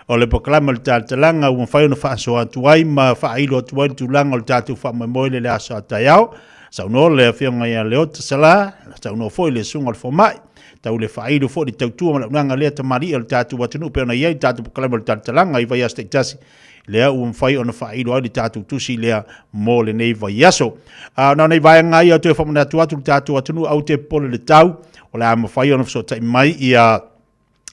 O le polokalame o le talatalaga ua mafai ona faasoa atu ai ma faailo atu ai le tulaga o le tatou faamoemoe i le aso a taeao. Saunoa le Afioga ia Leota Sala, saunoa foi le Susuga o le Fomai, tau le faailo foi le tautua ma le auaunaga lea tamalii o le tatou atunuu pei ona i ai le tatou polokalame o le talatalaga i vaiaso taitasi lea ua mafai ona faailo ai le tatou tusi lea mo lenei vaiaso. A na o nei vaega ia toe faamanatu atu le tatou atunuu aua te popole i le tau, o le a mafai ona fesootai mai ia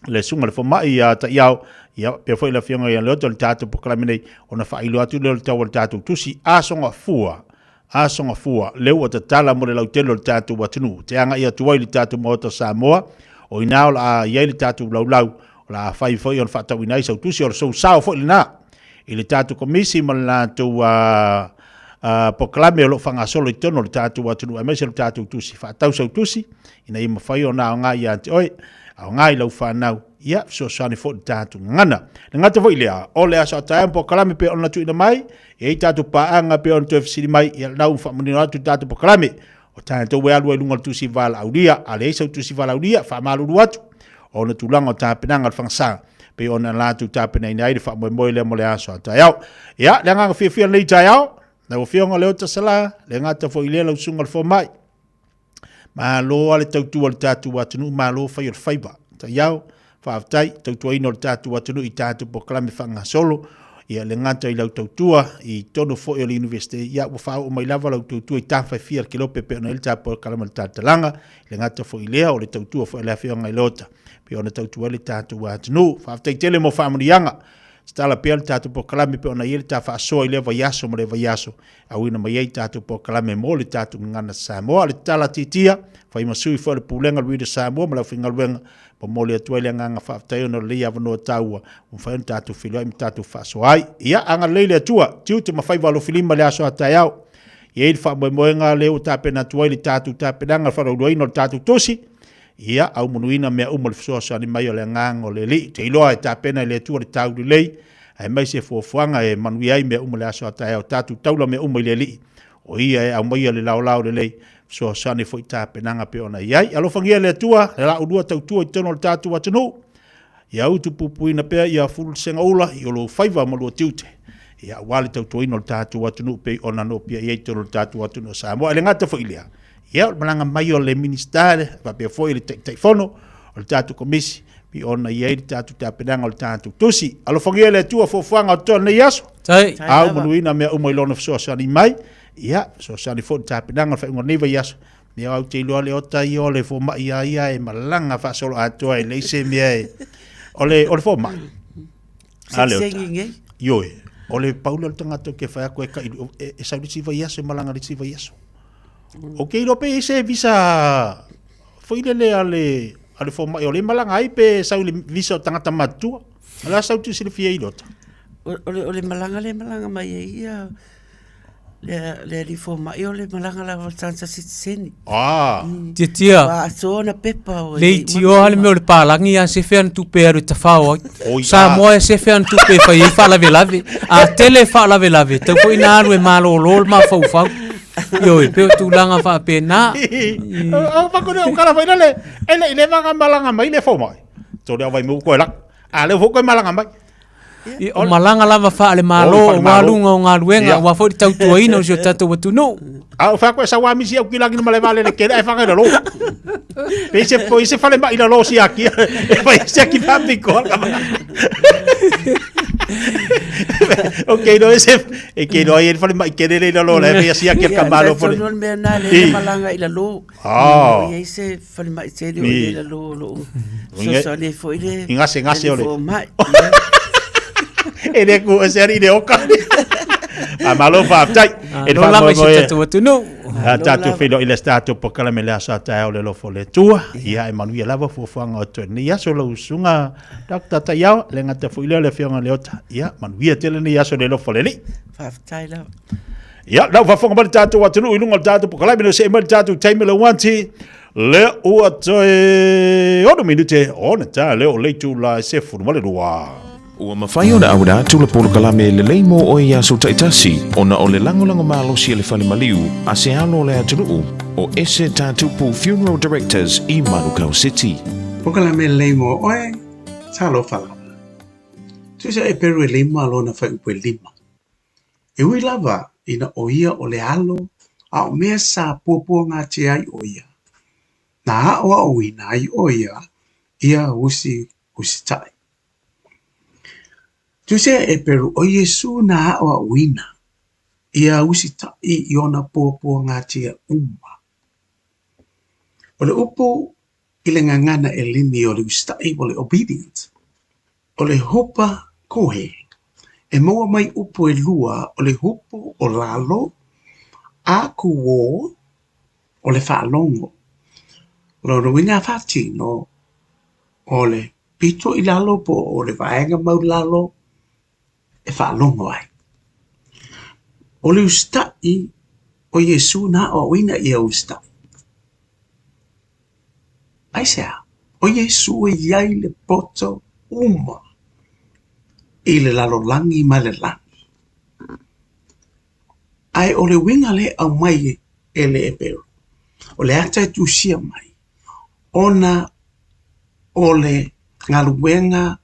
le susuga i le fomai ia Taiao, ia pea foi le afioga ia Leota le tatou polokalame nei, ona faailo atu lea o le tau o le tatou tusi, Aso Gafua, Aso Gafua, lea ua tatala mo le lautele o le tatou atunuu, te agai atu ai le tatou Maota o Samoa, o i ina o le a i ai le tatou laulau, o le a fai foi ona faatauina ai sau tusi, o le sou sao foi lena i le tatou komisi ma le latou polokalame o lo o faagasolo i totonu o le tatou atunuu, aemaise o le tatou tusi, faatau sau tusi, ina ia mafai ona aoga ia te oe, aoga i lau fanau, ia fesoasoani foi i le tatou gagana. Le gata foi lea, o le aso a taeao ma polokalame pei ona tuuina mai, e i ai tatou paaga pei ona toe fesili mai, ia lena ua faamanino atu le tatou polokalame. O tatou e alu ai i luga o le tusi valaaulia, a leai sau tusi valaaulia, faamalulu atu, ona tulaga o tapenaga o le fagasa, pei ona latou tapenaina ai le faamoemoe lea mo le aso a taeao. Ia, le agaga fiafia lenei taeao, lau Afioga Leota Sala, le gata foi lea lau Susuga i le Fomai, Malo a le tautua o le tatou atunuu, malo fai o le faiva. Taiao, faafetai, tautuaina o le tatou atunuu i tatou polokalame faagasolo, ia le gata i lau tautua i totonu foi o le Universite, ia ua faaoo mai lava lau tautua i tafa e fia o le kelope pei ona i ai le tatou polokalame o le talatalaga, le gata foi i lea o le tautua foi a le Afioga i Leota, pei ona tautua ai le tatou atunuu. Faafetai tele mo faamanuiaga. Tatala pea le tatou polokalame pei ona i ai le ta faasoa i lea vaiaso ma lea vaiaso. Auina mai ai tatou polokalame mo le tatou gagana Samoa. O le tatala titia, fai ma sui foi o le Pulega o le Radio Samoa ma le aufaigaluega, momoli atu ai le agaga faafetai ona o lenei avanoa taua ua mafai ona tatou feiloai ma tatou faasoa ai. Ia, agalelei le Atua, tiute ma faiva alofilima i le aso a taeao. E i ai le faamoemoega lea ua tapena atu ai le tatou tapenaga le faalauiloaina o le tatou tusi, ia, aumanuina mea uma i le fesoasoani mai o le agaga o le Alii. Ou te iloa e tapena e le Atua le taulelei, aemaise fuafuaga e manuia ai mea uma le aso a taeao, tatou taula mea uma i le Alii, o Ia e aumaia le laolao lelei, fesoasoani foi i tapenaga pei ona i ai. Alofagia e le Atua le la ulua tautua i totonu o le tatou atunuu, ia utupupuina pea ia fulu le segaula i o lou faiva ma lua tiute, ia aua le tautuaina o le tatou atunuu pei ona nopiai ai i totonu o le tatou atunuu o Samoa. E le gata foi i lea, ia o le malaga mai o le Minisita faapea foi le Taitaifono o le tatou Komisi, pei ona i ai le tatou tapenaga o le tatou tusi. Alofagia e le Atua fuafuaga o totoe o lenei aso. Au manuina mea uma i lona fesoasoani mai. Ia, fesoasoani foi le tapenaga o le faaiuga o lenei vaiaso. Ia au te iloa le ota ia o le fomai a ia e malaga faasolo atoa e leai se mea e... O le, o le fomai. A le ota. Ioe, o le paula o le tagata o ke whai ako e kai, e, e sau le isi vaiaso, e malaga le isi vaiaso. O ke iloa pe i ai se visa foi lele a le a le fomai o le malaga ai pe sau le visa o tagata matutua. O le a sau te silafia i lota? O, o, le, o le malaga le malaga mai ai ia. Le le alii fomai o le malaga lava o le tagata sitiseni. Ah. Tiatia. Ua aso ona pepa ua Le itioa le mea o le palagi a sefe ana tupe e alu e tafao ai. Samoa e sefe ana tupe e fai ai faalavelave. A tele faalavelave, tau foi na alu e malolo le mafaufau. Ioe, pei o tulaga faapena. O fakone o kala foi le ele i le vanga malanga mai le fomai. Tole au vai mu koe lak. A le fo koe malanga mai. O malaga lava faale-Malo aua luga o galuega aua foi le tautuaina o si o tatou atunuu. A o fea koe sau a misi au kilagi ma le valele kele ai whangai lalo. Pe se po se fale mai lalo si aki. E fai se aki fa piko. O ke no se e ke no ai fale mai kele le lalo le fai si aki ka malo fo. Ia, mea na le malaga i lalo. Ah. I ai se falemai tele o i lalo o loo fesoasoani ai foi le I gase gase o le fomai. E le ku se ari le oka. A malo faafetai. E lo lava i si tatou atunuu. A tatou feiloai i le tatou polokalame le aso a taeao le alofa o le Atua. Ia e manuia lava fuafuaga o toe nei aso lau susuga Dr. Taiao, le gata foi lea o le Afioga i le Ota. Ia manuia tele nei aso le alofa o le Alii. Faafetai lava. Ia, lau faafofoga mai le tatou atunuu i luga o le tatou polokalame, le see mai le tatou taimi le uanti, le ua toe 6 minute ona ta lea o le itula e 12. Ua mafai ona auina atu le polokalame lelei mo oe i aso taitasi ona o le lagolago malosi a le Fale Maliu a se alo o le atunuu o Ese Tatupu Funeral Directors i Manukau City. Polokalame lelei mo oe, talofa lava. Tusa e Peru e lima lona fuaiupu e lima. E ui lava ina ʻo ia o le alo a o mea sa puapuagatia ai ʻo ia, na aʻoaʻoina ai ʻo ia ia usi usitaʻi. Tusia e Peru ʻo Iesū na aʻoaʻoina ia usitaʻi i ona puapuagatia uma. O le upu i le gagana ʻEleni o le usitaʻi o le obedient, o le hupa kohe, e maua mai upu ʻelua o le hupu o lalo a kūō o le faalogo. O lona uiga a faatino o le pito i lalo po o le vaega maulalo e faalogo ai. O le usitaʻi o Iesū na aʻoaʻoina ia usitaʻi. Aisea? ʻO Iesū e i ai le poto uma i le lalolagi ma le lani. Ae o le uiga lea e aumai e le Eperu, o le ata e tusia mai, ona o le galuega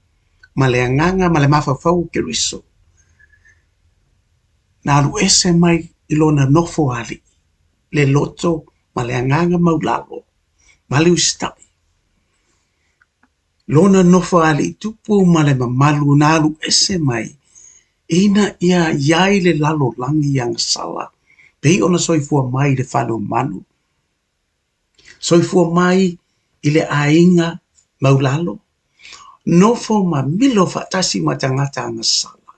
ma le agaga ma le mafaufau o Keriso, na alu ese mai i lona nofo alii, le loto ma le agaga maulalo, ma le usitai. Lona nofo alii tupu ma le mamalu na alu ese mai ina ia i ai le lalolagi agasala, pei ona soifua mai i le fale o manu, Soifua mai i le aiga maulalo, nofo ma milo faatasi ma tagata agasala,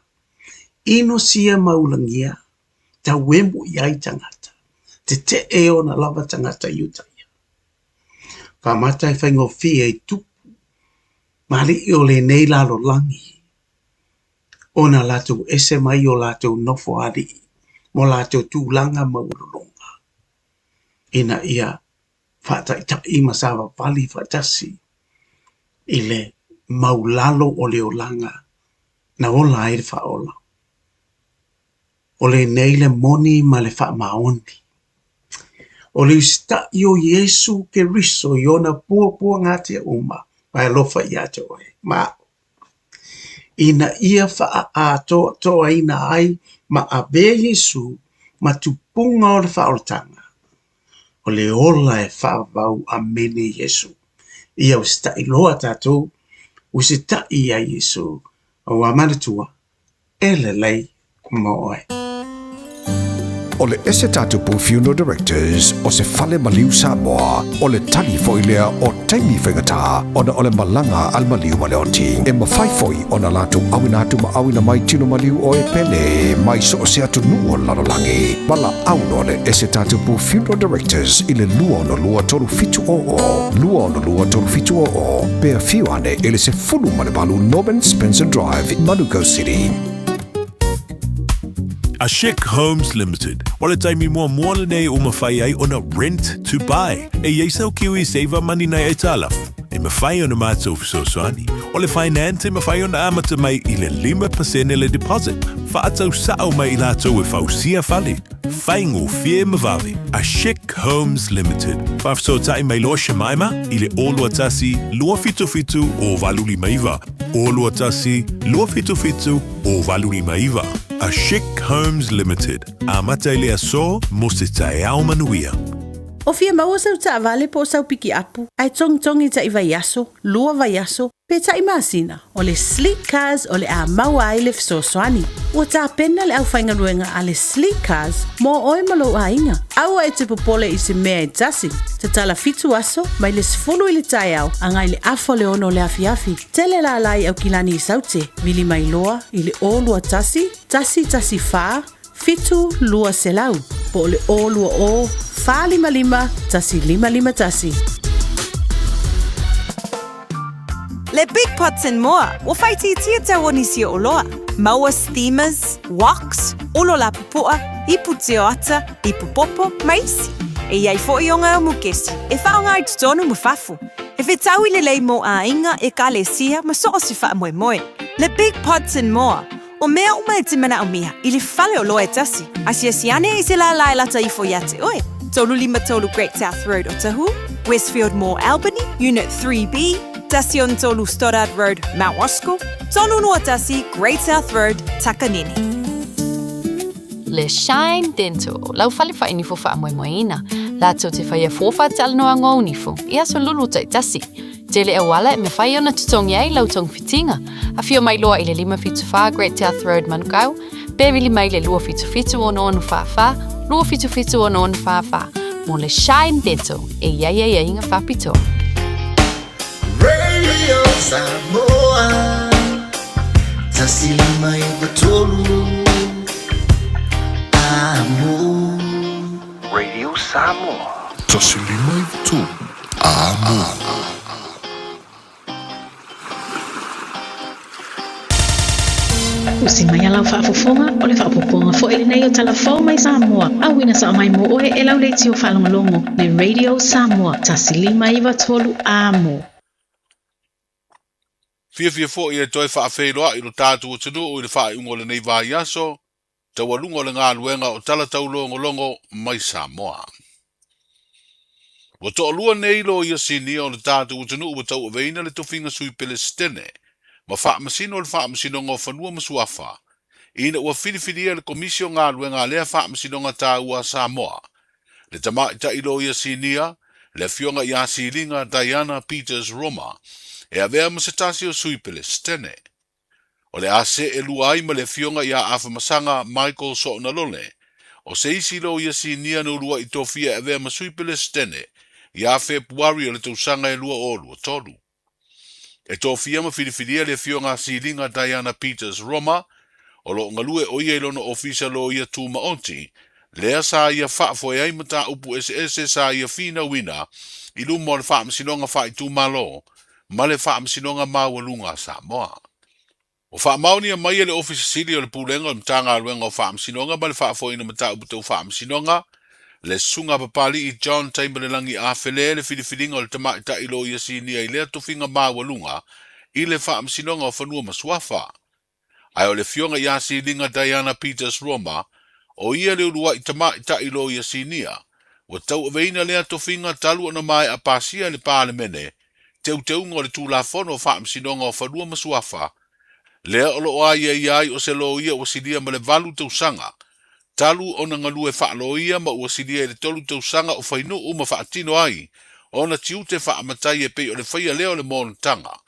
inosia ma ulagia, tauemu i ai tagata, tetee ona lava tagata i uta ia. Faamata e faigofie i tupu ma alii o lenei lalolagi, ona latou ese mai o latou nofo alii mo latou tulaga maualuluga. ina ia faataitaʻi ma savavali faatasi i le maulalo o le olaga na ola ai le Faaola. O lenei le moni ma le faamaoni. O le usitaʻi o Iesu Keriso i ona puapuagatia uma ma e alofa ia te oe ma aʻu, ina ia faaatoatoaina ai ma avea Iesū ma tupuga o le faaolataga, o le ola e faavavau Amene Iesū. Ia usitaʻi loa tatou, usitaʻi iā Iesū, auā manatua, e lelei mo oe. O le Ese Tatupu Funeral Directors o se fale maliu Samoa, o le tali foi lea o taimi faigata ona o le malaga a le maliu ma le oti. E mafai foi ona latou auina atu ma auina mai tino maliu o e pele mai so o se atunuu o le lalolagi. Valaau loa le Ese Tatupu Funeral Directors i le 262 3700, 262 3700, pe afio ane i le 18 Norman Spencer Drive, Manukau City. A Chic Homes Limited. O le taimi muamua lenei ua mafai ai ona rent to buy. E i ai sau Kiwi Saver Money nai aitalafu e mafai ona matou fesoasoani. O le finance e mafai ona amata mai i le 5% le deposit. Faatau sao mai i latou e fausia fale. Faigofie ma vave. A Chic Homes Limited. Faafesootai mai loa Shemaima i le 021 277 0859. 021 277 0859. A Chic Homes Limited. Amata i le aso mo se taeao manuia. O fia maua sau taavale po o sau pikiapu, ae togitogi taʻi vaiaso, lua vaiaso, pe taʻi masina, o le Sleek Cars o le a maua ai le fesoasoani. Ua tapena le aufaigaluega a le Sleek Cars mo oe ma lou aiga. Aua e te popole i se mea e tasi. Tatala fitu aso, mai le 10 i le taeao agai le afa o le ono o le afiafi. Tele lala i Aukilani i Saute, vili mai loa i le 021 114 7200 po o le 020 455 1551. Le Big Pots and More, ua faaitiitia tau o nisi o oloa. Maua steamers, woks, olo lapopoa, ipu tioata, ipu popo, ma isi. E i ai foʻi o gau mukesi e faaaoga i totonu ma fafo. E fetaui lelei mo aiga, ekalesia ma so o se faamoemoe. Le Big Pots and More, O mea uma e te manaʻomia i le fale oloa e tasi, asiasi ane i se lālā e lata ifo iā te ʻoe. 353 Great South Road Otahuhu, Westfield Mall Albany, Unit 3B, 13 Stoddard Road, Mount Roskill, 321 Great South Road, Takanini. Le Shine Dental, lau fale whainifo whaamoemoeina. Latou te whaia fōwha talanoa ngō nifo, i aso lulu taitasi. Tele auala e mawhai ona tutongi ai lau togafitiga. Afio mai loa i le 574 Great South Road Manukau, pe vili mai le 277 6644, 277 6644 mo le Shine Dental e i ai aiaiga faapitoa. Radio Samoa 153 Amo. Radio Samoa. 153 Amo. Usi mai a lau faafofoga, o le faaopoopoga foi lenei o Tala Fou mai Samoa, auina sao mai mo oe e lau leitio faalogologo le Radio Samoa 153 Amo. Fiafia foi e toe faafeiloai i lo tatou atunuu i le faaiuga o lenei vaiaso, taualuga o le galuega o tala taulogologo mai Samoa. Ua toalua nei loia sinia o le tatou atunuu ua tauaveina le tofiga Sui Pelesitene ma Faamasino o le Faamasinoga o Fanua ma Suafa ina ua filifilia e le Komisi o Galuega a lea Faamasinoga taua a Samoa le tamaitai loia sinia le Afioga ia Siliga Diana Peters Roma e avea ma se tasi o Sui Pelesitene. O le a see lua ai ma le Afioga ia Afamasaga Michael Soonalole, o se isi loia sinia na uluaʻi tofia e avea ma Sui Pelesitene ia Fepuari o le tausaga e 2023. E tofia ma filifilia le Afioga a Siliga Diana Peters Roma, o lo o galue ʻo ia i lona ofisa loia tumaoti, lea sa ia faafoe ai mataupu eseese sa ia finauina i luma o le Faamasinoga Faaitumalo ma le Faamasinoga Maualuga a Samoa. Ua faamaonia mai e le Ofisa Sili o le Pulega o le Matagaluega o Faamasinoga ma le Faafoeina Mataupu Tau Faamasinoga, le Susuga Papali'i John Taimalelagi Afele le filifiliga o le Tamaitai Loia Sinia i lea tofiga maualuga i le Faamasinoga o Fanua ma Suafa. Ae o le Afioga ia Siliga Diana Peters Roma, o ia le uluaʻi tamaitai loia sinia, ua tauaveina lea tofiga talu ona maeʻa pasia e le Palemene teuteuga o le Tulafono o Faamasinoga o Fanua ma Suafa, lea o lo o aiaia ai o se loia ua silia ma le valu tausaga talu ona galue faaloia ma ua silia i le tolu tausaga o fainuu ma faatino ai ona tiute faamatai e pei o le faia lea o le monotaga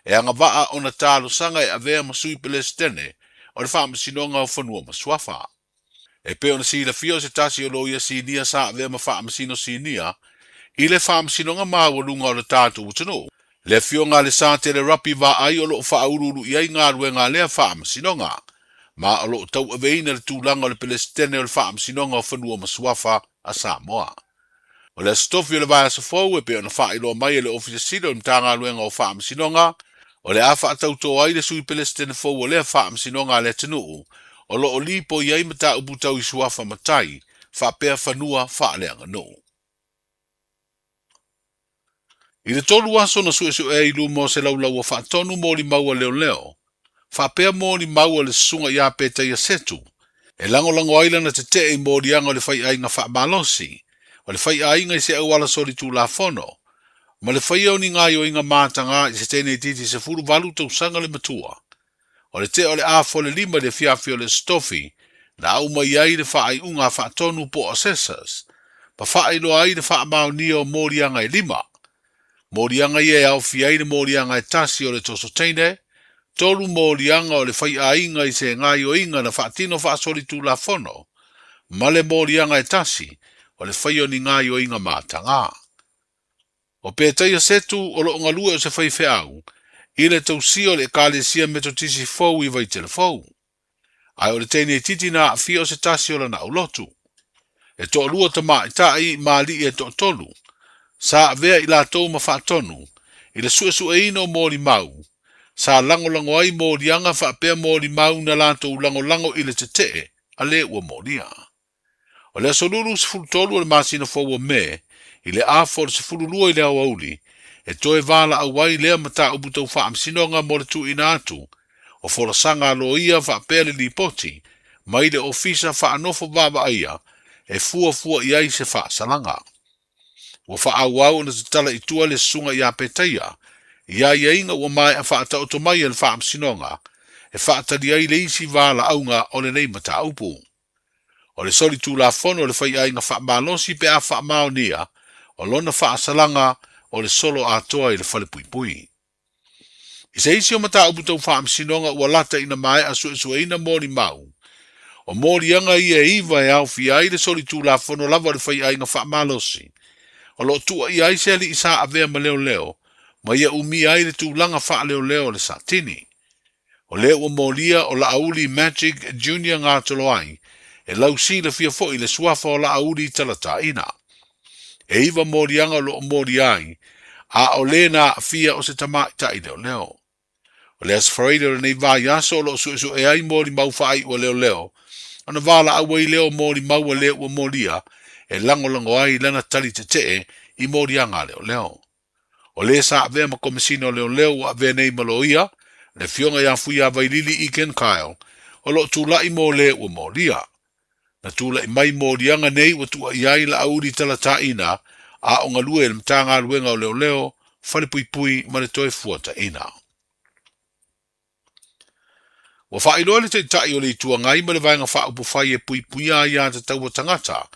e agavaa ona talosaga e avea ma Sui Pelesitene o le Faamasinoga o Fanua ma Suafa. E pei ona silafia o se tasi o loia sinia sa avea ma Faamasino Sinia i le Faamasinoga Maualuga o le tatou atunuu, le Afioga a Lesatele Rapi Vaai o lo o faauluulu i ai galuega a lea Faamasinoga, ma o lo o tauaveina le tulaga o le Pelesitene o le Faamasinoga o Fanua ma Suafa a Samoa. O le Aso Tofi o le vaiaso fou e pei ona faailoa mai e le Ofisa Sili o le Matagaluega o Faamasinoga, o le a faatautō ai le Sui Pelesitene fou o lea Faamasinoga a le atunuu, O lo o lipoi ai mataupu tau i suafa matai faapea fanua faaleaganuu. I le tolu aso na suesuea i luma o se laulaua faatonu molimau a leoleo, faapea molimau a le susuga ia Petaia Setu, e lagolago ai lana tetee i moliaga o le faiaiga faamalosi, o le faiaiga i se auala solitulafono, ma le faia o ni gaoioiga matagā i se teine itiiti 18 tausaga le matua. O le tea o le afa o le lima i le afiafi o le Aso Tofi, na aumai ai le faaiuga a faatonu po o assessors, ma faailoa ai le faamaonia o moliaga e lima. Moliaga ia e aofia ai le moliaga e tasi o le toso teine, tolu moliaga o le faiaiga i se gaoioiga na faatino faasolitulafono, ma le moliaga e tasi o le faia o ni gaoioiga matagā. O Petaia Setu o lo o galue o se faifeau i le tausia o le Ekalesia Metotisi fou i Vaitele Fou. Ae o le teine itiiti na aafia o se tasi o lana aulotu. E toalua tamaitai ma alii e toatolu sa avea i latou ma faatonu i le suesueina o molimau sa lagolago ai moliaga faapea molimau na latou lagolago i le tetee a le ua molia. O le aso lulu 13 o le masina fou o Me, i le afa o le 12 i le aoauli, e toe valaau ai lea mataupu tau faamasinoga mo le tuuina atu o folasaga a loia faapea le lipoti mai le Ofisa Faanofo Vaavaaia e fuafua i ai se faasalaga. Ua faaauau ona tatala i tua le susuga ia Petaia i aiaiga ua maea faataoto mai e le faamasinoga e faatali ai le isi valaauga o lenei mataupu. O le solitulafono o le faiaiga faamalosi pe a faamaonia o lona faasalaga o le solo atoa i le falepuipui. I se isi o mataupu tau faamasinoga ua lata ina maea suesueina molimau, o moliaga ia e iva e aofia ai le solitulafono lava o le faiaiga faamalosi, o lo o tuuaia ai se alii sa avea ma leoleo ma ia umia ai le tulaga faaleoleo o le Satini. O lea ua molia o Laauli Magic Junior Gatoloai e lau silafia foi le suafa o Laauli Talataina. E iva moliaga o lo o molia ai, a o le na aafia o se tamaitai leoleo. O le Aso Faraile o lenei vaiaso o lo o suesue ai molimau faaiu a leoleo, ona valaau ai lea o molimau a le ua molia e lagolago ai lana tali tetee i moliaga a leoleo. O le sa avea ma Komesina o Leoleo ua avea nei ma loia, le Afioga ia Fuiavailili Egan Kyle, o lo o tulai mo le ua molia. Na tulai mai moliaga nei ua tuuaia ai Laauli Talataina a o galue i le Matagaluega o Leoleo, Falepuipui ma le Toefuataiga. Ua faailoa le Taitai o le Itu Agai ma le Vaega Faaupufai e puipuia aiatatau a tagata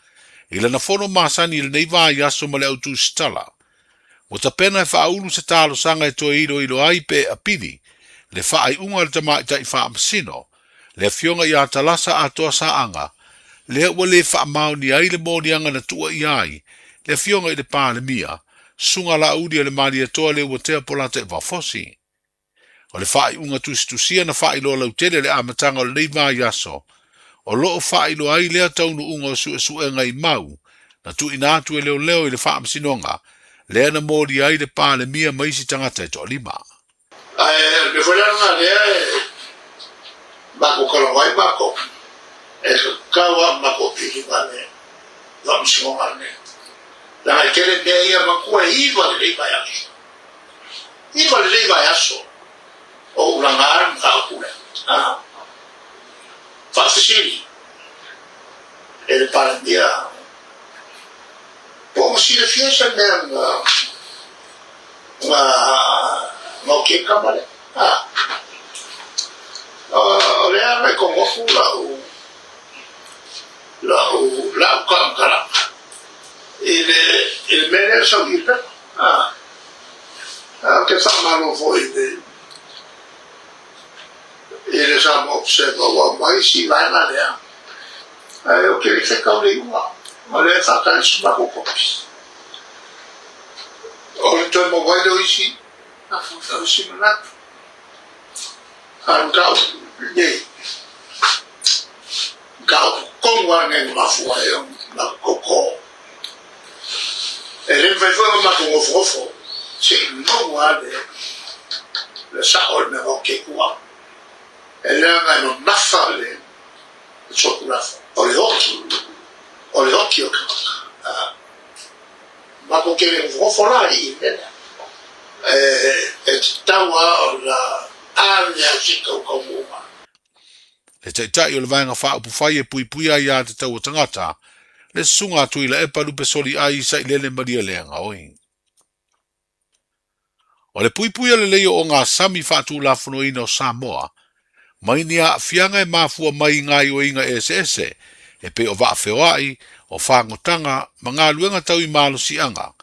i lana fono masani i lenei vaiaso ma le au tusitala. Ua tapena e faaulu se talosaga e toe iloilo ai pe e apili le faaiuga a le Tamaitai Faamasino, le Afioga ia Talasa Atoa Saaga, lea ua le faamaonia ai le moliaga na tuuaia ai le Afioga i le Palemia, Susuga Laauli a le Malietoa Leuatea Polataivao Fosi. O le faaiuga tusitusia na faailoa lautele i le amataga o lenei vaiaso, o lo o faailoa ai lea taunuuga o suesuega i mau na tuuina atu e leoleo i le faamasinoga, lea na molia ai le Palemia ma isi tagata e toalima. Ae o le mea foi la lena lea e matou talanoa ai matou, e tatau lava ona matou apili ma le faamasinoga lenei, leaga e tele mea ia, manatua e iva lelei vaiaso. Iva lelei vaiaso o ou laga le mataupu lea. A faafesili e le Palemia po ua silafia se mea na na na oki ai tama lea. A o lea na i kogofu lau lau lau faamatalaga i le i le mea lea na sau i le pepa. A Ou te faamalo foi i le i le Samoa Observer ua aumai si vaega lea, ae ou te le i fetau i le iuga, o lea e faatali se matou kopi. O le toe maua ai lea o isi o isi manatu. A o le mataupu lenei, mataupu tonu lava lenei na mafua ai ona koko. E le mafai foi ona matou nofonofo se i maua lava le sao o le mea matou te tu ai. E leaga e mamafa le Solitulafono. O le oti, o le oti o le tagata. Matou te le nofonofo la i i mea lea. E tatau lava ona ave lava se tautaunuuga. Le Taitai o le Vaega Faaupufai e Puipuia Aiā Tatau a Tagata, le Susuga a Tuilaepa Lupesoli Ai Sailele Malielegaoi. O le puipuia lelei o ogasami faatulafonoina o Samoa mai ni aafiaga e mafua mai i gaoioiga eseese e pei o vaa feoai, o fagotaga ma galuega tau i malosiaga,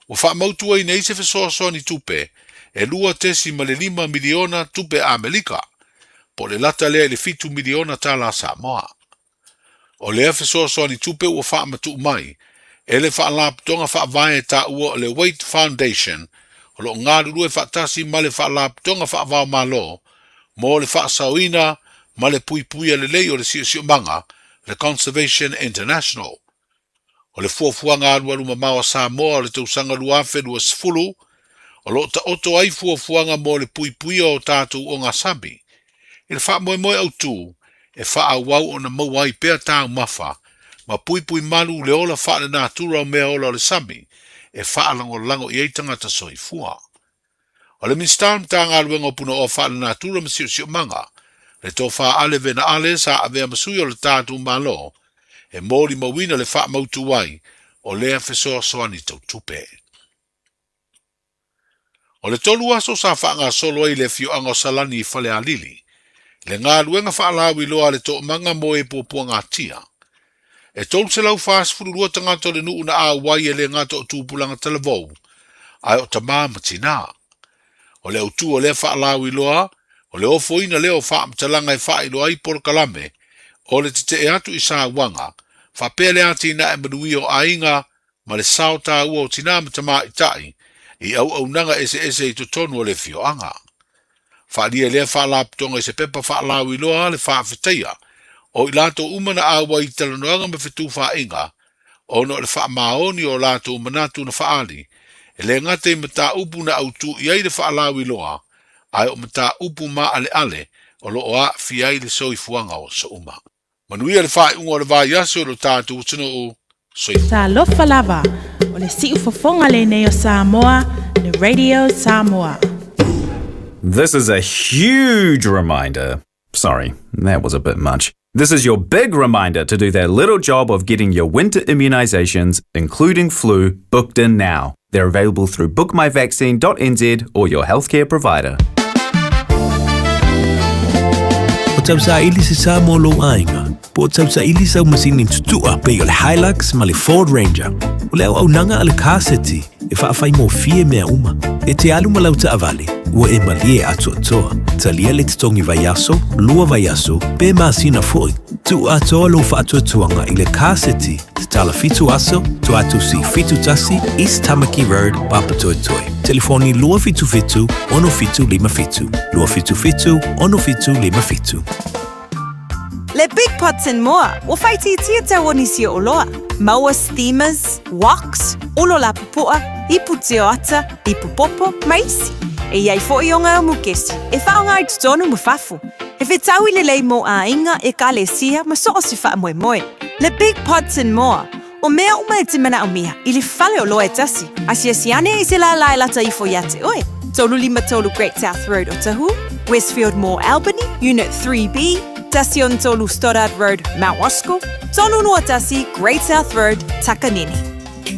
ua faamautuaina ai se fesoasoani tupe e $2.5 miliona tupe Amerika, po o le lata lea i le $7 miliona tala Samoa. O lea fesoasoani tupe ua faamatuu mai e le Faalapotopotoga Faavae e taua o le Waitt Foundation o lo o galulue faatasi ma le Faalapotopotoga Faavaomalo mo le Faasaoina ma le Puipuia Lelei o le Siosiomaga, le Conservation International. O le fuafuaga alualu mamao a Samoa o le tausaga 2020, o lo o taoto ai fuafuaga mo le puipuia o tatou ogasami i le faamoemoe autu e faaauau ona maua ai pea taumafa ma puipui malu le ola faalenatura o meaola o le sami e faalagolago i ai tagata soifua. O le Minisita o le Matagaluega o Punaoa Faalenatura ma Siosiomaga, le Tofa Ale Vena Ale sa avea ma sui o le tatou Malo e molimauina le faamautu ai o lea fesoasoani tau tupe. O le tolu aso sa faagasolo ai le afioaga o Salani i Falealili, le galuega faalauiloa a le Toomaga mo e Puapuagatia. E 342 tagata o le nuu na auai e le gata o tupulaga talavou, ae o tamā ma tinā. O le autū o lea faalauiloa, o le ofoina lea o faamatalaga e faailoa ai polokalame o le tetee atu i sauaga, faapea le atinae manuia o aiga ma le sao taua o tinā ma tamaitai i auaunaga eseese i totonu o le afioaga. Faaalia lea faalapotopotoga i se pepa faalauiloa le faafetaia o i latou uma na auai i talanoaga ma fetufaaiga ona o le faamaoni o latou manatu na faaali, e le gata i mataupu na autu i ai le faalauiloa, ae o mataupu maaleale o lo o aafia ai le soifuaga o aso uma. Manuia le faaiuga o le vaiaso i lo tatou atunuu. Soifua. Talofa lava, o le siufofoga lenei o Samoa, le Radio Samoa. This is a huge reminder. Sorry, that was a bit much. This is your big reminder to do that little job of getting your winter immunizations, including flu, booked in now. They're available through bookmyvaccine.nz or your healthcare provider. O tausaili se sa mo lou aiga, po o tausaili sau masini tutua pei o le Hilux ma le Ford Ranger. O le auaunaga a le Car City e faafaigofie mea uma. E te alu ma lau taavale, ua e malie atoatoa. Talia le totogi vaiaso, lua vaiaso, pe masina foi. Tuu atoa lou faatuatuaga i le Car City Tatala 7 aso, Tuatusi 71, East Tamaki Road, Papatoetoe. Telefoni 277 6757, 277 6757. Le Big Pots and More, ua faaitiitia tau o nisi o oloa. Maua steamers, woks, olo lapupoa, ipu tioata, ipu popo, ma isi. E i ai foi o ngā mukesi, e whaonga ai totonu ma fafo. E whetau i lelei mō āinga, ekalesia, ma so o se whaamoemoe. Le Big Pots and More, o mea uma e te manaomia i le fale o loa e tasi. Asiasi ane i se lālā e lata ifo iā te oe. 353 Great South Road Otahuhu, Westfield Mall Albany, Unit 3B, 13 Stoddard Road, Mount Roskill, 321 Great South Road, Takanini.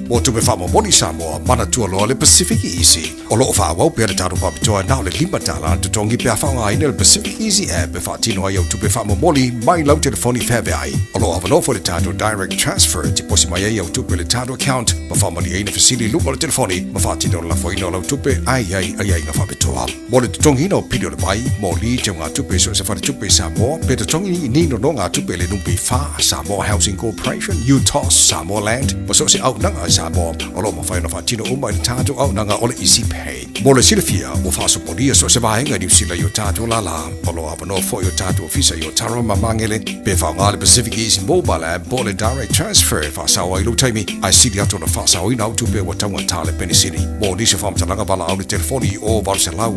Mo tupe faamomoli Samoa, manatua loa le Pacific Easy. O lo o faaauau pea le tatou faapitoa na o le $5 le totogi pe a faaaogaina le Pacific Easy app e faatino ai au tupe faamomoli mai lau telefoni feaveai. O lo o avanoa foi le tatou Direct Transfer e tiposi mai ai au tupe i le tatou account ma faamalieina fesili i luma o le telefoni ma faatino le lafoina o lau tupe ae i ai aiaiga faapitoa. Mo le totogiina o pili o le vai, moli, teugatupe i so o se faletupe i Samoa, pe totogi i ni nonogatupe i le NPF, Samoa Housing Corporation, UTOS, Samoa Land, ma so o se auaunaga a Samoa, o lo o mafai ona faatino uma i le tatou auaunaga o le Easy Pay. Mo le silafia, ua faasopolia so o se vaega i Niu Sila i o tatou lālā. O lo o avanoa foi o tatou ofisa i Otara ma Magele pe faaaoga le Pacific Easy Mobile App po o le Direct Transfer e faasao ai lou taimi, ae sili atu ona faasaoina au tupe ua taugata le penisini. Mo nisi o faamatalaga valaau le telefoni i o 800 000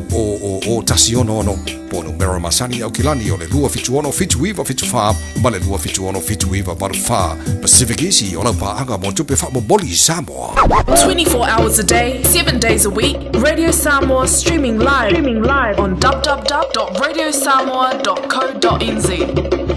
166 po o numera masani i Aukilani o le 276 7974 ma le 276 7984. Pacific Easy o lau paaga mo tupe faamomoli i Samoa. 24 hours a day, 7 days a week, Radio Samoa streaming live, streaming live on www.radiosamoa.co.nz.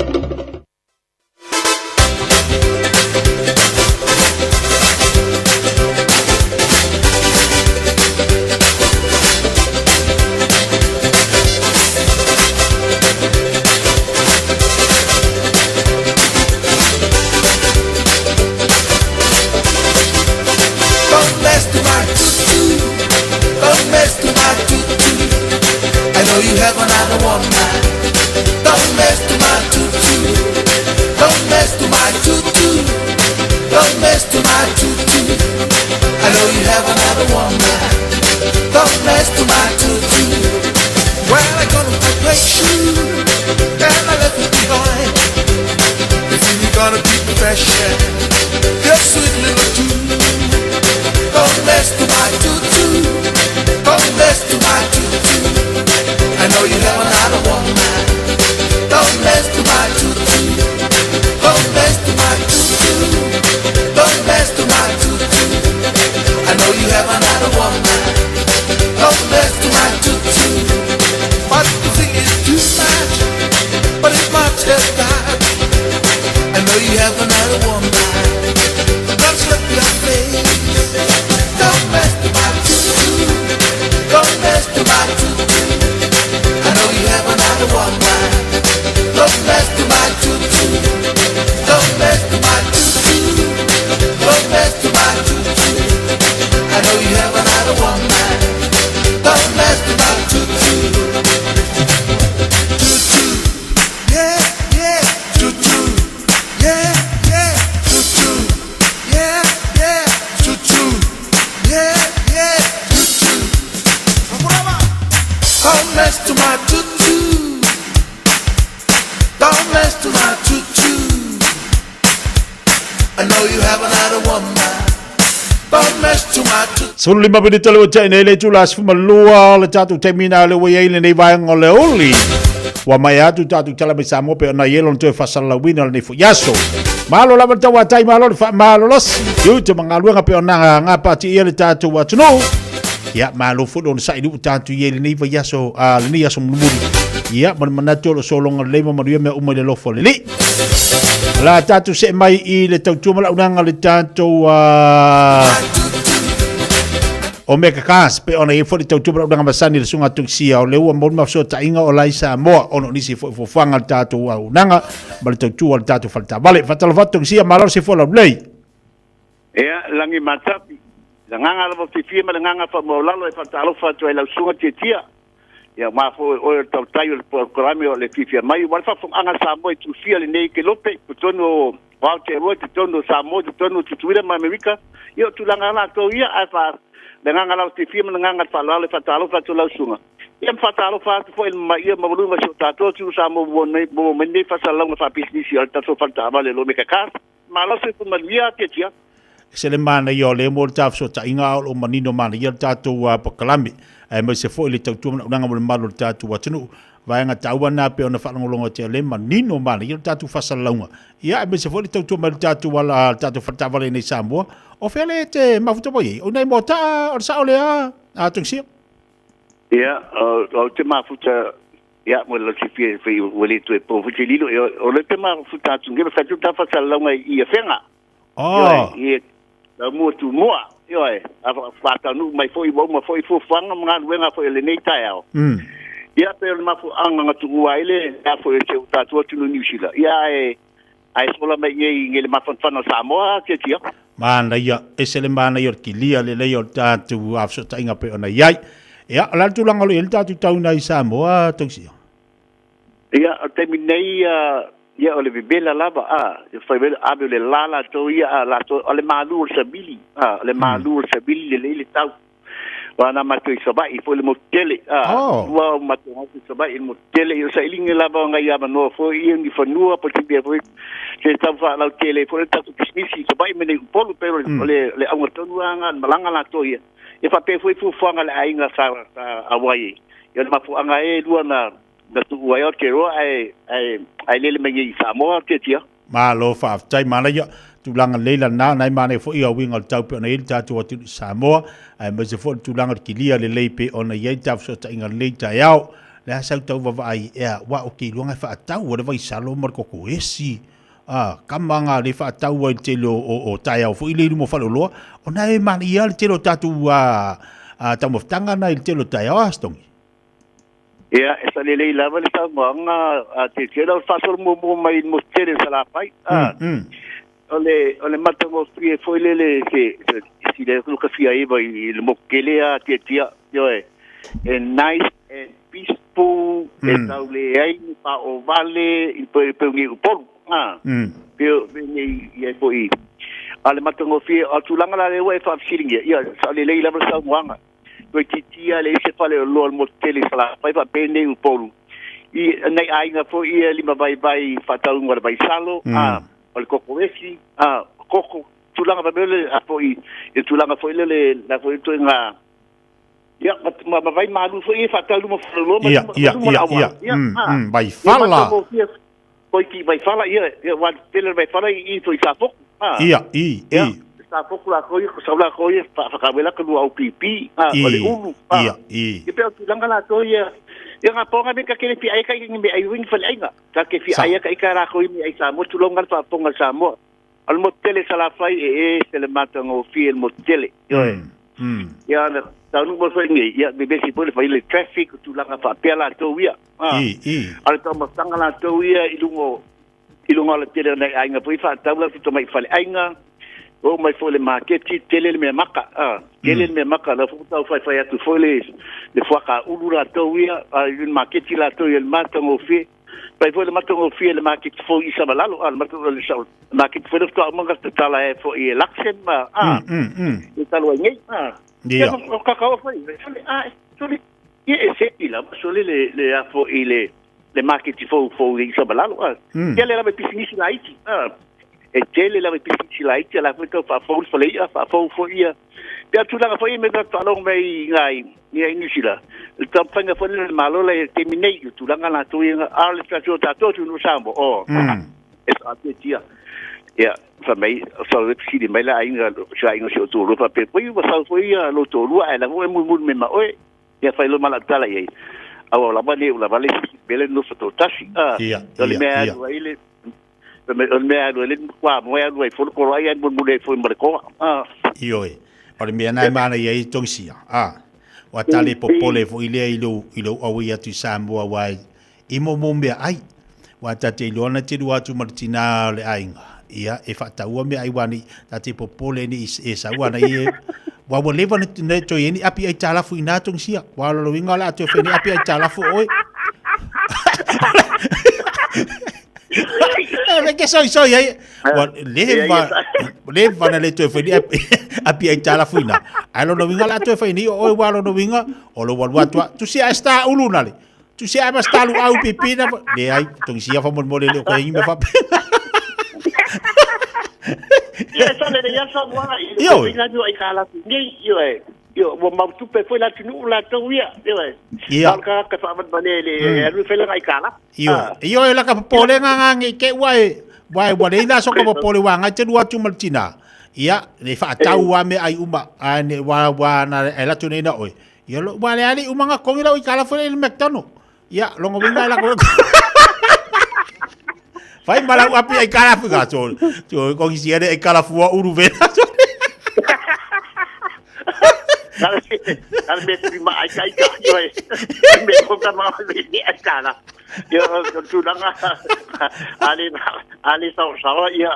Don't mess to my tutu. Don't mess to my tutu. I know you have another woman. Don't mess to my tutu. Don't mess to my tutu. Don't mess to my tutu. I know you have another woman. Don't mess to my tutu. Well, I got my great shoe and I left it behind. You think you're gonna keep me fresh? Your sweet little tune. Don't mess to my tutu. Don't mess to my tutu. I know you have another woman. Don't mess to my tutu. Don't mess to my tutu. Don't mess to my tutu. I know you have another woman. Don't mess to my tutu. But the thing is too much. But it's much as that. I know you have another woman. Don't slip your face. Don't mess to my tutu. Don't mess to my tutu. I know you have another woman. Don't mess to my tutu. Don't mess to my tutu. Don't mess to my tutu. I know you have another woman. Don't mess to my tutu. Tutu. Yeah, yeah. Tutu. Yeah, yeah. Tutu. Yeah, yeah. Tutu. Yeah, yeah. Tutu. Don't mess to my tutu. Don't mess to my tutu. I know you have another woman. Don't mess to my tutu. 15 minute le ua tea nei le itula 12 o le tatou taimi na le ua i ai lenei vaega o le oli. Ua mai atu tatou tala mai Samoa pe ona i ai lona toe faasalalauina o lenei foi aso. Malo lava le tauatai, malo le faamalolosi. Tiute ma galuega pe ona gapatia le tatou atunuu. Ia, malo foi le onosai i ua tatou i ai lenei vaiaso, a, lenei aso mulimuli. Ia, ma le manatu o lo o sologa lelei ma manuia mea uma i le alofa o le Alii. O le a tatou see mai i le tautua ma le auaunaga o le tatou o Mega Cars pe ona i ai foi le tautua ma le auaunaga masani le susuga Tungisia o le ua maua ma fesootaiga o la i Samoa ona o nisi foi fuafuaga a le tatou auaunaga ma le tautua o le tatou faletaavale. Faatalofa atu Tungisia, malo le soifua laulelei. Ea, lagi matapi, le agaga lava fiafia ma le agaga faamaualalo e faatalofa atu ai lau susuga Tiatia. Ia aua foi o oe o le tautai o le polokalame o le fiafia mai aua le faafofogaaga a Samoa i Tusia lenei Kelope i totonu o Aotearoa i totonu o Samoa i totonu o Tutuila ma Amerika. Ia o tulaga lava latou ia ae fa le agaga lava fiafia ma le agaga faaaloalo e faatalofa atu i lau susuga. Ia ma faatalofa atu foi i le mamaia maualuga o si o tatou atunuu Samoa ua maua mai nei faasalalauga faapisinisi a le tatou faletaavale o lo Mega Cars. Malo soifua manuia Tiatia. Ese le manaia o lea mo le ta fesootaiga a o lo o manino manaia le tatou polokalame aemaise foi le tautua ma le auaunaga mo le mamalu o le tatou atunuu. Vaega taua na pei ona faalogologo atu ai o lea e manino manaia le tatou faasalalauga ia aemaise foi le tautua mai o le tatou ala le tatou faletaavale i inei i Samoa. O fea lea e te mafuta mai ai? O i inei i Moataa o le sao lea a Tongisia? Ia, ou te mafuta Ia, mo le silafia e ua le toe po foi se lilo, ia, o lea te mafuta atu nei, fai atu ta faasalalauga i Afega. Oh. Ioe, i Laumua Tumua, ioe, a faataunuu mai foi ua uma foi fuafuaga ma galuega foi o lenei taeao. Ia, pei o le mafuaaga na tuua ai le mea foi o si o tatou atunuu i Niu Sila, ia, ae, ae sola mai i inei i le mafanafana o Samoa, Tiatia. Manaia, ese le manaia o le kilia lelei o le tatou fesootaiga pei ona i ai. Ia, o le a le tulaga o lo o i ai le tatou tauna i Samoa, Tausia? Ia, o le taimi nei, Ia, o le vevela lava, a, e fai mai ave o le la latou ia, a, latou, o le malu o le savili, a, o le malu o le savili lelei le tau. Aua na matou i Savaii foi i le motu tele, a, Oh. lua o matou gafa i Savaii i le motu tele, ia o sailiga lava o nai avanoa foi ia, ni fanua po o se mea foi, se tau faalautele ai foi le tatou pisinisi i Savaii ma nei Upolu, pei o le, o le, o le auga tonu lava lena o le malaga latou ia. Ia faapea foi fuafuaga a le aiga sa, sa auai ai. Ia o le mafuaaga e lua na, na tuu ai Aotearoa ae, ae, ae lele mai nei i Samoa Aoteatia. Malo faafetai manaia tulaga lelei lana nai manaia foi ia uiga o le tau pei ona i ai le tatou atunuu i Samoa aemaise foi le tulaga o le kilia lelei pei ona i ai le tafesootaiga lelei taeao le a sau tau vavaai ea ua o ke iloga e faatau o le vaisalo ma le kokoesi a kama nga le faatau ai le tele o, o, o taeao foi le i luma o faleoloa ona e manaia le tele o tatou a, a taumafataga na i le tele o taeao a Stongi. Ia, e salelei lava le saunoaga a Tietie, o le faasolo muamua mai i le motu tele o Salafai. Mm, mm. O le, o le matagofie foi lele se, se, se le ka fia iwa i le motu tele a Tietie, ioe, e nice and peaceful, mm. e tau le ai ni pa o vale, i pe, pe ngi Upolu. Ah. Mm. Pe, pe nei i ai foi. A le matagofie, o tulaga la le ua e faafesiligia, ia, salelei lava le saunoaga. Toeitiiti a leai se fale oloa o le motu tele i Salafai faapea nei Upolu. I nai aiga foi ia lima vaivai i faatauga o le vaisalo, a, o le kokoesi, a, koko, tulaga faapea le, a foi, i tulaga foi lele, la foi ituaiga, ia, ma, ma vai malu foi ia faatau luma fale oloa ma Ia, luma, ia, ma luma ia, auala. ia, Ia, mm, a, mm, vai ia fala. matagofie Koe ki Vaifala, ia, ia, wa tele le Vaifala i, i toi Safoku. Ah. Ia, i, Ia, i. Safoku la koe, ko sau la koe, wha, whakawela ka lua au pipi, ah, o le I, ulu. Ah. ia, i. Ia pe o tulaga la toi, ia, ia ngā pōnga me ka kere fi ai ka i me ai wingi whale ainga. Ka ke fi Sa. ai ka i ka rā koe me ai Samoa, tulonga le whaaponga Samoa. O le motu tele Salafai e e se le matagofie le motu tele. Ioe. Mm, mm. Ia, na, taunu mo foi nei, ia, me besi foi le whai le traffic, tulaga whaapea la tau ia. Ah. I, i. A le taumafataga latou ia i luga o i luga o le tele o nai aiga foi faatau la fito mai fale aiga oo mai foi le maketi tele le mea maka ah tele le mea maka la foi tau fai fai atu foi le le fuakaulu latou ia a i le maketi latou ia le matagofie pai foi le matagofie le maketi foi i Savalalo a le matagofie le sa maketi foi le faatoa uma ona tatala ai foi e Luxem ah Mm, mm, mm. i talu ai nei ah Ia. Ia, o kakao foi ah sole Ia e sepi lava sole le le a foi le le maketi fou fou i Savalalo a. Mm. Tele lava i pisinisi laiti a. E tele lava i pisinisi laiti a la foi tau faafou le faleia faafou foi ia. Pe a tulaga foi me ka faalogo mai i ngā i i New Zealand. Le taumafaiga foi lea le Malo la i le taimi nei i tulaga latou ia a o le tatou tatou atunuu Samoa o. Mm. E faatetia. Ia, fai mai, sau e fesili mai le aiga, se aiga o si ou toalua, faapea, Poi ua sau foi ia lou toalua, ae lava oe mulimuli mai ma oe. Ia, fai loa ma lau tala i ai, Aua lava ne i ula vale se isi mea le nofo toatasi. A, Ia, o le ia, mea e ia. alu ai le, o le mea e alu ai le matua e alu ai foi le koloai ae mulimuli ai foi ma le koa. A. Ioe, o le mea na e manaia ai Tongisia, a, ua tale popole foi lea i lou, i lou auai atu i Samoa aua e, I momo mea ai, ua ta te iloa na te lua atu ma le tina o le aiga, ia, e faataua mea ai ua nei, ta te popole ni e sau ana i e, ua ua leva na na toi ni api ai talafu ina tongisia, ua lolo inga la atu e ni api ai talafu oi. E ke soi soi ai, ua leva, leva na le toe whai ni api, api ai talafu ina. Ai lolo inga la atu e whai ni oi ua lolo inga, o lo walu atua, tusi ai sta ulu na le. Tu se ama stalu au pipina. Leai, tongisia fa mo le o koe me fa. Ia sa le ia sa wa i Ioe. le atu ai ka la nei io e io ua mau tupe foi la atunuu latou ia io e. Ia. Ka ka ka fa ma le le alu fela ai ka la. Ioe. Ioe la ka popole nga nga ngi ke ua e wa e wa le ina so ka popole wa nga te lua atu ma le tina. Ia, le whaatau wa me ai uma, a ne wa wa na e latu nei na oe. Ia lo wa le ali uma nga kongi lau i kala fole i le McDonald. Ia, longo winga la ko. Fai malau api ai kala fu ga so. So kongi si ere ai kala fu uru ve. Kala kala me kuri ma ai kai ka io e. Me ko ka ma me ai kala. Ia tulaga ale ale sau sau ia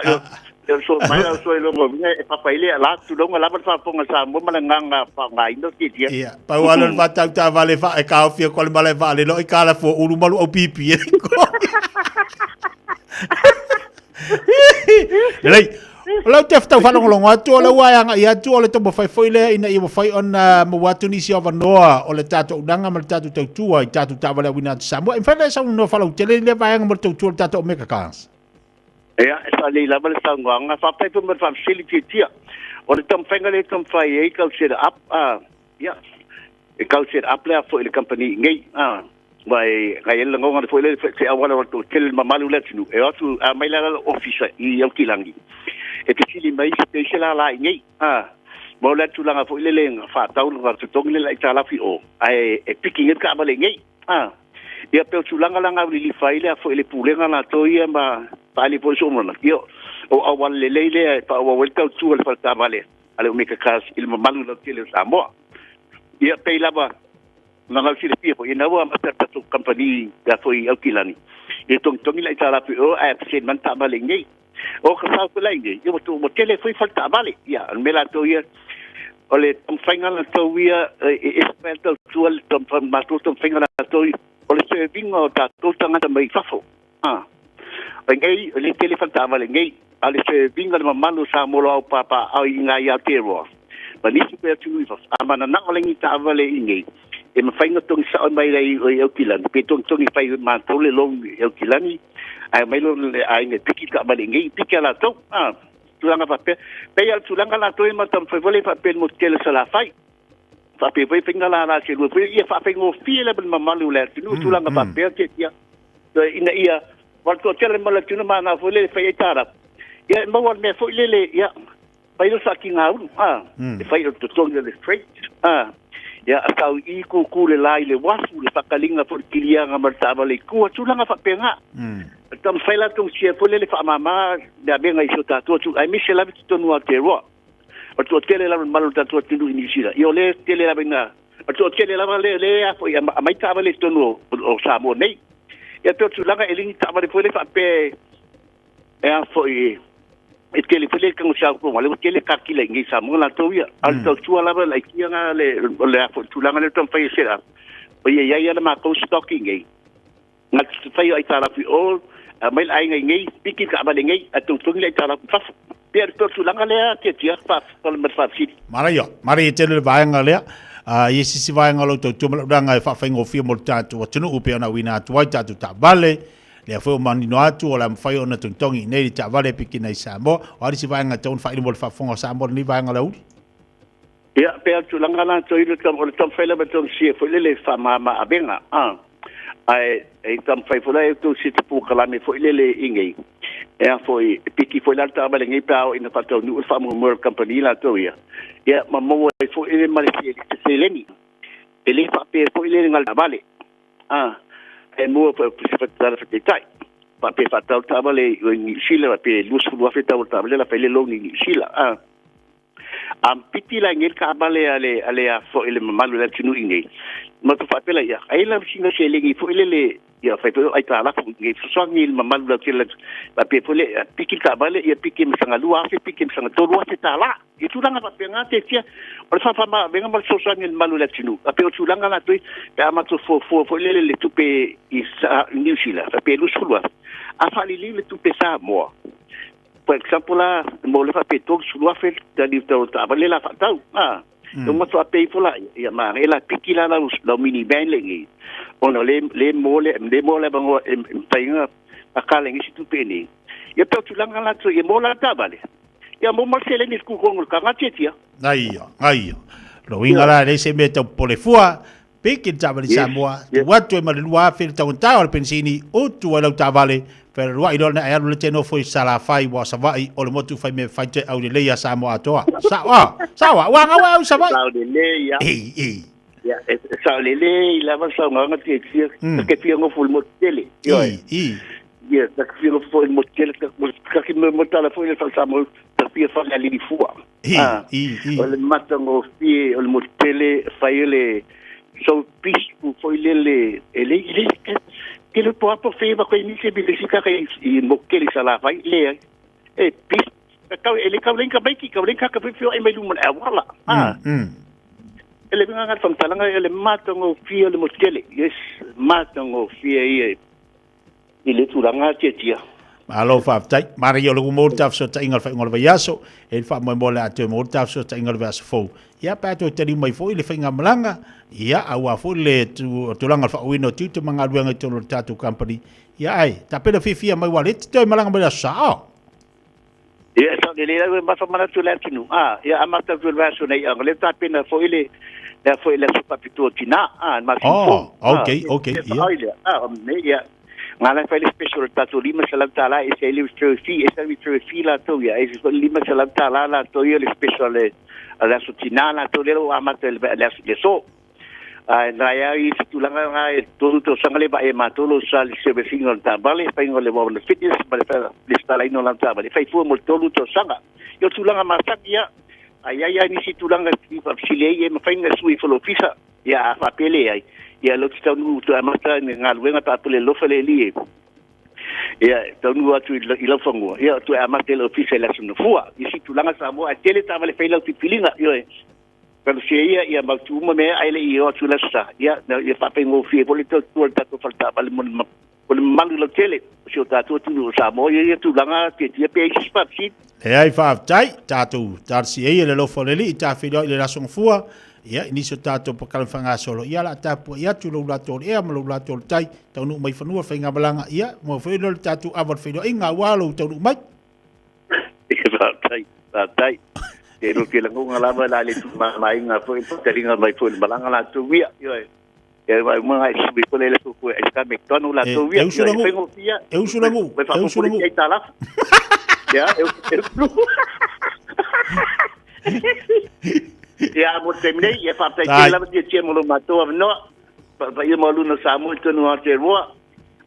Ia so mai au so i longo minga e papaile la tulonga lava le faafofoga Samoa ma le agaga faaaogaina o tietia. Ia, pau alo le faatau taavale fa e kaofia ko le malae vaalele o i kala fua ulu malu au pipi e ko. Lelei. O lau te whatau whalongolongo atu, o lau ai anga i atu, o le taumafai foi lea ina ia mafai ona maua atu nisi o avanoa o le tatou auaunaga ma le tatou tautua i tatou taavale auina atu i Samoa. E mafai ona e saunoa faalautele i lea vaega mo le tautua o le tatou Omega Cars? Ia, e faalelei lava le saunoaga. Faafetai foi mo le faafesili tiatia. O le taumafaiga lea e taumafai ai tau set up, a, ia, e tau set up lea foi i le kamupani i nei, a, aua e nai ai le lagona foi lea se auala o le toatele le mamalu o le atunuu, e o atu a aumai la le ofisa i Aukilani, e fesili mai pe i se lala i nei, a, ma o le tulaga foi lele na faatau na totogi le aitalafu i o, ae e piki nei le taavale i nei. A, ia pei o tulaga la na lilifa ai lea foi le pulega latou ia ma faaali foi sou manatu, ia o auala lelei lea e faaauau ai le tautua i le fale taavale a le Omega Cars i le mamalu lautele o Samoa. Ia pei lava na gau silafia foi, ina ua amata le tatou kamupani lea foi i Aukilani, ia togitogi le aitalafu i o ae pasene mai le taavale i inei. O ka sao foi la i inei, ia ua tele foi fale taavale. Ia o le mea latou ia, o le taumafaiga latou ia e ese mai le tautua le matou taumafaiga latou ia, o le serving o tatou tagata mai fafo. O inei, e le tele fale taavale i inei, a o le serving a le mamalu o Samoa o lo o aupapaao i ina i Aotearoa, ma nisi foi atunuu i fafo, a mananao le ni taavale i inei, e mafai ona togi sao mai i Aukilani, pe togitogi fai e matou le loan i Aukilani, ae aumai loa le aiga e piki le taavale i inei, piki a latou. Tulaga faapea. Pei lava o le tulaga latou ia ma taumafai foi lea faapea i le motu tele o Salafai. Faapea foi faiga lala se lua foi ia faafaigofie lava i le mamalu o le atunuu tulaga faapea tiatia ina ia aua le toatele ma le atunuu ma foi lele fai ai tala. Ia e maua le mea foi lele ia fai le faatigaulu a e fai o le totogi o le freight a ia a tau i kūkū le la i le uafu le faataliga foi le kiliaga ma le taavale i tua tulaga faapena. E taumafai latou sia foi lele faamama le avega i si o tatou atunuu aemaise lava i totonu o Aotearoa. O le toatele lava o le mamalu o le tatou atunuu i Niu Sila, ia o lea e tele lava ina, o le toatele lava lea lea foi e aumai taavale i totonu o Samoa nei. Ia pei o tulaga e le ni taavale foi lea faapea e a foi e tele foi le tago sau ko le tele ka kila i Samoa latou ia. A o le tautua lava la itia na le o le a foi tulaga lea taumafai e set up. O ia i ai ana matou stock i nei. Na te fai o aitalafu i o, aumai le aiga i nei, piki le taavale i nei, ae togitogi le aitalafu i fafo. Pei o le tulaga lea Tiatia, faafetai ma le faafesili. Manaia, manaia tele le vaega lea. I se isi vaega o lau tautua ma lau laga e faafaigofie mo le tatou atunuu pei ona auina atu ai tatou taavale, lea foi ua manino atu o le a mafai ona togitogi i inei le taavale e pikina i Samoa. O a nisi vaega e tatau ona faaili mo le faafofoga o Samoa i lenei vaega o le aoauli? Ia, pei o le tulaga la toi le o le taumafai lava e tausia foi lele faamama avega, a, ae e taumafai foi la e tausia te polokalame foi lele i nei, e a foi, e piki foi la le taavale nei pe a oo ina faataunuu le faamoemoe o le kamupani latou ia, ia ma maua ai foi le ma le seleni. E le faapea foi lele na o le taavale, a, e mua foi se tala faataitai, faapea faatau le taavale i Niu Sila, pe $20,000 le tau o le taavale la fai le loan i Niu Sila, a. A piki la i nei le taavale a le a le a foi le mamalu o le atunuu i nei, ma tu faapea laia, ai la sina seleni foi lele, ia fai foi o aitalafu i nei fesoasoani i le mamalu lautele o le atunuu. Faapea foi le piki le taavale, ia piki ma saga $2,000, piki ma saga $3,000. I tulaga faapena tiatia, o le faamama-avega ma le fesoasoani i le mamalu o le atunuu. A pei o tulaga la toi, pe a matou fuafua foi lele le tupe i Niu Sila, faapea e $20,000, a faaliliu le tupe Samoa, For example la, mo le faapea $30,000 tali tau taavale la faatau. Ah, mm. matua pe ifo la, ia ma e la piki la lau, lau minivan le ngi. Ona le le mo le le mo le bango e painga a kale ngi situ pe ni. Ia pe tulaga la tu ia mo la taavale. Ia mo mal sele ni ku kongo ka ngatia tia. Ai, ai. Lo winga la le se me tau pole fua. Piki le taavale Samoa, tu atu ai ma le 2000 le taugata o le penisini, utu ai lau taavale, fealualuai loa na e alu le te nofo i Salafai ua o Savaii o le motu fai mea fai te au lelei a Samoa atoa. Sao a? Sao a? Ua gaua au i Savaii. Sao lelei a. Ei, ei. Ia, e sao lelei lava le saunoaga tiatia, ta te fia nofo i le motu tele. I, i. Ia, ta te fia nofo i le motu tele, ta te mo tala foi le fale Samoa, ta fia fale alii fua. I, i, i. O le matagofie o le motu tele, fai o le so peaceful foi lele, e le, e le, ke le po apo fe va koe nise bi le sika kai i mo kele Salafai, le, e peace, kau, e le kau lenka maiki, kau lenka ka whiwhio e mai luma e awala. E le winga ngā whamtalanga, e le matagofie o le motu tele. Yes, matagofie ia i le tulaga tiatia. Malo faafetai. Manaia o le ua maua le ta fesootaiga i le faaiuga o le vaiaso, e i ai le faamoemoe o le a toe maua le ta fesootaiga i le vaiaso fou. Ia, pe a toe taliu mai foi le faigamalaga, ia, aua foi le tulaga o le faauuina o tiute ma galuega i totonu o le tatou kamupani. Ia, ae tapena fiafia mai aua o lea e te toe malaga mai i le Aso Sa. Oh. Ia, e sao lelei lau e mafa manatu le atunuu, a, ia amata atu i le vaiaso nei, a o lea tapena foi le, lea foi le aso faapitoa o tina, a, le masina fou. Oh, okay, okay, ia. Ia, lea, a, o nei, ia, ngā lai fai le special le tātou $500 e ese ai le referral fee, ese ai le referral fee latou ia, ese foi le $500 latou ia le special le, le aso tina latou lea ua amata i le, le aso, le aso. Ae na ia i se tulaga na e tolu tausaga le vaai e matou lo sa le service ina o le taavale, faiga o le Wellness Fitness ma le lesitalaina o lana taavale, fai fua mo le tolu tausaga. Ia o tulaga masani ia, a i ai lava nisi tulaga e faafesili ai, e mafai ona sui ifo le ofisa, ia a faapea leai, ia lou te taunuu toe amata ni galuega pe a pule alofa le Alii e ia taunuu atu i laufanua, ia toe amata i le ofisa i le Aso Gafua. Isi tulaga Samoa ae tele taavale fai lau filifiliga, ioe. Talusia ia, ia mautu uma mea ae le i o atu i le Aso Sa, ia, ia faafaigofie foi le tautua i le tatou faletaavale mo le, mo le mamalu lautele o si o tatou atunuu o Samoa i ia tulaga tiatia pe i ai se isi faafesili. Leai, faafetai, tatou talosia ia i le alofa o le Alii, tafeiloai i le Aso Gafua, ia, i nisi o tatou polokalame faagasolo, ia, o le a tapuai atu lou latou o le ea ma lou latou o le tai, taunuu mai i fanua le faigamalaga, ia, maua foi lea o le tatou ava o le feiloaiga aua lou taunuu mai. Faafetai, faafetai. E lo te lagona lava la le tumamainga foi le taliga mai foi le malaga latou ia. Ioe. E vai uma ngai sui foi le so foi ai ka McDonald latou ia. E usu lagu. E usu lagu. E usu lagu. Ya, eu eu. Ia, mo te mei, ia faafetai tele lava tia tia mo lo matou avanoa. Pa ia mo luna Samoa i tonu Aotearoa.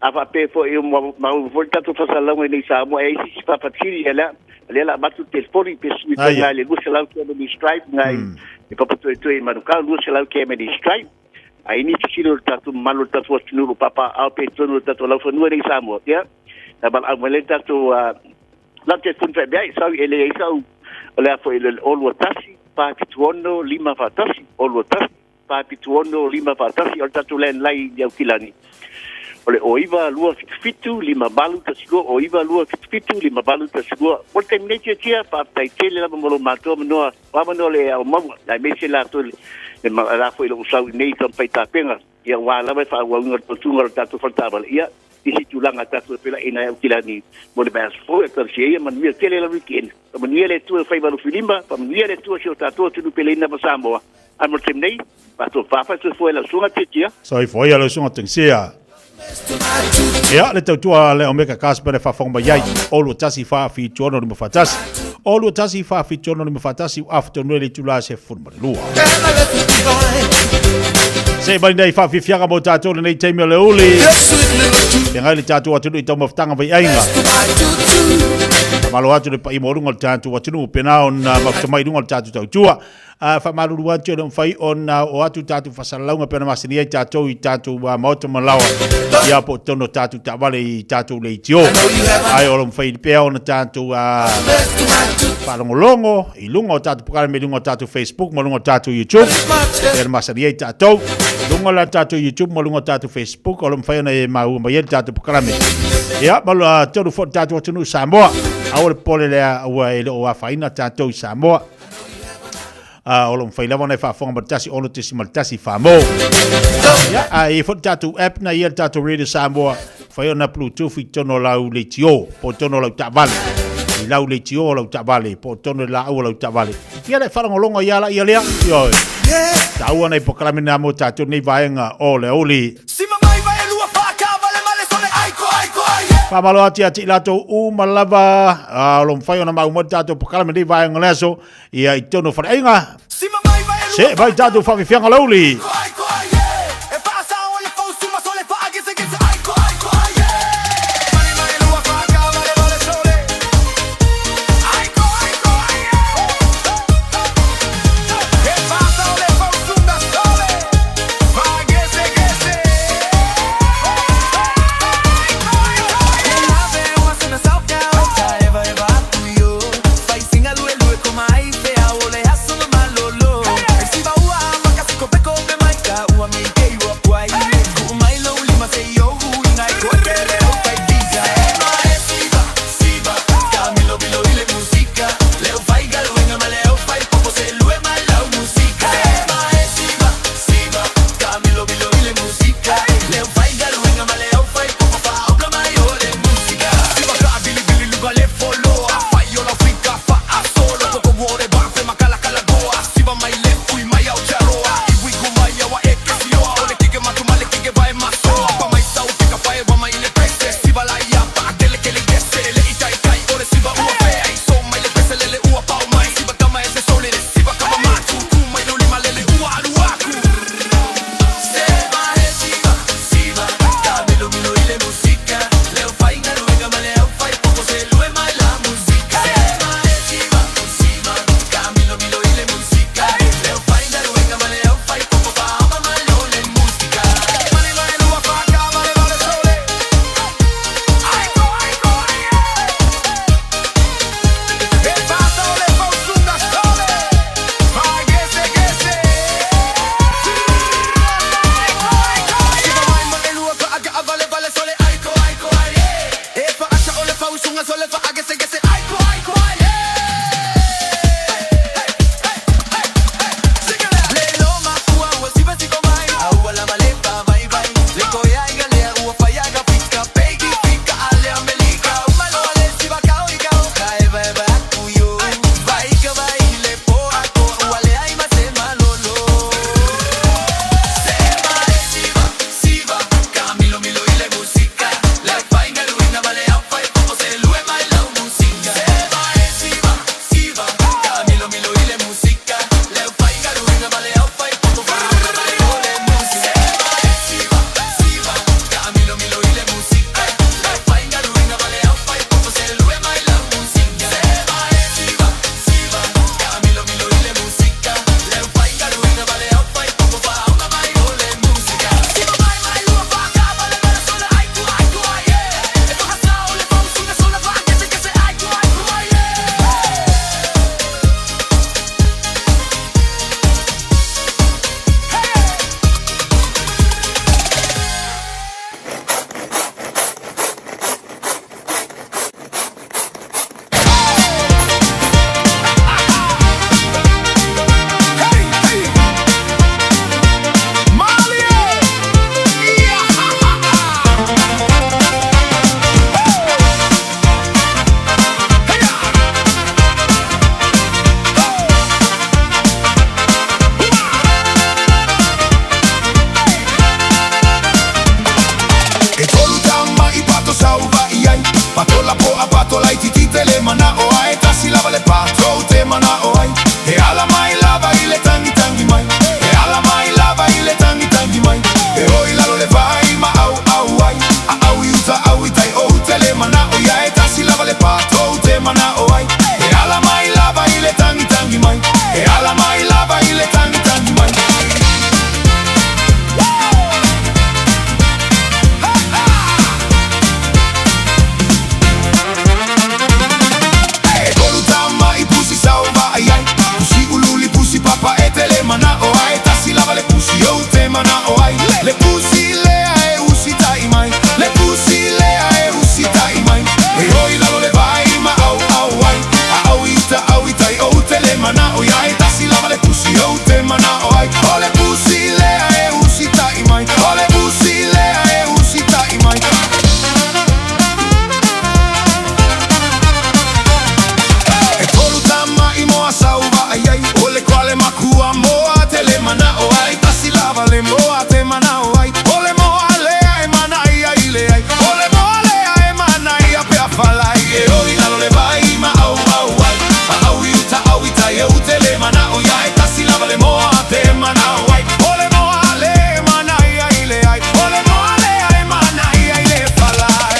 A faapea foi ua maua foi le tatou faasalalauga i nei Samoa, e i ai se isi faafasili, ia lea, lea la avatu le telefoni pe sui foi ngai le 200 Kennedy Drive ngai i Papatoetoe i Manukau, 200 Kennedy Drive. A i ai nisi fesili o le tatou mamalu o le tatou atunuu o lo o papaaao pea i totonu o le tatou laufanua i nei Samoa, ia, na valaau mai lea le tatou lau telefoni faapea, sau e leai sau, o le a foi le 021 476 541, 021 476 541, o le tatou landline i Aukilani, o le 09 277 5812, 09 277 5812. Mo le taimi nei tiatia, faafetai tele lava mo lo matou avanoa, o avanoa le ao maua, aemaise latou le la foi lou sau i nei taumafai tapena, ia aua lava le faaauauina o le tautuga o le tatou faletaavale, ia isi tulaga tatou e fela'ina ai Aukilani mo le vaiaso fou e talosia ia manuia tele lau weekend. Faamanuia le Atua i faiva alofilima, faamanuia le Atua si o tatou atunuu peleina ma Samoa. Ae mo le taimi nei, faatofa faasoifua i lau susuga Tiatia. Soifua ia lau susuga Tengsia. Ia, le tautua a le Omega Gospel e faafofoga mai ai, 0 1 4 7 6 5 4 1, 0 1 4 7 6 5 4 1, ua afa tonu ai le itula 12. Se mai nei faafiafiaga mo tatou lenei taimi o le uli. Feagai le tatou atunuu i taumafataga vaiaiga. Faamalo atu le paia maualuga o le tatou atunuu pena ona mafuta mai i luga o le tatou tautua. Faamalulu atu e le mafai ona oo atu tatou faasalalauga pei ona masani ai tatou i tatou maota ma laoa ia po o totonu o tatou taavale i tatou leitio. Ae o lo mafai pea ona tatou faalogologo i luga o tatou polokalame i luga o tatou Facebook ma luga o tatou YouTube. Pei ona masani ai tatou i luga o la tatou YouTube ma luga o tatou Facebook o lo mafai ona e maua mai ai le tatou polokalame. Ia, ma lo tonu foi le tatou atunuu Samoa. Aua le popole lea ua e le o afaina tatou i Samoa. O lo mafai lava ona e faafofoga ma le 106.1 Famo. Ia, a i foi le tatou app na ia le tatou Radio Samoa, mafai ona Bluetooth i totonu o lau leitio, po o totonu o lau taavale. I lau leitio o lau taavale, po o totonu o le laau o lau taavale. Ia le faalogologo ia la ia lea. Ioe. Taua nei polokalame na mo tatou nei vaega o le aoauli. Faamalo atu ia te i latou uma lava o lo o mafai ona maua mai le tatou polokalame nei vaega o le aso ia i totonu o faleaiga. Se vai tatou faafiafiaga o le aoauli. E tolu tama i pato sauva i ai Pato la poa, pato laititi te le mana'o ai Tasi lava le pato te mana'o ai E ala mai lava i le tangitangi mai E ala mai lava i le tangitangi mai E oi lalo le vai ma au au ai A au i uta au i tai o te le mana'o ia E tasi lava le pato te mana'o ai E ala mai lava i le tangitangi mai E ala mai lava i le tangitangi mai. E tolu tama i pusi sauva ai ai Pusi ululi pusi papa e te le mana'o ai Tasi lava le pusi o te mana'o ai Le pusi lea e usi tai mai Le pusi lea e usi tai mai E oi lalo le vai ma au au ai A au i uta au i tai o te le mana'o ia E tasi lava le pusi o te mana'o ai O le pusi lea e usi tai mai O le pusi lea e usi tai mai. E tolu tama i moa sauva ai ai O le koale makua moa te le mana'o ai Tasi lava le moa te mana'o ai O le moa lea e manaia i le ai O le moa lea e manaia pe afalai E oi lalo le vai ma au au ai A au i uta au i tai e ute le mana'o ia E tasi lava le moa te mana'o ai O le moa lea e manaia i le ai O le moa lea e manaia i le falai.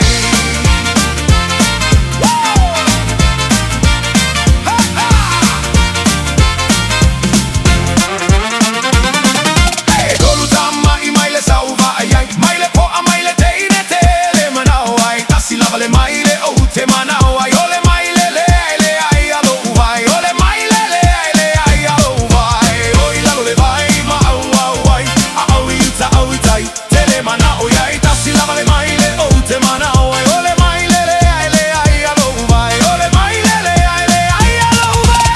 E tolu tama i mai le sauva ai ai Mai le poa mai le teine te le manao ai Tasi lava le mai le ou te manao ai O le mai le le ai le ai alo vai O le mai le le ai le ai alo vai O i lalo le vai ma au au ai A au i uta au i tai te le manao ai Tasi lava le mai le ou te manao ai O le mai le le ai le ai alo vai O le mai le le ai le ai alo vai.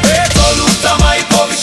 E tolu tama i povi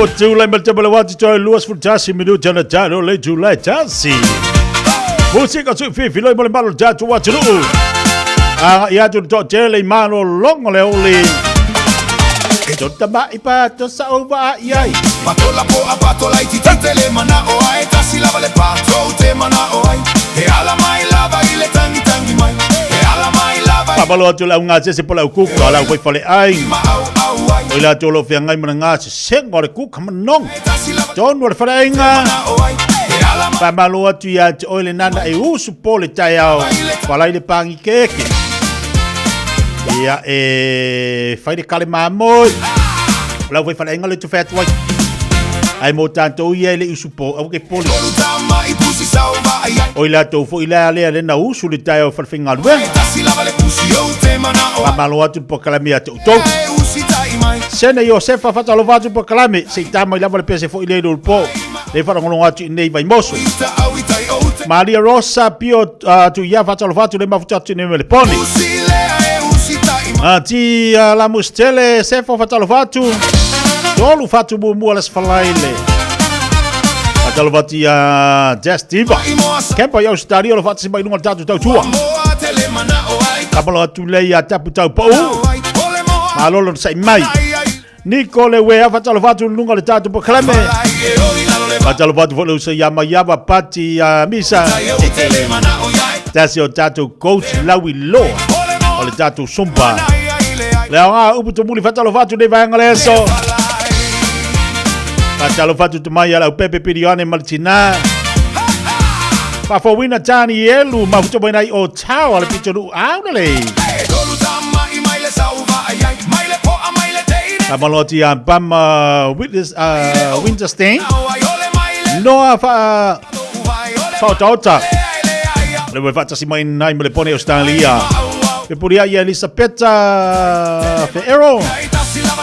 ua tulai mai le taimi o le wati toe 21 minuti ona talo le tulai tasi. Musika sui fifiloi mo le malo tatou atunuu. Agai atu le toatele i malologa le oli. Tota mai pa to sa ova i ai. Patola po a patola i titite le mana o ai Tasi lava le pato te mana o ai He ala mai lava i le tangi tangi mai He ala mai lava i Faamalo atu i le augasese po o le aukuka, le aufaifale aiga. O i latou o lo o feagai ma le gasesega o le kuka manogi. Tonu o le faleaiga. Faamalo atu ia te oe le nana e usu po le taeao, palai le pagikeke. Ia e fai le kale mamoe. O le aufaifaleaiga le te fai atu ai. Ae mo tatou ia e le i usu po, aua ke poli. O i latou foi lea lea le na usu le taeao i falefaigaluega. Faamalo atu le polokalame ia te outou. Sene Iosefa faatalofa atu le polokalame, se i ta mai lava le pese foi lea i le ulupo. Le faalogologo atu i nei Vaimoso. Maria Rosa Pio uh, Tuia faatalofa atu le mafuta atu i nei Meleponi. Ti uh, Lamustele Sefo faatalofa atu. Tolu fatu muamua le Sfalaile. Faatalofa atu ia Jess Diva. Kempa i Australia o lo faatasi mai luga o le tatou tautua. Kamalo atu lea ia Tapu Taupou. Malolo na sa'i mai. Niko le wea faatalofa atu i luga o le tatou polokalame. Faatalofa atu foi le uso ia Maiava Pati uh, Misa. Tasi o tatou coach Lawi Loa o le tatou Sumba. Le aoga upu tumuli faatalofa atu nei vaega le aso. Faatalofa atu te mai a lau pepe pirione ma le tina. Faafouina tani elu mafuta mai nai o tau a le pitonu au na lei. Faamalo atu ia Bama Witness, uh, Winterstein. Noa fa faotaota. Le ua faatasi mai nai ma le pone Australia. Pe puria ia Elisapeta Feero.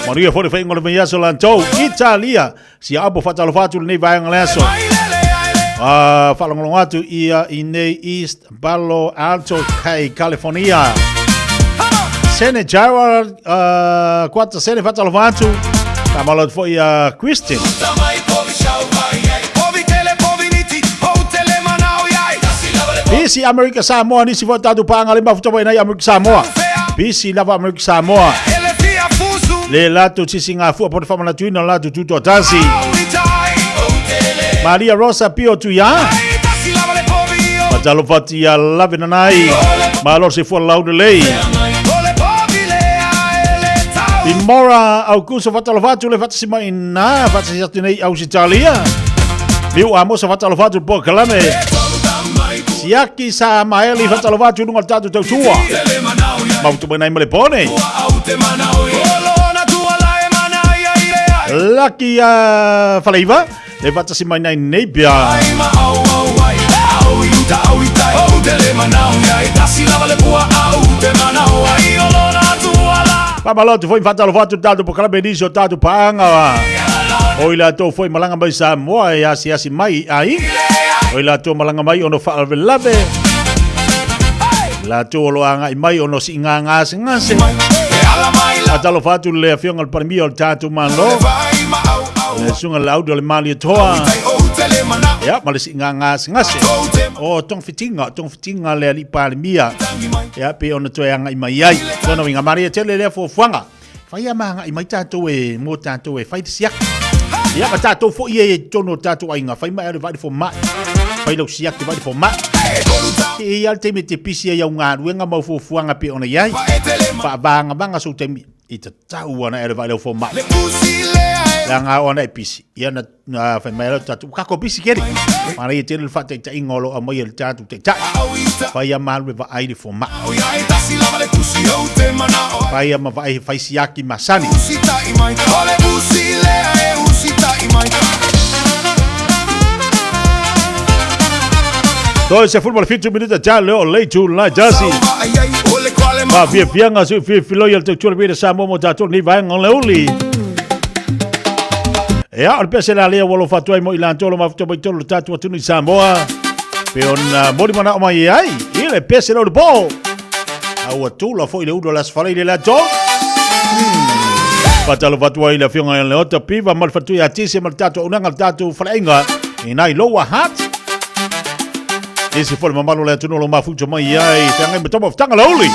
Manuia foi le whainga o le vaiaso lantou. Italia. Si apo whaatalofa atu lenei vaega le aso. Uh, whaalongolongo atu ia i nei East Palo Alto kai California. Sene Gerard uh, Kuata Sene whaatalofa atu. Whaamalo atu foi ia Christian. Bisi Amerika Samoa nisi foi tātou pānga le mafuta mai nei Amerika Samoa. Bisi lava Amerika Samoa. Le latou sisi ngā fua po te whamanatuina o latou tūtoatasi. Maria Rosa Pio Tuia. Matalo fati ia lave nanai. Malo se fua lau lelei. Imora Augusto Fatalofa le fatasi mai na fatasi atu nei Ausitalia. Liu Amosa fatalofa atu po kalame. Siaki sa maeli fatalofa atu lunga tatu tautua. Mautu mai nai male pone. Lucky uh, Faleiva, le fatasi mai nai nei pia. Faamalo atu foi faatalofa atu tatou polokalame nisi o tatou paaga o i latou foi malaga mai Samoa e asiasi mai i aiga o i latou malaga mai ona o faalavelave latou o lo agai mai ona o siiga gasegase. Faatalofa atu le afioga i le Palemia o le tatou Malo, le susuga Lauda o le Malietoa, ia ma le siiga gasegase o togafitiga togafitiga le alii Palemia ia pei ona toe agai mai ai. Lona uiga malie tele lea fuafuaga. Fai a ma agai mai tatou e mo tatou e fai le siaki. Ia ma tatou foi e i totonu o tatou aiga, fai mai le vaai le fomai. Fai lau siaki vaai le fomai. E i ai le taimi e te pisi ai au galuega ma au fuafuaga pei ona i ai. Faavagavaga sou taimi i tatau ana e le vaai lau fomai. Leaga o ana e pisi, ia na na fai mai lau tatou, ua kako pisi kele. Manaia tele le faataitaiga o lo o aumaia e le tatou taitai. Fai a ma alu e vaai le fomai. Fai a ma vaai fai siaki masani. Toe 17 minuta ja leo o leitu la jasi. Faafiafiaga sui filofiloi o le tautua le Samoa mo tatou nei vaega o le uli. Ia, o le pese la lea ua alofa atu ai mo i latou o mafuta mai tolu le tatou atunuu i Samoa. Pe ona moli manao mai ai i le pese leo le po. A ua tula foi le ulu o le asfala i le latou. Faatalofa atu ai i le afioga ia Leota Piva ma le faletua ia Tisi ma le tatou auaunaga le tatou faleaiga i nai Lower Hutt. Isi foi le mamalu o le atunuu o lo o mafuta mai ai feagai ma taumafataga lauli.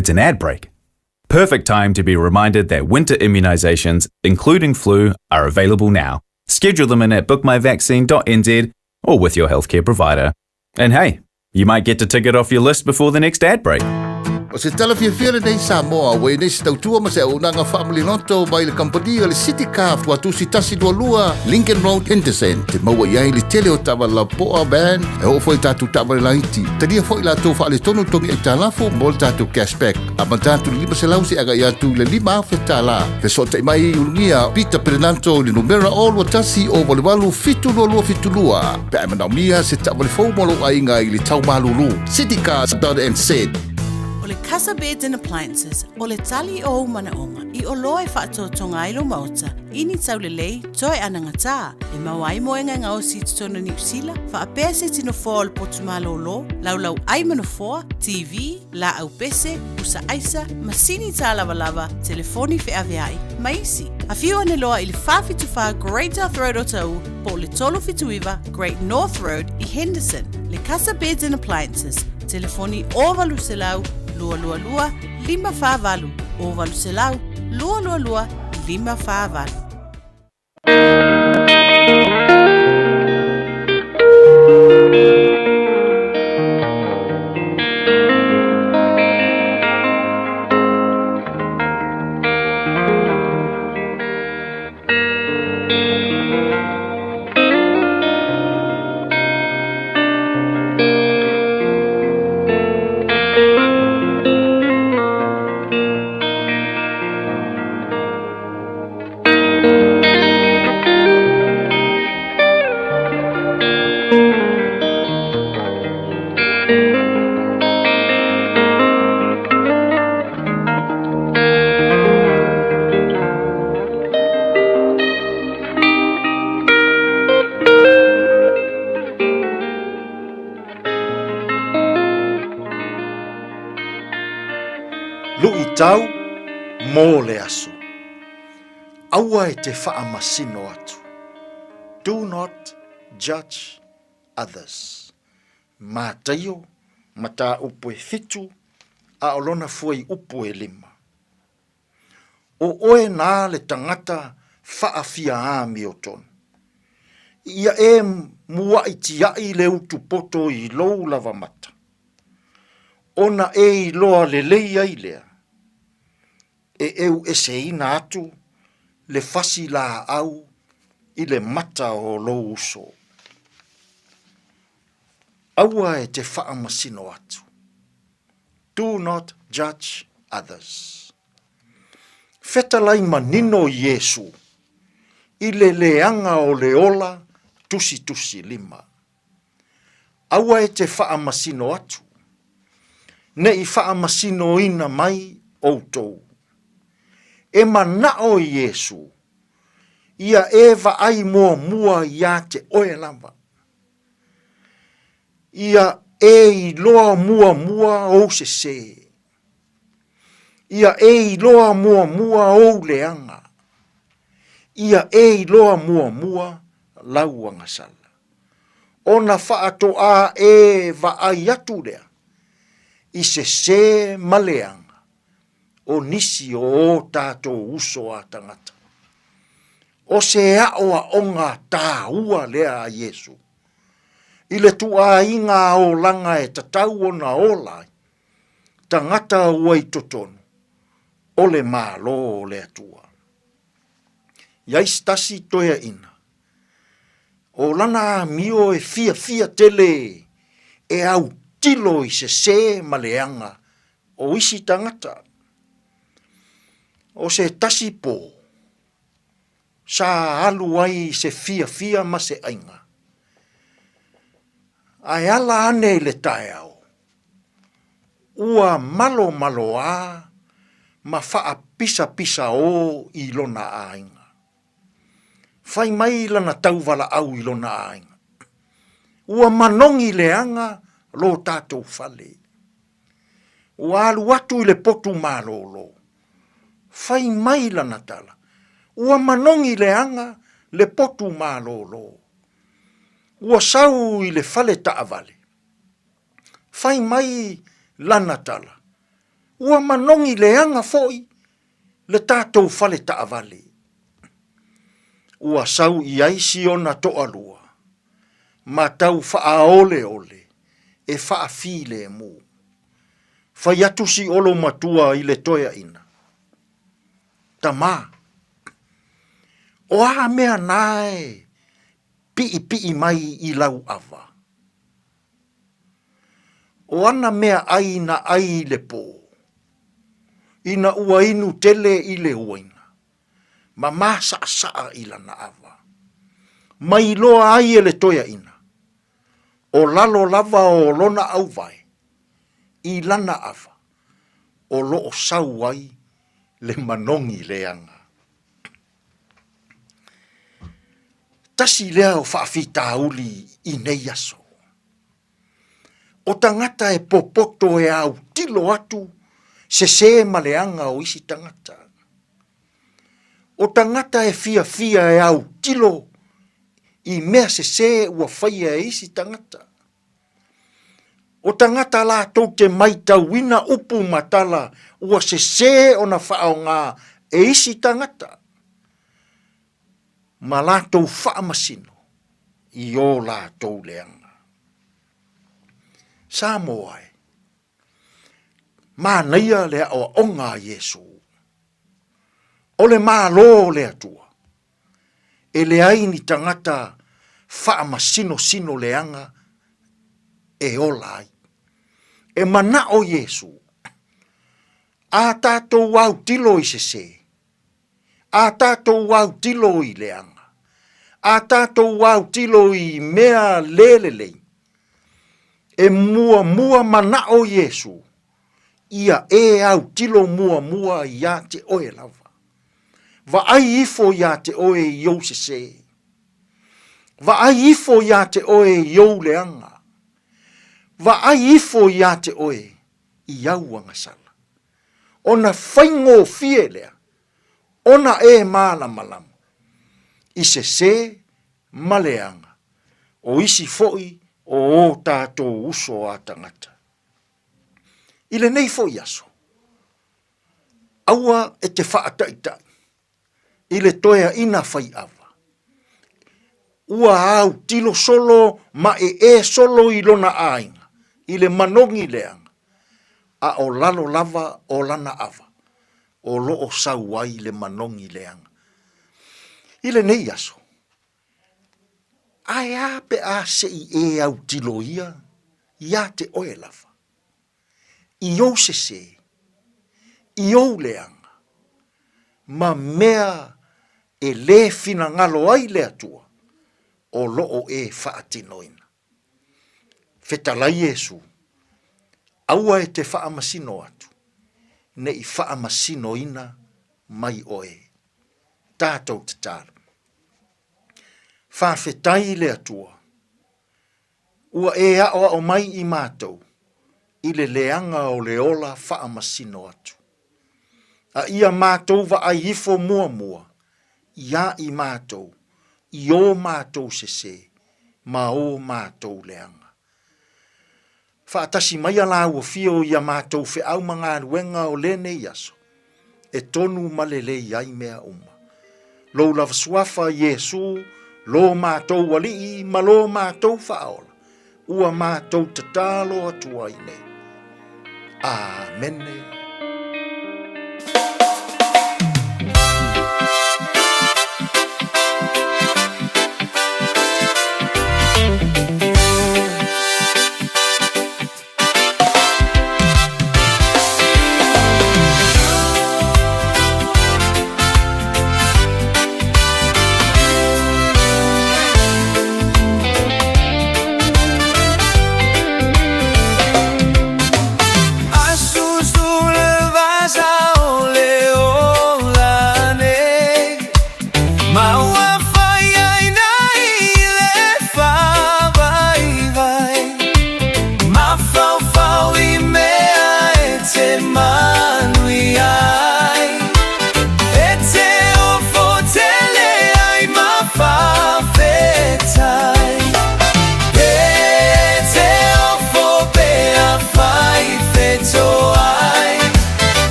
it's an ad break. Perfect time to be reminded that winter immunisations, including flu, are available now. Schedule them in at bookmyvaccine.nz or with your healthcare provider. And hey, you might get to tick it off your list before the next ad break. O se tala fiafia lenei Samoa, ua i nei se tautua ma se auaunaga faamaliloto mai le kamupani o le City Car Tuatusi 122 Lincoln Road, Henderson. Te maua i ai le tele o taavale lapopoa, van, e oo foi i tatou taavale laiti. Talia foi latou faaletonu togi aitalafu mo le tatou cashback. Amata atu i le 500 seia agai atu i le 5,000 tala. Fesootai mai i Ulugia Peter Perenanto i le numera 021 088 72272 pe a e manaomia se taavale fou mo lou aiga i le tau malulu. Citycars.nz. O le Casa Beds and Appliances, o le tali o ou manaoga i oloa e faatotoga ai lou maota i ni taulelei toe anagatā e maua ai moega e gaosi i totonu o Niu Sila, faapea se tino foa o le potu malōlō, laulau ʻai ma nofoa, TV, laau pese, pusa aisa, masini tālavalava, telefoni feaveai, ma isi. Afio ane loa i le 474 Great South Road o Taʻu po o le 379 Great North Road i Henderson. Le Casa Beds and Appliances, telefoni 0800 222 548, 0800 222 548. Luʻitau mō le aso. Aua e te faamasino atu. Do not judge others. Mataio, mataupu e fitu, a o lona fuaiupu e lima. O oe nā le tagata faafiaamiotonu. Ia e muaʻi tiaʻi le utu poto i lou lava mata, ona e iloa lelei ai lea, e ʻeuʻeseina atu le fasi lāʻau i le mata o lou uso. Aua e te faamasino atu. Do not judge others. Fetalai manino Iesu i le leaga o le ola tusitusi lima. Aua e te faamasino atu, ne i faamasinoina mai outou. E manao Iesu ia e vaai muamua ia te oe lava. Ia e iloa muamua ou sesē. Ia e iloa muamua ou leaga. Ia e iloa muamua lau agasala. Ona faatoa e vaai atu lea i sesē ma leaga o nisi o ō tātou uso a tagata. O se aʻoaʻoga tāua lea a Iesū i le tuʻāiga olaga e tatau ona ola ai tagata ua i totonu o le Malo o le Atua. Iai se tasi toeaʻina, o lana amio e fiafia tele e autilo i sesē ma leaga o isi tagata. O se tasi pō, sa alu ai i se fiafia ma se ʻaiga. Ae ala ane i le taeao, ua malomaloā ma faapisapisaō i lona aiga. Fai mai lana tauwalaʻau i lona aiga, Ua manogi leaga lo tatou fale. Ua alu atu i le potu malōlō. Fai mai lana tala, Ua manogi leaga le potu malōlō. Ua sau i le fale taavale. Fai mai lana tala, Ua manogi leaga foi le tatou fale taavale. Ua sau i ai si ona toalua ma tau faaoleole e faafilemu. Fai atu si olo matua i le toeaina, Tama, o a mea na e piipii mai i lau ava? O ana meaʻai na ʻai i le pō, ina ua inu tele i le uaina, ma māsaʻasaʻa i lana ava. Mai iloa ai e le toeaina, o lalo lava o lona auvae i lana ava, o lo o sau ai le manogi leaga. Tasi lea o faafitauli i nei aso. O tagata e popoto e autilo atu sese ma leaga o isi tagata. O tagata e fiafia e autilo i mea sese ua faia e isi tagata. O tagata latou te maitauina upu ma tala ua sese ona faaaoga e isi tagata ma latou faamasino i o latou leaga. Samoa e, manaia le aoaoga a Iesu. O le Malo o le Atua, e leai ni tagata faamasinosino leaga e ola ai. E manao Iesu, a tatou autilo i sese, a tatou autilo i leaga, a tatou autilo i mea le lelei, e muamua manao Iesu ia e autilo muamua iā te oe lava. Vaai ifo iā te oe i ou sesē. Vaai ifo iā te oe i ou leaga. Vaai ifo iā te oe i au agasala. Ona faigofie lea ona e malamalama i sesē ma leaga o isi foi o ō tātou uso a tagata. I lenei foi aso, aua e te faataitai i le toeaina faiava. Ua autilo solo ma ee solo i lona aiga i le manogi leaga, a o lalo lava o lana ava o lo o sau ai le manogi leaga. I lenei aso, ae a pe a se i e autilo ia iā te oe lava, i ou sesē, i ou leaga, ma mea e lē finagalo ai le Atua o lo o e faatinoina. Fetalai Iesu, aua e te faamasino atu, ne i faamasinoina mai oe. Tatou tatalo. Faafetai i le Atua, ua e aʻoaʻo mai i matou i le leaga o le ola faamasino atu. A ia matou vaai ifo muamua iā i matou i ō matou sesē ma ō matou leaga. Faatasi mai a lāua fio i a matou feau ma galuega o lenei aso, e tonu ma lelei ai mea uma. Lou lava suafa, Iesu, lo matou Alii ma lo matou Faaola, ua matou tatalo atu ai nei. Amene.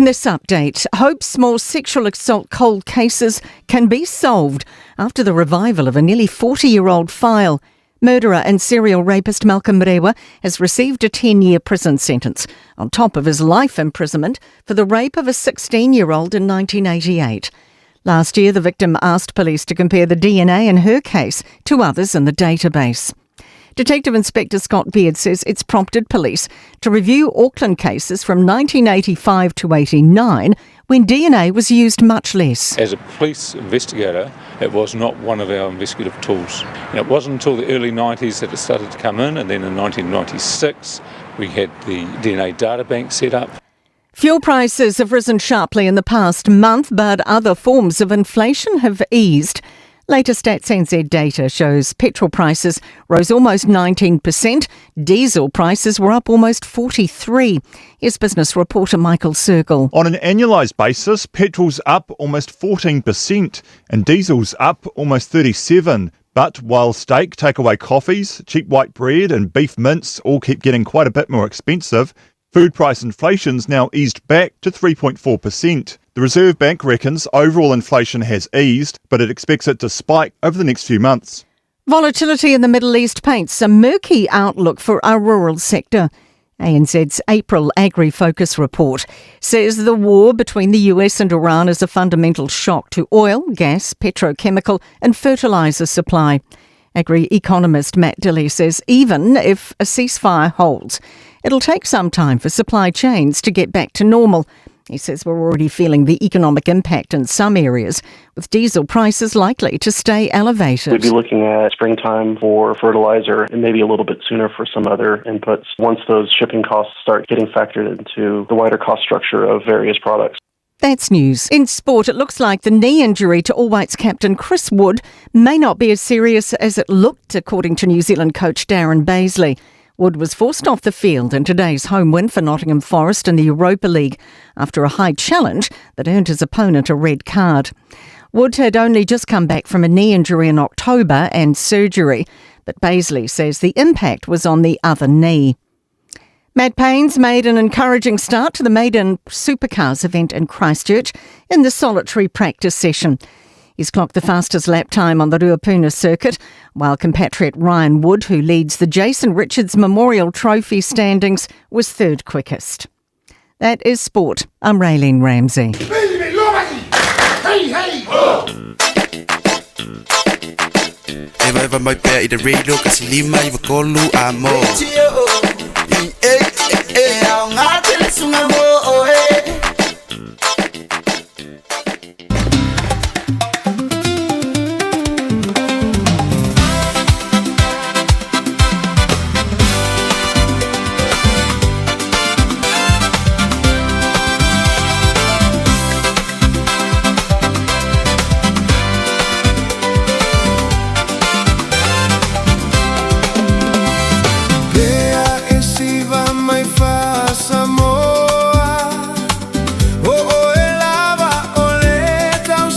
this update, hopes more sexual assault cold cases can be solved after the revival of a nearly 40 year old file. Murderer and serial rapist Malcolm Rewa has received a 10 year prison sentence on top of his life imprisonment for the rape of a 16 year old in 1988. Last year, the victim asked police to compare the DNA in her case to others in the database. Detective Inspector Scott Beard says it's prompted police to review Auckland cases from 1985 to 89 when DNA was used much less. As a police investigator, it was not one of our investigative tools. And it wasn't until the early 90s that it started to come in, and then in 1996 we had the DNA data bank set up. Fuel prices have risen sharply in the past month, but other forms of inflation have eased. Latest Stats NZ data shows petrol prices rose almost 19%. Diesel prices were up almost 43. Here's business reporter Michael Sergel. On an annualised basis, petrol's up almost 14% and diesel's up almost 37. But while steak, takeaway coffees, cheap white bread and beef mince all keep getting quite a bit more expensive, food price inflation's now eased back to 3.4%. The Reserve Bank reckons overall inflation has eased, but it expects it to spike over the next few months. Volatility in the Middle East paints a murky outlook for our rural sector. ANZ's April Agri Focus report says the war between the US and Iran is a fundamental shock to oil, gas, petrochemical, and fertiliser supply. Agri economist Matt Dilley says even if a ceasefire holds, it'll take some time for supply chains to get back to normal. He says we're already feeling the economic impact in some areas, with diesel prices likely to stay elevated. We'd be looking at springtime for fertilizer and maybe a little bit sooner for some other inputs once those shipping costs start getting factored into the wider cost structure of various products. That's news. In sport, it looks like the knee injury to All Whites captain Chris Wood may not be as serious as it looked, according to New Zealand coach Darren Bazeley. Wood was forced off the field in today's home win for Nottingham Forest in the Europa League after a high challenge that earned his opponent a red card. Wood had only just come back from a knee injury in October and surgery, but Bazeley says the impact was on the other knee. Matt Payne's made an encouraging start to the Maiden Supercars event in Christchurch in the solitary practice session. He's clocked the fastest lap time on the Ruapuna circuit, while compatriot Ryan Wood, who leads the Jason Richards Memorial Trophy standings, was third quickest. That is sport. I'm Raylene Ramsey. Hey, hey! Eva eva mai pea i te radio ka si lima i wakolu a mo. E ao ngā tele sunga mo o e. Pea e siva mai faa-Samoa O oe lava o le tausaga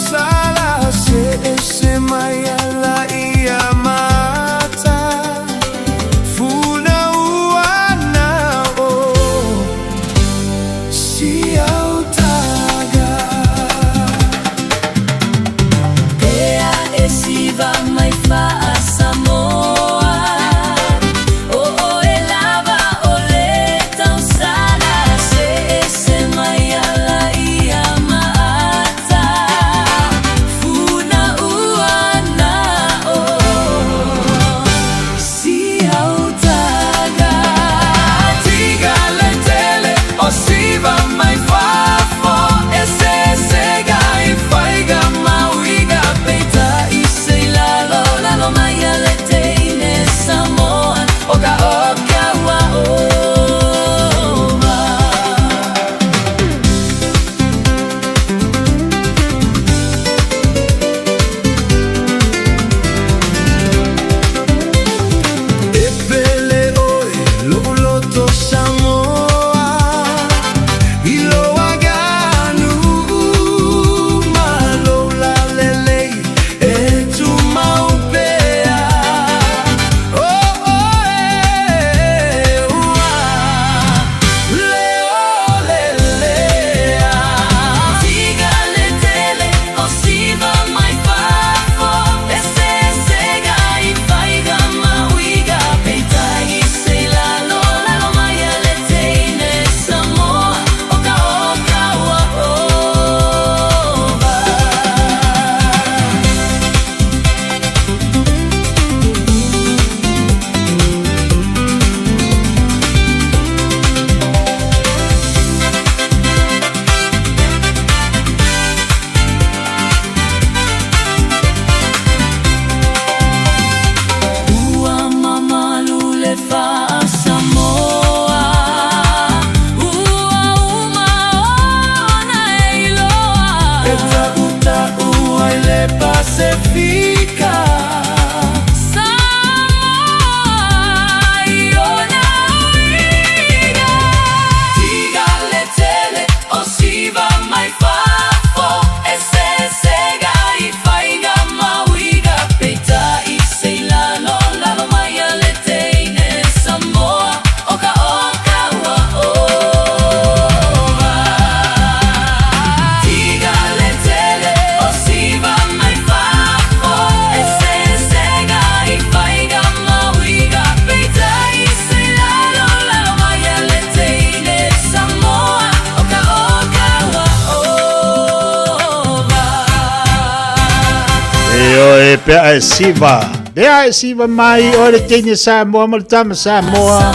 E oe pea e siva. Pea e siva mai o le teine Samoa ma le tama Samoa.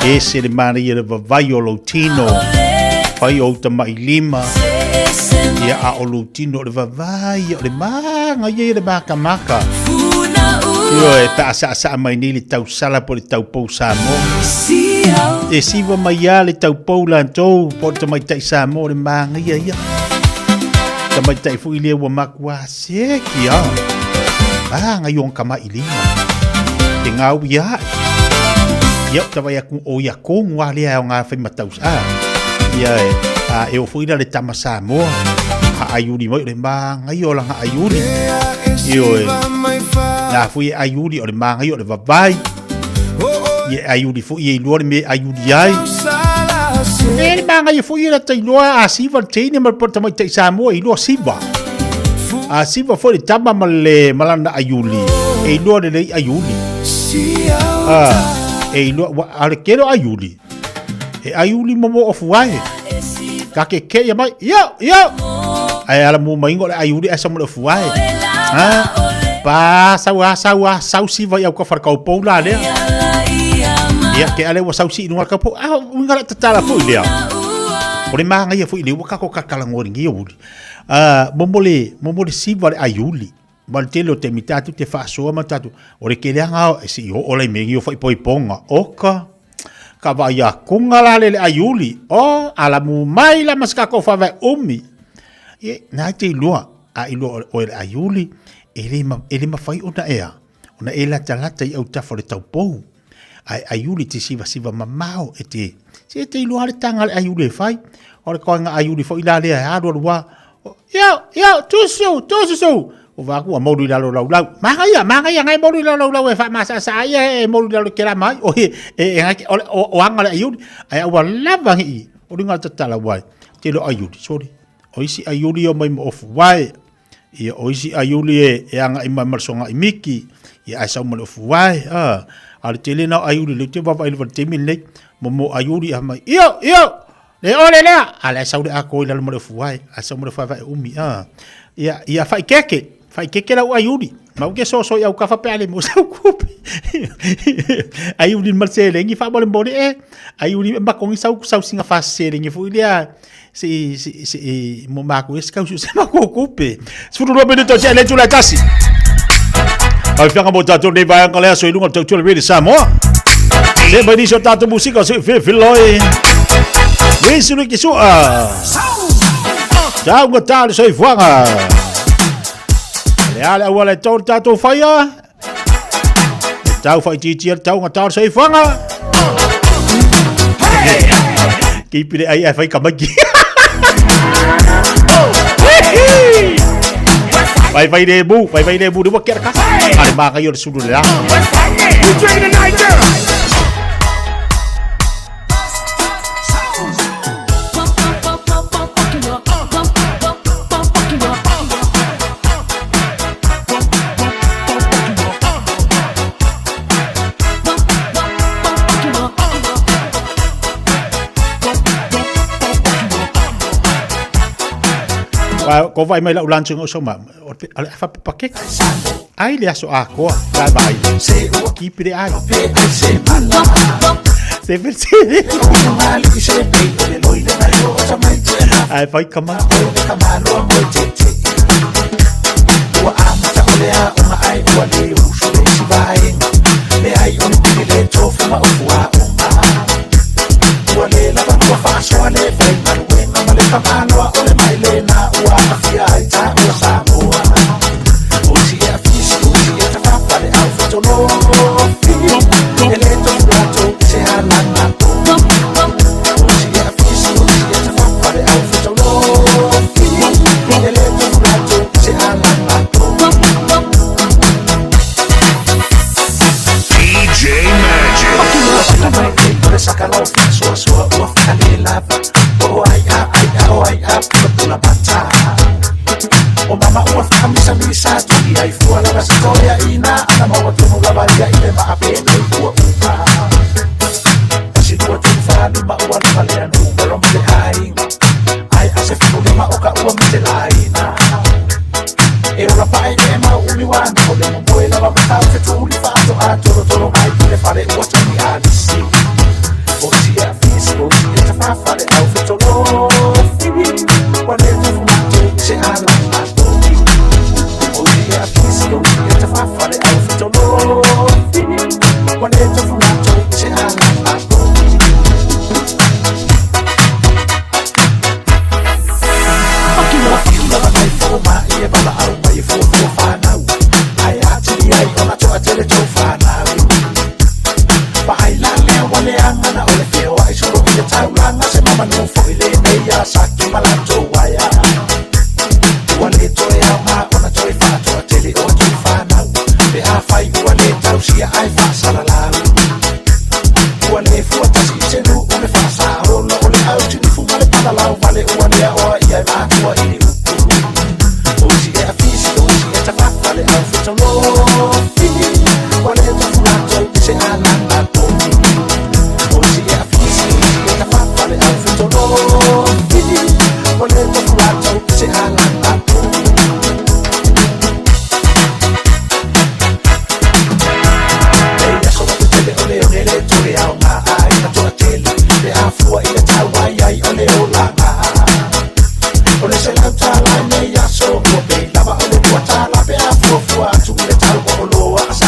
E se le mana ia le vavai o lou tino. Fai o uta mai lima. Ia a o lou tino o le vavai o le manga ia ia le makamaka. Ioe, pe a saasaa mai nei le tausala po le taupou Samoa. E siva mai a le taupou latou po o le tamaitai Samoa o le magaia ia. Tamaitai foi lea ua makuā seki a. Maga i ona kamaʻilima. Te gaui aʻe. Ia o tavai aku o ia kogu a lea e aoga fai ma taus a. Ia e, a e oo foi la le tama Samoa. A aiuli mai o le magaia o lana aiuli. Ioe. Na foi e aiuli o le magaia o le vavai. Ia e aiuli foi e iloa le mea e aiuli ai. E le magaia foi e lata iloa a siva le teine ma le tamaitai Samoa e iloa siva. A siva foi le tama ma le malana aiuli e iloa lelei aiuli. A e iloa wa a le kelo aiuli. E aiuli mo mo ofu ai. Ka ke ke ia mai. Io, io. Ai ala mu mai ngo le aiuli asa mo le ofu ai. Ha? Pa sau a sau a sau si vai au ka wharakau pou la lea. Ia ke ale ua sau si inunga ka pou. Ah, unga la tatala foi lea. O le maangaia foi le ua kako kakala ngori ngi uli. Ah, momo le momo le siva le aiuli. Ma le tele o taimi tatou te faasoa ma tatou, o le keleaga e se i oo la i mea nei o faaipoipoga, oka, ka vaai akoga la le le aiuli, o, alamu mai la ma se kakou faavae umi. Ie, na e te iloa, a iloa oe le aiuli, e le, e le mafai ona ea, ona e latalata i autafa o le taupou. Ae aiuli te sivasiva mamao e te, se e te iloa le taga le aiuli e fai. O le koenga aiuli foi la lea e alu alu a, Io, io, tusu, tusu su. O vaku ua moulu i lalo laulau. Magaia, magaia, ngai moulu i lalo laulau e whaamasasa ia e moulu i lalo ke la mai. O he, e, e ngai, o, o, o anga le aiuli. Ai aua lava ngi i, o ringa tatala wai. Te lo aiuli, sorry. O isi aiuli o mai mo ofu wai. Ia, o isi aiuli e, e anga i mai malsonga i miki. Ia, ai sau ma le ofu wai. Ah, a le tele nao aiuli, le te wawa i le temi nei. Mo mo aiuli a mai. Io, io, Le ole lea, a le sau le ako i lalo ma le ofu ai, a sau ma le whaewae umi, a. Ia, ia whaikeke, whaikeke lau ai uri. Mau ke soso i au kafa pe ale mo sau kupe. Ai uri ma se lengi fa mole mole e. Ai uri ma kongi sau sau singa fa se lengi fu lea se se se mo mako e skau se ma ko kupe. 12 minuto se le tula tasi. Ai fianga mo tatou nei vaega lea so i lunga o le tautua le Radio Samoa. Se mai nisi o tatou musika se fe filoi. Wisi le kisua. Tau nga tā le soifuaga. Le ale aua le tau le tatou whaia. Le tau whaitiitia le tau nga tā le soifuaga. Keep it ai ai whai ka maiki. Vai vai le mu, vai vai le mu, le wa kia ka. Ale mā kai o le sulu le la. We drinking tonight, girl. Ko vai mai lau lunch ngo so ma o te ale fa pakeke. Ai le aso a koa la vai. Keep it ai. Se per se. Ai fai kama. DJ Magic. O mama ua whakamisamisa Tuki ai fua lava se toea ina Ana maua tonu lava ia i le maa pene ua upa Tasi lua tolu wha lima ua lava lea numero ma le aiga Ai ase whitu lima o ka ua mate laina E ora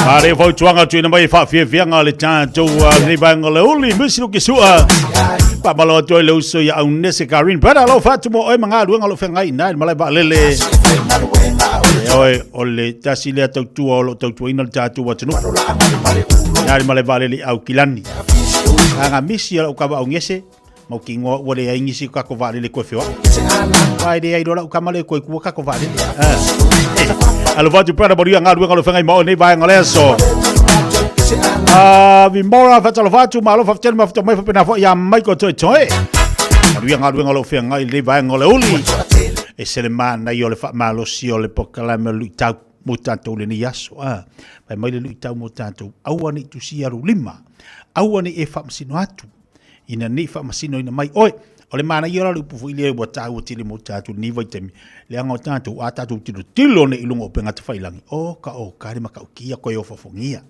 A le fautuaga tuuina mai e faafiafiaga le tatou lenei vaega o le uli misi luki sua. Faamalo atu ai le uso ia Aunese Karin. Brother, alo fatu mo oe ma galuega o lo o feagai i ina i le malae vaalele. E oe, o le tasi lea tautua o lo o tautuaina le tatou atunuu. Ina i le malae vaalele i Aukilani. Aga misi o lau kava Aunese, mau ki ingoa ua leai nisi o kako vaalele koe feoai. Vai leai loa lau kama le koe kua kako vaalele. Ah. Alo fatu brother manuia galuega o lo o feagai ma oe nei vaega o le aso. Ah, Vimora fatalofa atu, malo faafetele ma mai faapena foi ia Michael Toetoe. Manuia galuega o lo o feagai i lenei vaega o le uli. E se le manaia o le faamalosi o le polokalame o le luitau mo tatou lenei aso. Ah, fai mai le luitau mo tatou, aua ne i tusia lou lima, aua ne i e faamasino atu, ina ne i faamasinoina mai oe. O le manaia la o le upu foi lea ua taua tele mo tatou i lenei vaitaimi, leaga o tatou, a tatou tilotilo nei i luga o upega tafailangi, o ka o ka le matautia koe ofofogia.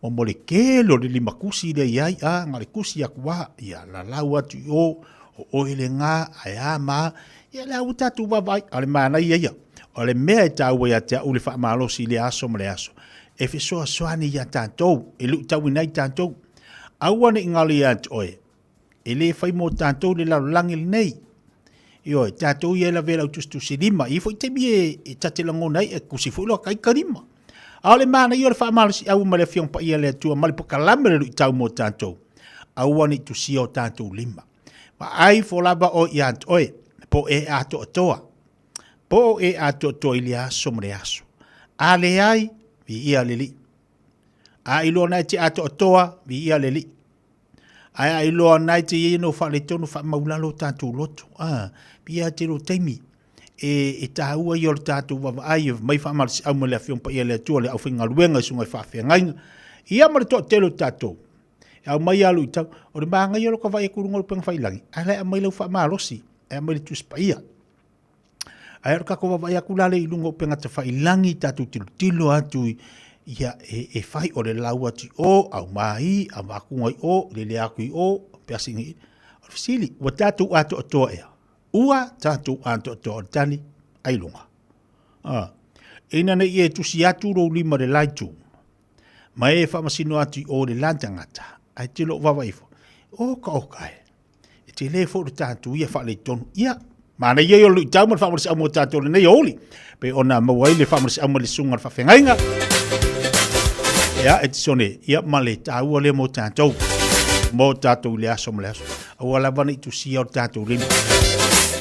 Mo mo le tele o le limakusi lea i ai, a, na o le tusi atu lava, ia lalau atu i o, o oe lena, ae a ma a, ia lea ua tatou vaavaai, a o le manaia ia, o le mea e taua ia te au le faamalosi i lea aso ma lea aso, e fesoasoani ia tatou, e luitauina ai tatou. Aua ne i galo ia te oe, e le fai mo tatou le lalolagi lenei. Ioe, tatou ia e lavea lau tusitusilima, i foi taimi e, e ta te lagona ai, e kusi foi loa kai ka lima. A o le manaia o le faamalosiau ma le Afioga Paia a le Atua ma le pokalame o le luitau mo tatou, aua ne i tusia o tatou lima. Vaai fo lava oe ia te oe, po e atoatoa, po o e atoatoa i le aso ma le aso. A leai, viia le Alii. A iloa na e te atoatoa, viia le Alii. Ae a iloa na e te iai no faaletonu faamaulalo o tatou loto. A, pia te lo taimi e, e tāua ia o le tatou vaavaai e mai faamalosiau mai le Afioga Paia le Atua le aufaigaluega i susuga i faafeagaiga. Ia ma le toatele o tatou. E au mai alu i tau, o le māngaia o lo ka vaai atu i luga o le upega failangi, ae la e aumai lau faamalosi, e aumai le Tusi Paia. Ae o le tatou vaavaai atu la lea i luga o upega tafailangi, tatou tilotilo atu i, ia, e, e fai o le lau atu i o, au mai, au vakuga i o, lele atu i o, pe asini i. O le fesili, ua tatou atoatoa ea? Ua tatou atoatoa o le tali, ai luga. Ah. Ina ne i e tusi atu lou lima le la itu, ma e faamasino atu i o le la tagata, ae te loo vaavaai ifo, o ka oka e. E tele foi le tatou ia faaletonu. Ia, manaia ia o le luitau ma le faamalosiau mo tatou lenei aoauli. Pei ona maua ai le faamalosiau ma le susuga o le faafeagaiga. Ia, e tisone, ia ma le taua lea mo tatou. Mo tatou i le aso ma le aso. Aua lava ne i tusia o le tatou lima.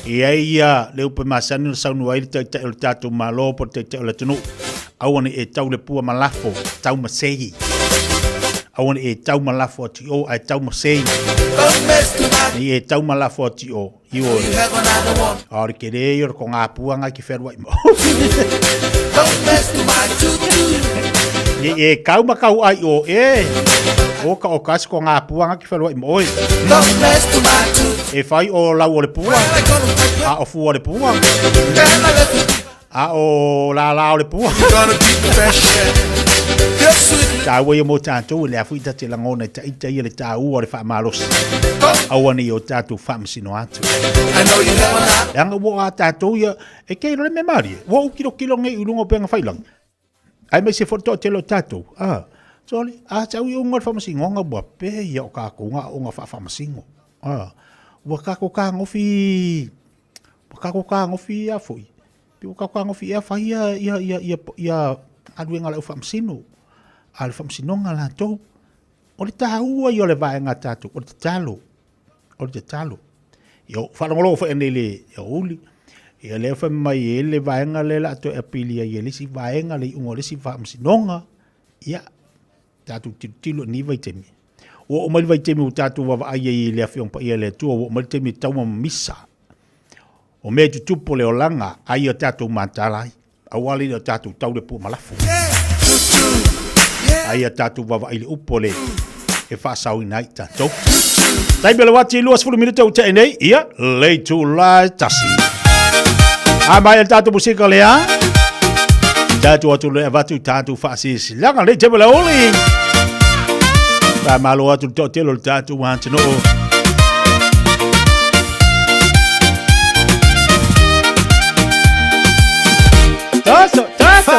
E ai ia le upu e masani ona saunoa ai le taitai o le tatou Malo po o le taitai o le atunuu. Aua ne i e tau le pua ma lafo, tau ma sei. Aua ne i e tau ma lafo atu i o, ae tau ma sei. Ne i e tau ma lafo atu i o, i o. A o le tele ia o le kogapua ngai ke whenua i mo. Ne i e kau ma kau ai o, e. O ka o kasi kogapua ngai ke whenua i mo. E whai o lau o le pua, a o fua o le pua. A o lālā o le pua. Tāua ia mō tātou, e lea fui ta te langona e taita ia le tāua o le whaamalosi. Aua nei o tātou whaamasino atu. Leaga ua a tātou ia, e kei rore me marie, ua u kilo kilo nei ulunga o penga whailangi. Ai mai se fo toa te lo tātou. Ah, sorry, a tau i unga o le whaamasingonga ua pē ia o kākou ngā onga whaawhaamasingo. Ah, ua kākou kāngofi Ua kako kāgofi ia foi. Pe ua kako kāgofi ea fai ia, ia, ia, ia, ia galuega a le au faamasino, a le faamasinoga latou. O le taua ia o le vaega a tatou, o le tatalo, o le tatalo. Ia, faalogologo foi anei le aoauli, ia lea fai mai e le vaega lea o le a toe apili ai e le isi vaega le iuga o le isi faamasinoga, ia, tatou tilotilo i lenei vaitaimi. Ua oo mai le vaitaimi ua tatou vaavaai ai i le Afioga Paia a le Atua, ua oo mai le taimi e tatau ona mamisa. O mea e tutupu o le olaga, ai o tatou mataala ai. Aua le o tatou tau le pua malafo. Ai a tatou vaavaai i le upu o le e faasaoina ai tatou. Taimi o le uati 20 minute ua tea nei, ia, le itula e tasi. A mai le tatou musika lea. Tatou atu le avatu tatou faasisilanga le taimi o le aoauli. Faamalo atu le toatele o le tatou atunuu. Taso, taso.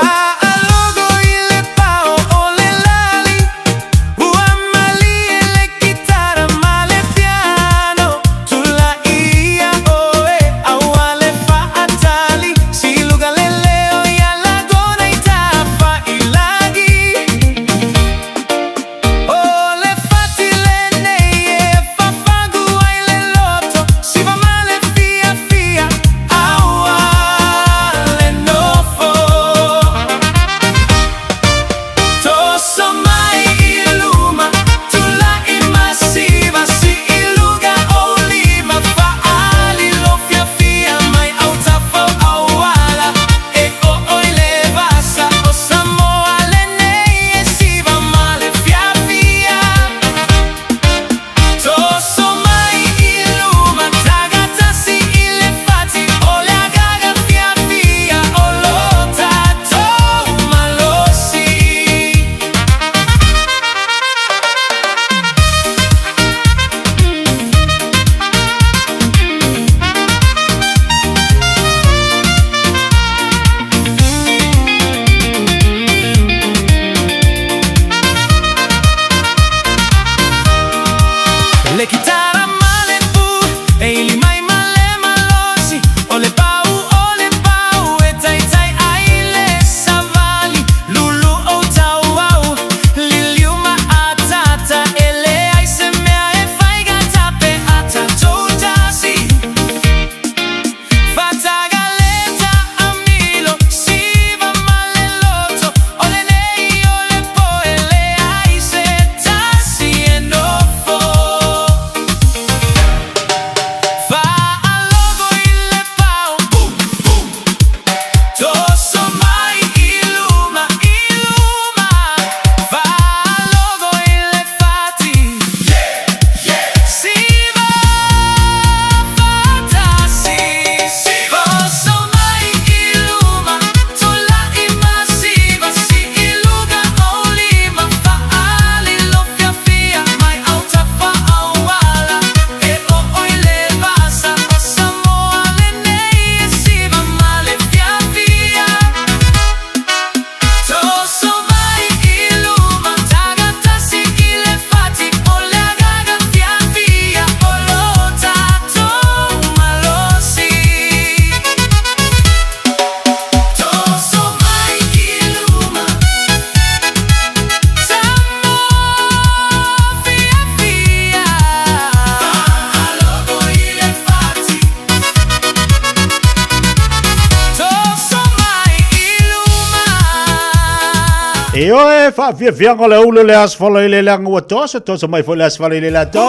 E oe, faafiafiaga o le aoauli o le Aso Faraile leaga ua toso, toso mai foi le Aso Faraile le ato.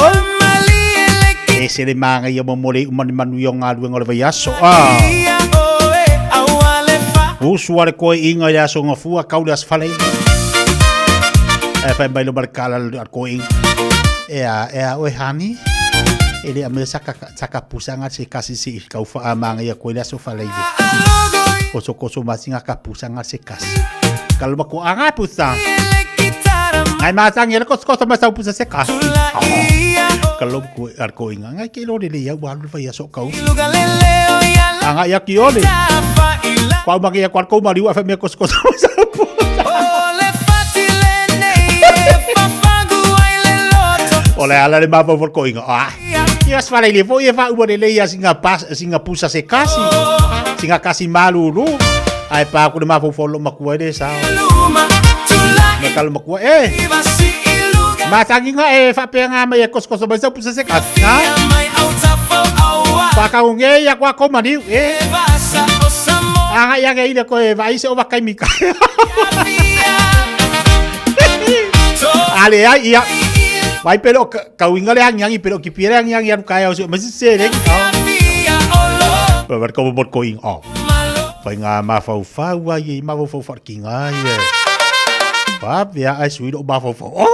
E se le māgaia mo mo le iu ma ni manuia o galuega o le vaiaso. Ah. Usu a le koeʻiga i le aso gafua, kau le Aso Faraile. Ae fai mai lo ma le kala a le koeʻiga. E a, e a oe honey. E le aumaia saka, saka pusa nga se kasi se i kau wha māngai a koe le aso Faraile. Koso koso ma singa ka pusa nga se kasi. Ka loma ko anga pusa. Ngai mātangi ele koso koso ma sau pusa se kasi. Ka loma ko ar ko inga ngai ke lore le iau alu whai aso kau. Anga ia ki ole. Kwa umake ia kwa kou mariu a whamea koso koso ma sau pusa. O le ala le mafau ko inga. Ah. Ia sfala ile foi e fa ua le ia singa pas singa pusa se kasi. Singa kasi malulu. Ai pa ku le mafau fo lo makua le sa. Ma kalo makua e. Ma tangi nga e fa pe nga mai e koso koso mai sa pusa se kasi. Ha? Pa ka unge ia kwa ko mani e. Anga ia nge ile ko e vai se o vakai mika. Ale ai ia. Vai pero kauinga le angi angi pero ki piere angi angi anu kaya o se masi se le. Pa var ko bot ko ing o. Pai ngā mawhauwhau ai i mawhauwhau wharki ngā ia. Pa pia ai sui lo mawhauwhau. Oh!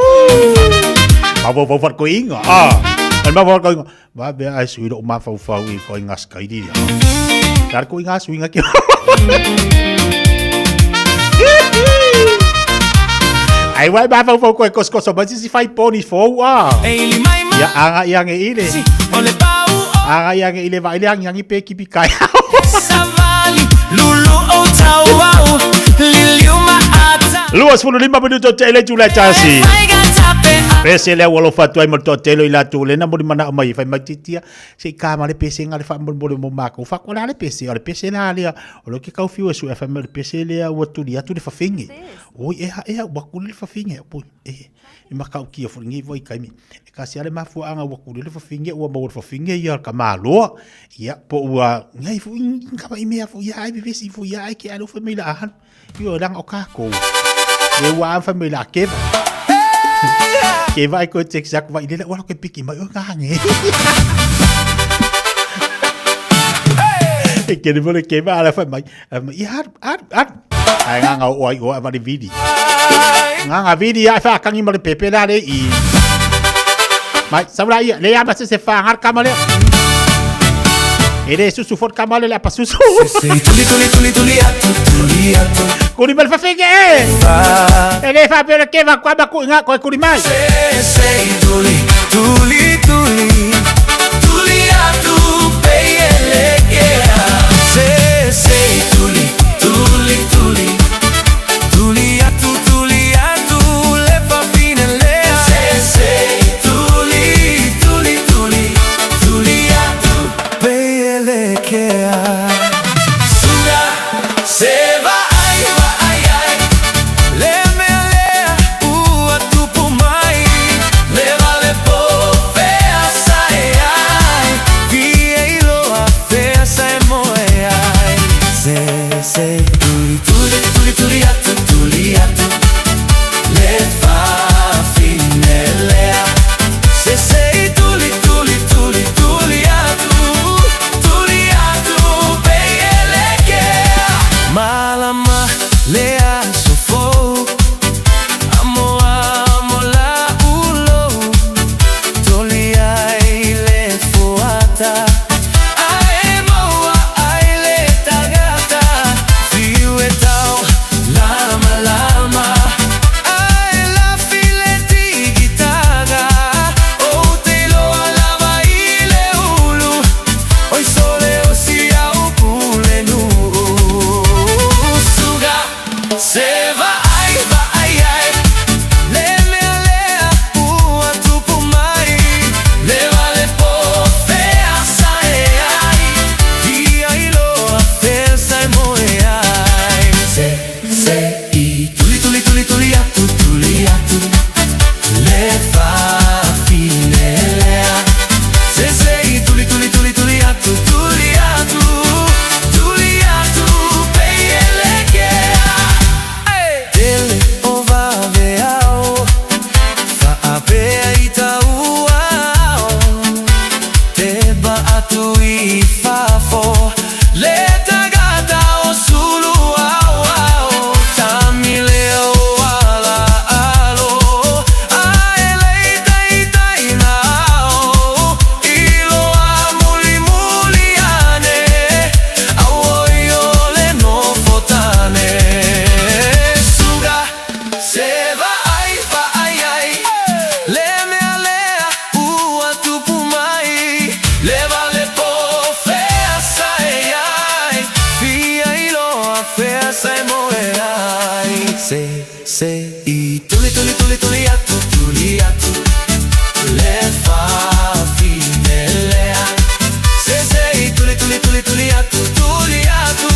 Mawhauwhau wharko inga. Ah! Ai mawhauwhau ko inga. Pa pia ai sui lo mawhauwhau i ko inga skairi. Dar ko inga sui nga ki. Ai wai mawhauwhau ko e koskoso ma sisi fai poni fou ah. Ia anga ia nge ile. Anga ia nge ile vai le angi angi pe kipi kai. 25 minuto te le tula tasi. Pese le ua lofa atu ai ma le toatele o i latou lena mo le manao mai e fai mai titia se i ka ma le pese nga le faamolemole mo makou fa ko le a le pese o le pese la lea o lo ke kau fiu e sue fai mai o le pese lea ua tuli atu le fafine oi ea ea ua kuli le fafine oi e e makaukia foi lenei vaitaimi e kasi lava le mafuaaga ua kuli le fafine ua maua le fafine ia ka maloa ia po ua ngai foi kava i mea foi ia ai vevesi foi ia ai ke alo fai mai la ahalu ioe leaga o kakou le ua a fai mai la keva keva ai koe text aku vai lela ua ke piki mai o ngange e kere mo le keva ala fai mai ia ar ar ar ai nganga o ai o avali vidi nganga vidi ai fa kangi mo le pepe la le i mai saura ia le ama se se fa ngar kama le e le susu fort kama le la pa susu Tuli tuli tuli tuli atu tuli atu Kuri mai le fafine e e le fa pele keva kwa ma ku inga koe kuri mai Se se tuli tuli tuli tuli atu peielekea Se se tuli tuli tuli tuli atu tuli atu le fafine lea Se se tuli tuli tuli tuli atu peielekea Sura se va ai va ai ai Le mea lea ua tupu mai Le vale po fea sa e ai Fie iloa fea sa e moe ai Se se tuli tuli tuli tuli atu tuli atu Le fafine lea Se se tuli tuli tuli tuli atu tuli atu peielekea Malama le aso fou Amo amo la ulou Toli ai le fuata Ae maua ai le tagata Fiu e Se se i tuli tuli tuli tuli atu tuli atu le fafine lea. Se se i tuli tuli tuli tuli atu tuli atu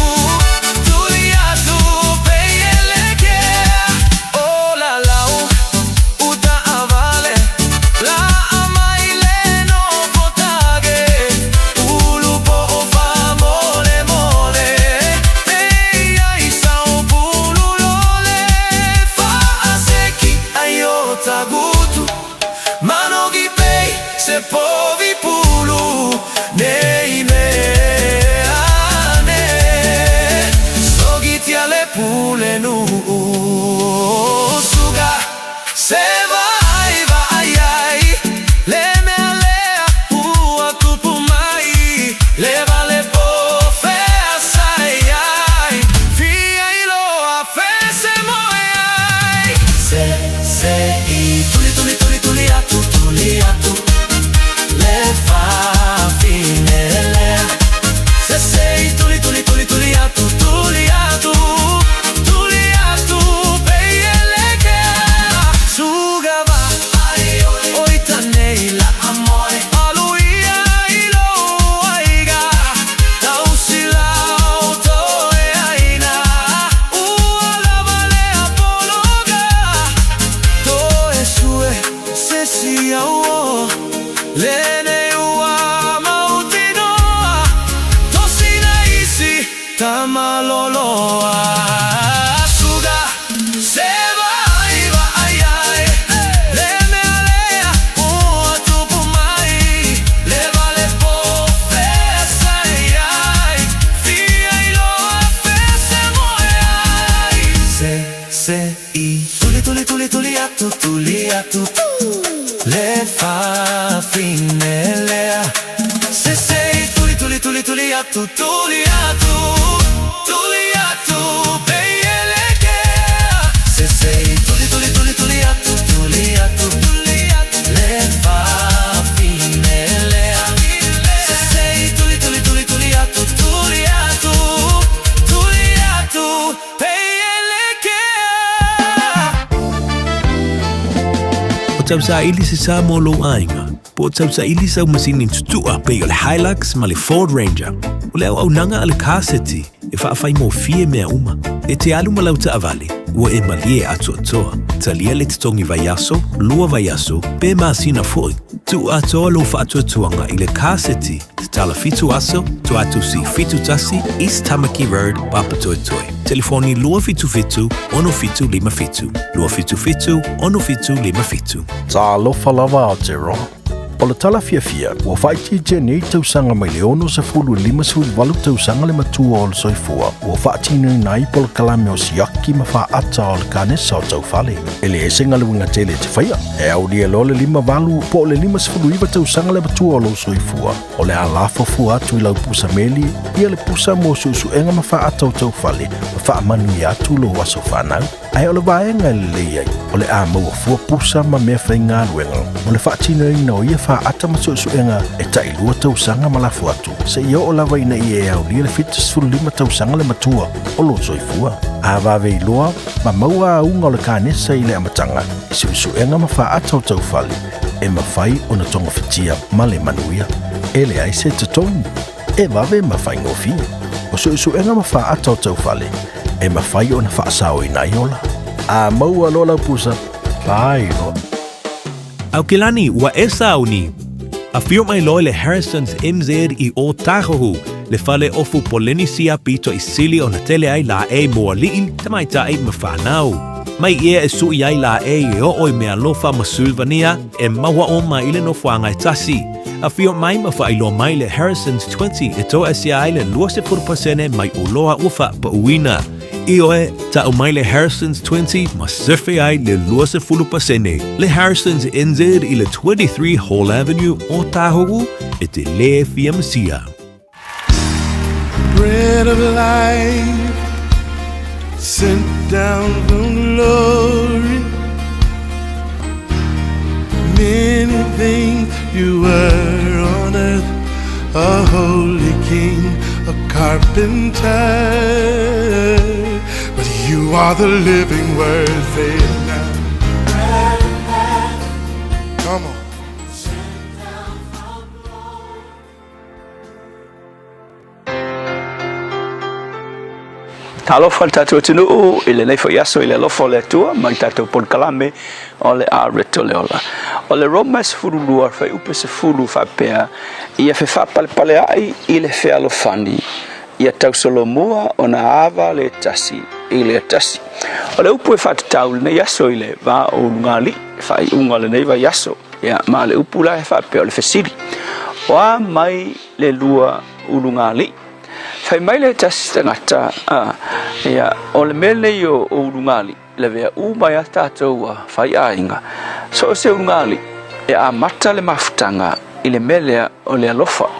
tuli atu peielekea. O la lau uta avale la amai le no potage ulu po o fa mole mole peia i sao pulu lole fa aseki aio tagutu manogi pei se povi pulu nei mea ane sogitia le pule nu suga se vai vai ai le mea lea ua tupu mai le vale po fea sai ai fia iloa fese moe ai se se i tuli tuli tuli tuli atu tuli atu le fafine lea se se i tuli tuli tuli tuli atu tuli atu tuli atu peielekea suga va oita nei la amoe aluia ilo aiga tausilau toe aina ua lava lea pologa toe sue se si auo lenei ua mautinoa tosina isi tamaloloa suga se vai vai ai le mea lea ua tupu mai le vale po fea sai ai fia iloa fese moe ai se se i tuli tuli tuli tuli atu tuli atu le fafine lea se se i tuli tuli tuli tuli atu tuli atu tuli atu peielekea se se i tuli tuli tuli tuli atu tuli atu tuli atu le fafine lea se se i tuli tuli tuli tuli atu tuli atu tuli atu peielekea. O tausaili se sa mo lou aiga, po o tausaili sau masini tutua pei o le Hilux ma le Ford Ranger. O le auaunaga a le Car City e faafaigofie mea uma. E te alu ma lau taavale, ua e malie atoatoa. Talia le totogi vaiaso, lua vaiaso, pe masina foi. Tuu atoa lou faatuatuaga i le Car City, tatala 7 aso, Toatusi 71, East Tamaki Road, Papatoetoe. Telefoni 277 6757, 277 6757. Talofa lava Aotearoa. O le tala fiafia, ua faaitiitia nei tausaga mai le 60 i le 58 tausaga le matua o le soifua, ua faatinoina ai polokalame o siaki ma faata o le kanesa o taufale. E le ese galuega tele e te faia. E aulia loa le 58 po o le 59 tausaga le matua o lou soifua. O le a lafo fua atu i lau pusa meli, ia le pusa mo suesuega ma faata o taufale, ma faamanuia atu lou aso fanau. Ae o le vaega e lelei ai, o le a maua fua pusa ma mea faigaluega mo le faatinoina o ia faata ma suesuega e tailua tausaga ma lafo atu, seia oo lava ina ia e aulia le 75 tausaga le matua o lou soifua. A vave iloa ma maua auga o le kanesa i le amataga i suesuega ma faata o taufale, e mafai ona togafitia ma le manuia. E leai se totogi, e vave ma faigofie. O suesuega ma faata o taufale, e mafai ona faasaoina ai ola. A maua loa lau pusa, fai loa. Aukilani, ua e sauni. Afio mai loa le Harrison's MZ i Ōtāhuhu, le fale ofu Polenisia pito i sili ona tele ai la e moali'i, tamaitai ma whanau. Mai ia e sui ai la e e oo i mea alofa ma Sulvania e maua o mai i le nofoaga e tasi. Afio mai ma faailoa mai le Harrison's 20 e toaesia ai le 20% mai oloa ua faapauina. Ioe, ta'u mai le Harrison's 20 ma sefe ai le 20%. Le Harrison's NZ i le 23 Hall Avenue, Ōtāhuhu, e te lē fia masia. Bread of life sent down from glory. Many things you were on earth, a holy king, a carpenter. But you You are the living word, say it now. Come on. Talofa le tatou atunuu i lenei foi aso i le alofa o le Atua ma le tatou polokalame o le Areto le Ola. O le Roma 12 fuaiupe 10 faapea, Ia fefapalepaleai i le fealofani, ia tausolomua ona ava le tasi i le tasi. O le upu e faatatau lenei aso i le va o ulugalii, faaiuga o lenei vaiaso, ia, ma le upu la e faapea o le fesili, O a mai le lua ulugalii? Fai mai le tasi tagata, a, ia, o le mea lenei o, o ulugalii, lavea uma ai a tatou a faiaiga, so o se ulugalii, e amata le mafutaga i le mea lea o le alofa.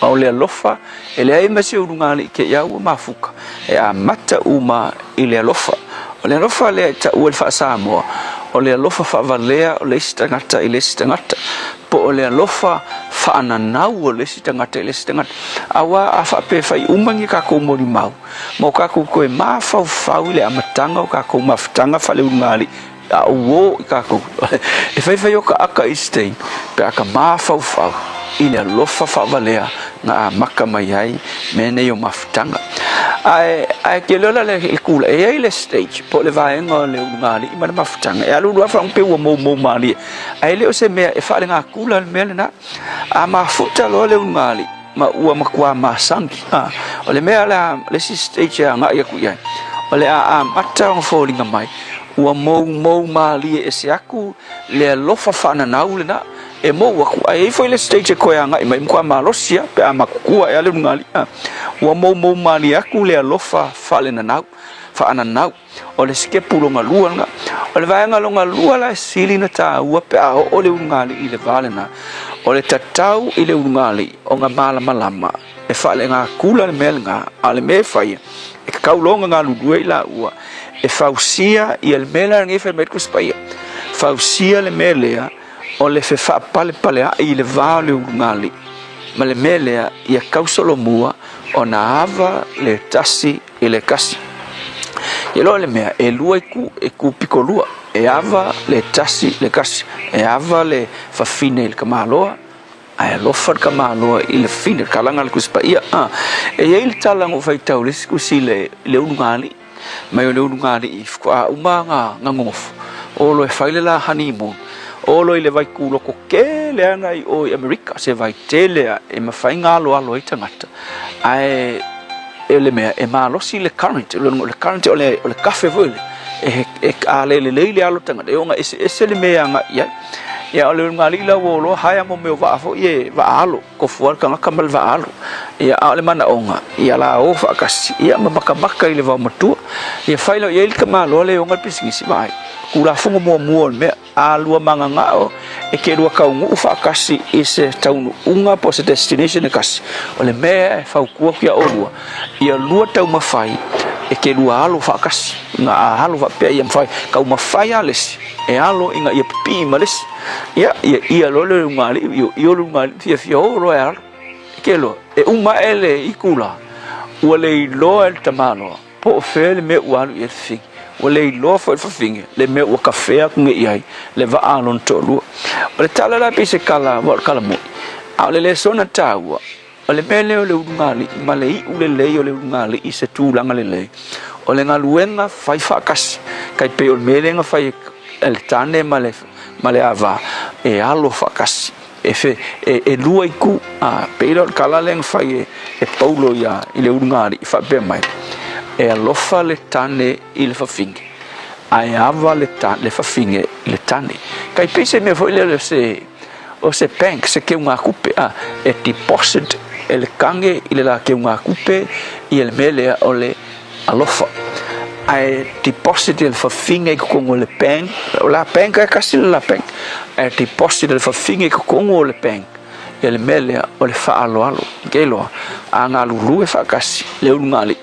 Ma o le alofa, e leai ma se ulugalii ke i a ua mafuka, e amata uma i le alofa. O le alofa lea e taua i le faa-Samoa, o le alofa faavalea o le isi tagata i le isi tagata, po o le alofa faananau o le isi tagata i le isi tagata. Aua a faapea e fai uma ni kakou molimau, ma o kakou toe mafaufau i le amataga o kakou mafutaga faaleulugalii, a o uō i kakou. E faifai o ka aka i se taimi, pe a ka mafaufau i le alofa faavalea na amata mai ai mea nei o mafutaga. Ae, ae ke lola le, le kula, e ai le stage, po o le vaega o le ulugalii ma le mafutaga, e alu alu lava pe ua moumou malie. Ae le o se mea e faalegakula le mea lena. A mafuta loa le ulugalii, ma ua matua masani, a, o le mea la, le isi stage e agai aku i ai, o le a amata ona foliga mai, ua moumou malie ese aku le alofa faananau lena, e mou aku, ae i ai foi le stage e toe agai mai, matua malosi lava pe a matutua ea le ulugalii, a, ua moumou malie aku le alofa faalenanau, faananau. O le sitepu lona lua lena. O le vaega lona lua la e sili ona taua pe a oo le ulugalii i le va lena, o le tatau i le ulugalii ona malamalama e faalegakula le mea lena, a o le mea e faia, e tatau loa ona galulue i laua e fausia ia le mea lea lenei e fai mai ai le Tusi Paia, fausia le mea lea o le fefaapalepaleai i le va o le ulugalii ma le mea lea ia tausolomua ona ava le tasi i le kasi. E loa le mea, e lua itu, e ku piko lua, e ava le tasi le kasi, e ava le fafine i le tamaloa, ae alofa le tamaloa i le fafine, le kalaga a le Tusi Paia. A, e i ai le tala na ou faitau i le isi tusi i le, i le ulugalii, mai o le ulugalii faatoa uma na nonofo, o loa e fai le la honeymoon, o loa i le vaituloto tele lava na i o i Amerika, se vai tele lava e mafai ona aloalo ai tagata, ae e le mea e malosi le current, o le current o le, o le kafe foi le, e, e a le lelei le alo tagata, e ona eseese le mea e agai i ai. Ia, o le ulugalii la ua o loa haea mo mea o vaa foi e vaa alo, tofu lava le tagata ma le vaa alo. Ia, a o le manaoga, ia la o faatasi, ia ma makamaka i le vaomatua. Ia fai loa i ai le tamaloa lea e ona le pisinisi, vaai, Tulafono muamua o le mea, A lua mananao e ke lua taunuu faatasi i se taunuuga po o se destination e tasi, o le mea e fautua atu ia olua, ia lua taumafai e ke lua alo faatasi, ina a alo faapea ia mafai, taumafai lava le isi e alo ina ia pipii ma le isi. Ia, ia ia loa le ulugalii, io io le ulugalii fiafia o loa e alo. E ke loa, e uma ae le itula, ua le iloa e le tamaloa Po o fea le mea ua alu i ai le fafine? Ua le iloa foi le fafine le mea ua kafea atu nei i ai le vaa a lona toalua. O le tala la pei se tala aua o le tala moni, a o le lesona taua, o le mea lea o le ulugalii ma le iu lelei o le ulugalii i se tulaga lelei, o le galuega fai faatasi, tai pei o le mea lea na fai e le tane ma le, ma le ava, e alo faatasi. E fe, e, e lua itu, a, pei lea o le tala lea na fai e, e Paulo ia, i le ulugalii, faapea mai, e alofa le tane i le fafine, ae ava le, ta, le fafine i le tane. Tai pei se mea foi lea o se, o se bank, se keugākupe, a, e deposit e le kage i le la keugākupe ia le mea lea o le alofa. Ae deposit e le fafine i totonu o le bank, o la bank e tasi le la bank, ae deposit e le fafine i totonu o le bank ia le mea lea o le faaaloalo. Ke iloa, a galulue faatasi le ulugalii,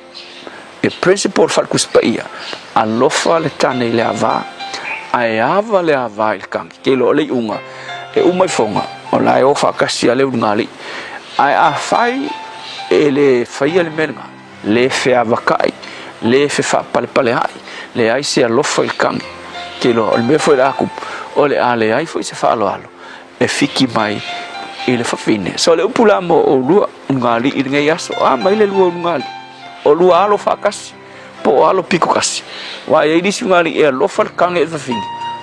e principle faale-Tusi Paia, alofa le tane i le ava, ae ava le ava i le kagi. Ke iloa o le iuga, e uma ifoga, o la e o faatasi lava le ulugalii. Ae afai e le faia le mea lena, le feavakaʻi, le fefaapalepaleaʻi, Leai se alofa i le kagi. Te iloa, o le mea foi o le a kupu, o le a leai foi se faaaloalo e fiki mai i le fafine. So o le upu la mo oulua ulugalii i lenei aso, a mai le lua ulugalii, o lua alo faatasi, po o alo pito kasi. Aua e i ai nisi ulugalii e alofa le kage i le fafine,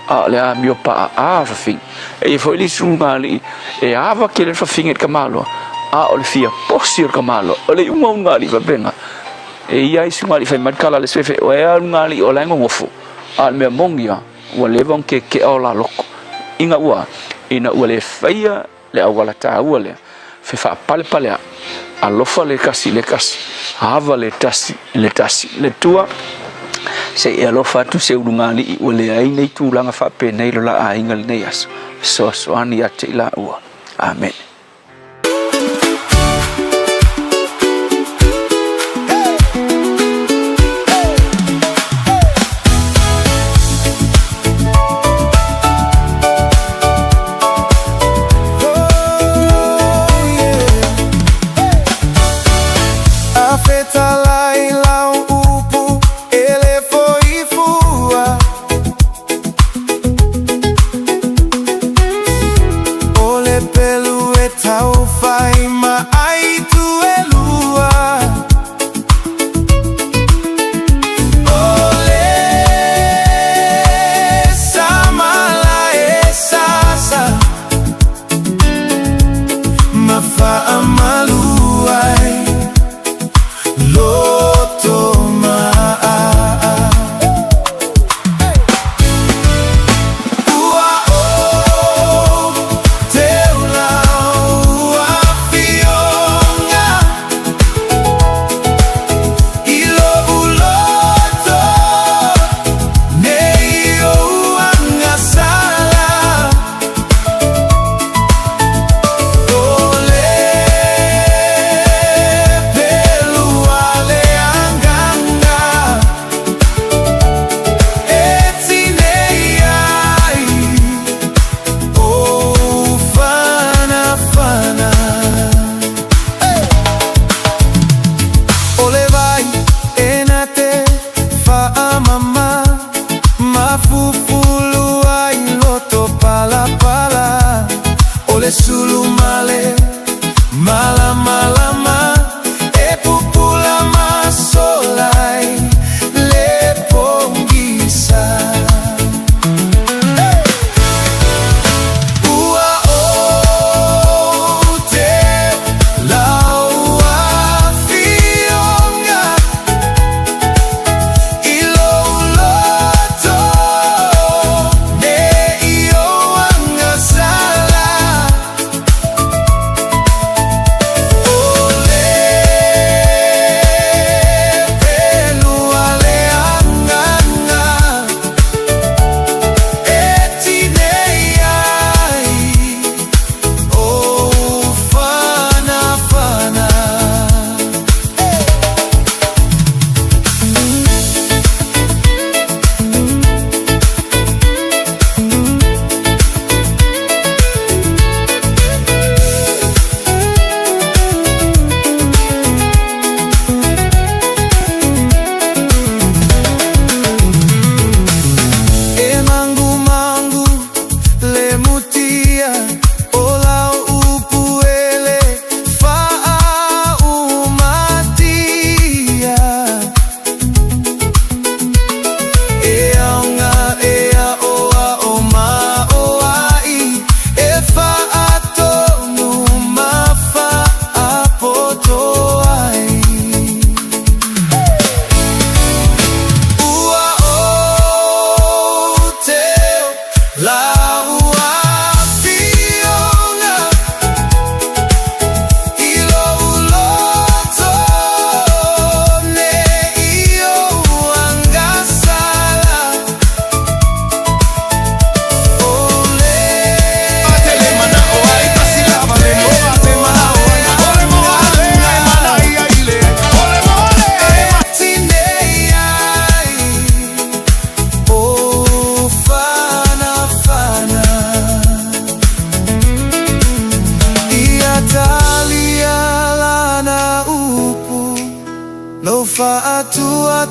a o le amio paaa le fafine. E i ai foi nisi ulugalii e ava tele le fafine i le tamaloa, a o le fia posi o le tamaloa. O le iuga o ulugalii faapena. E i ai isi ulugalii fai mai le tala a le isi, o ea ulugalii o la e nonofo, a o le mea moni lava, ua leva ona keke'a o la loto, ina ua, ina ua le faia le auala taua lea, fe faapalepalea'i, alofa le tasi i le tasi, ava le tasi i le tasi. Le Atua, se i e alofa atu se ulugalii ua leai nei tulaga faapenei lo la aiga lenei aso, fesoasoani ia te i laua. Amene. O le pelu.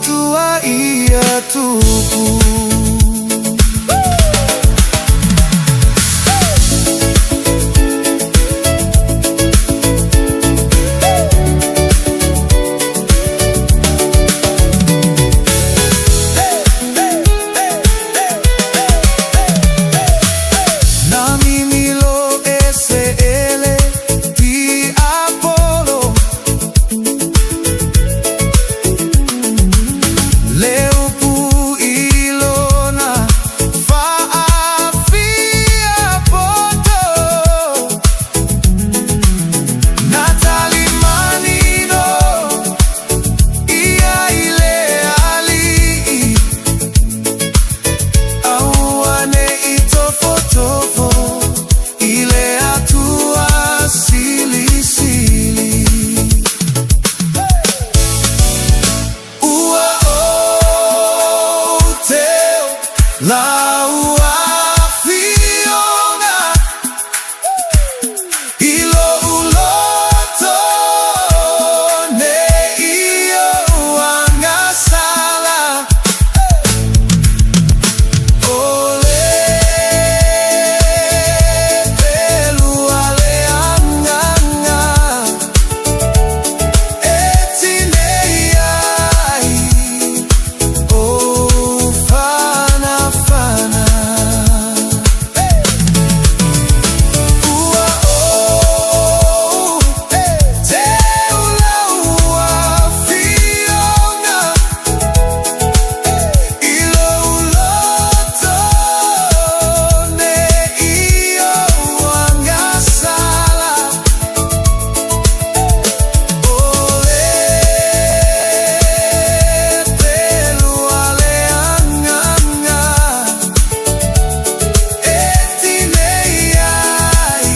tua ia tupu. Na mimilo ese ele ti Apollo Le upu ilona faafia poto Natali manino ia ile ali'i Aua ne i tofotofo i le Atua Silisili. Ua ou teu lau afioga i lou loto ne i ou agasala. O le pelu a le agaga e tinei ai ou fanafana. Ua ou teu lau afioga I lou loto ne i ou agasala O le pelu a le agaga e tinei ai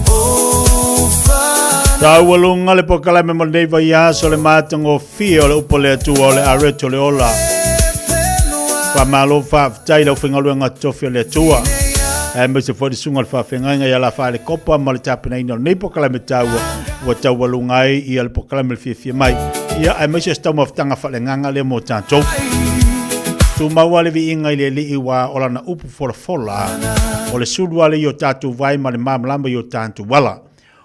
ou fanafana. Taualuga le polokalame mo lenei vaiaso le matagofie o le upu a le Atua o le areto o le ola. Faamalo faafetai i le aufaigaluega totofi a le Atua. Aemaise foi le susuga o le faafeagaiga ia Lafa le Kopa ma le tapenaina o lenei polokalame taua ua taualuga ai ia le polokalame le fiafia mai. Ia aemaise o se taumafataga faaleagaga lea mo tatou. Tumau lava le viiga i le Alii aua o lana upu folafola o le sulu lava lea i o tatou vae ma le malamalama i o tatou ala.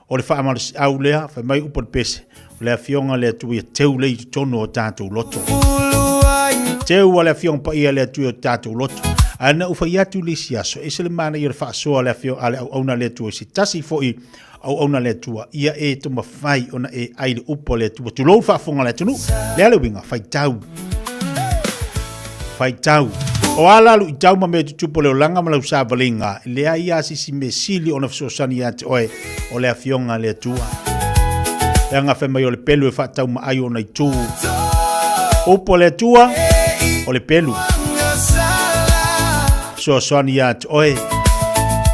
O le faamalosiau lea, fai mai upu a le pese, o le Afioga a le Atua ia teu lea i totonu o tatou loto. Teu a le Afioga Paia a le Atua i o tatou loto. Ae na ou fai atu i le isi aso, e ese le manaia o le faasoa a le Afioga a le auauna a le Atua i se tasi foi auauna a le Atua, ia e taumafai ona e ai le upu a le Atua. Tulou le faafofoga a le atunuu. Le a le uiga, faitau. Faitau. O a la luitau ma mea tutupu o le olaga ma lau savaliga, e leai lava se isi mea sili ona fesoasoani ia te oe, o le Afioga a le Atua. Leaga fai mai o le pelu e faataumaai ona itu. Upu a le Atua, o le pelu. Fesoasoani ia te oe.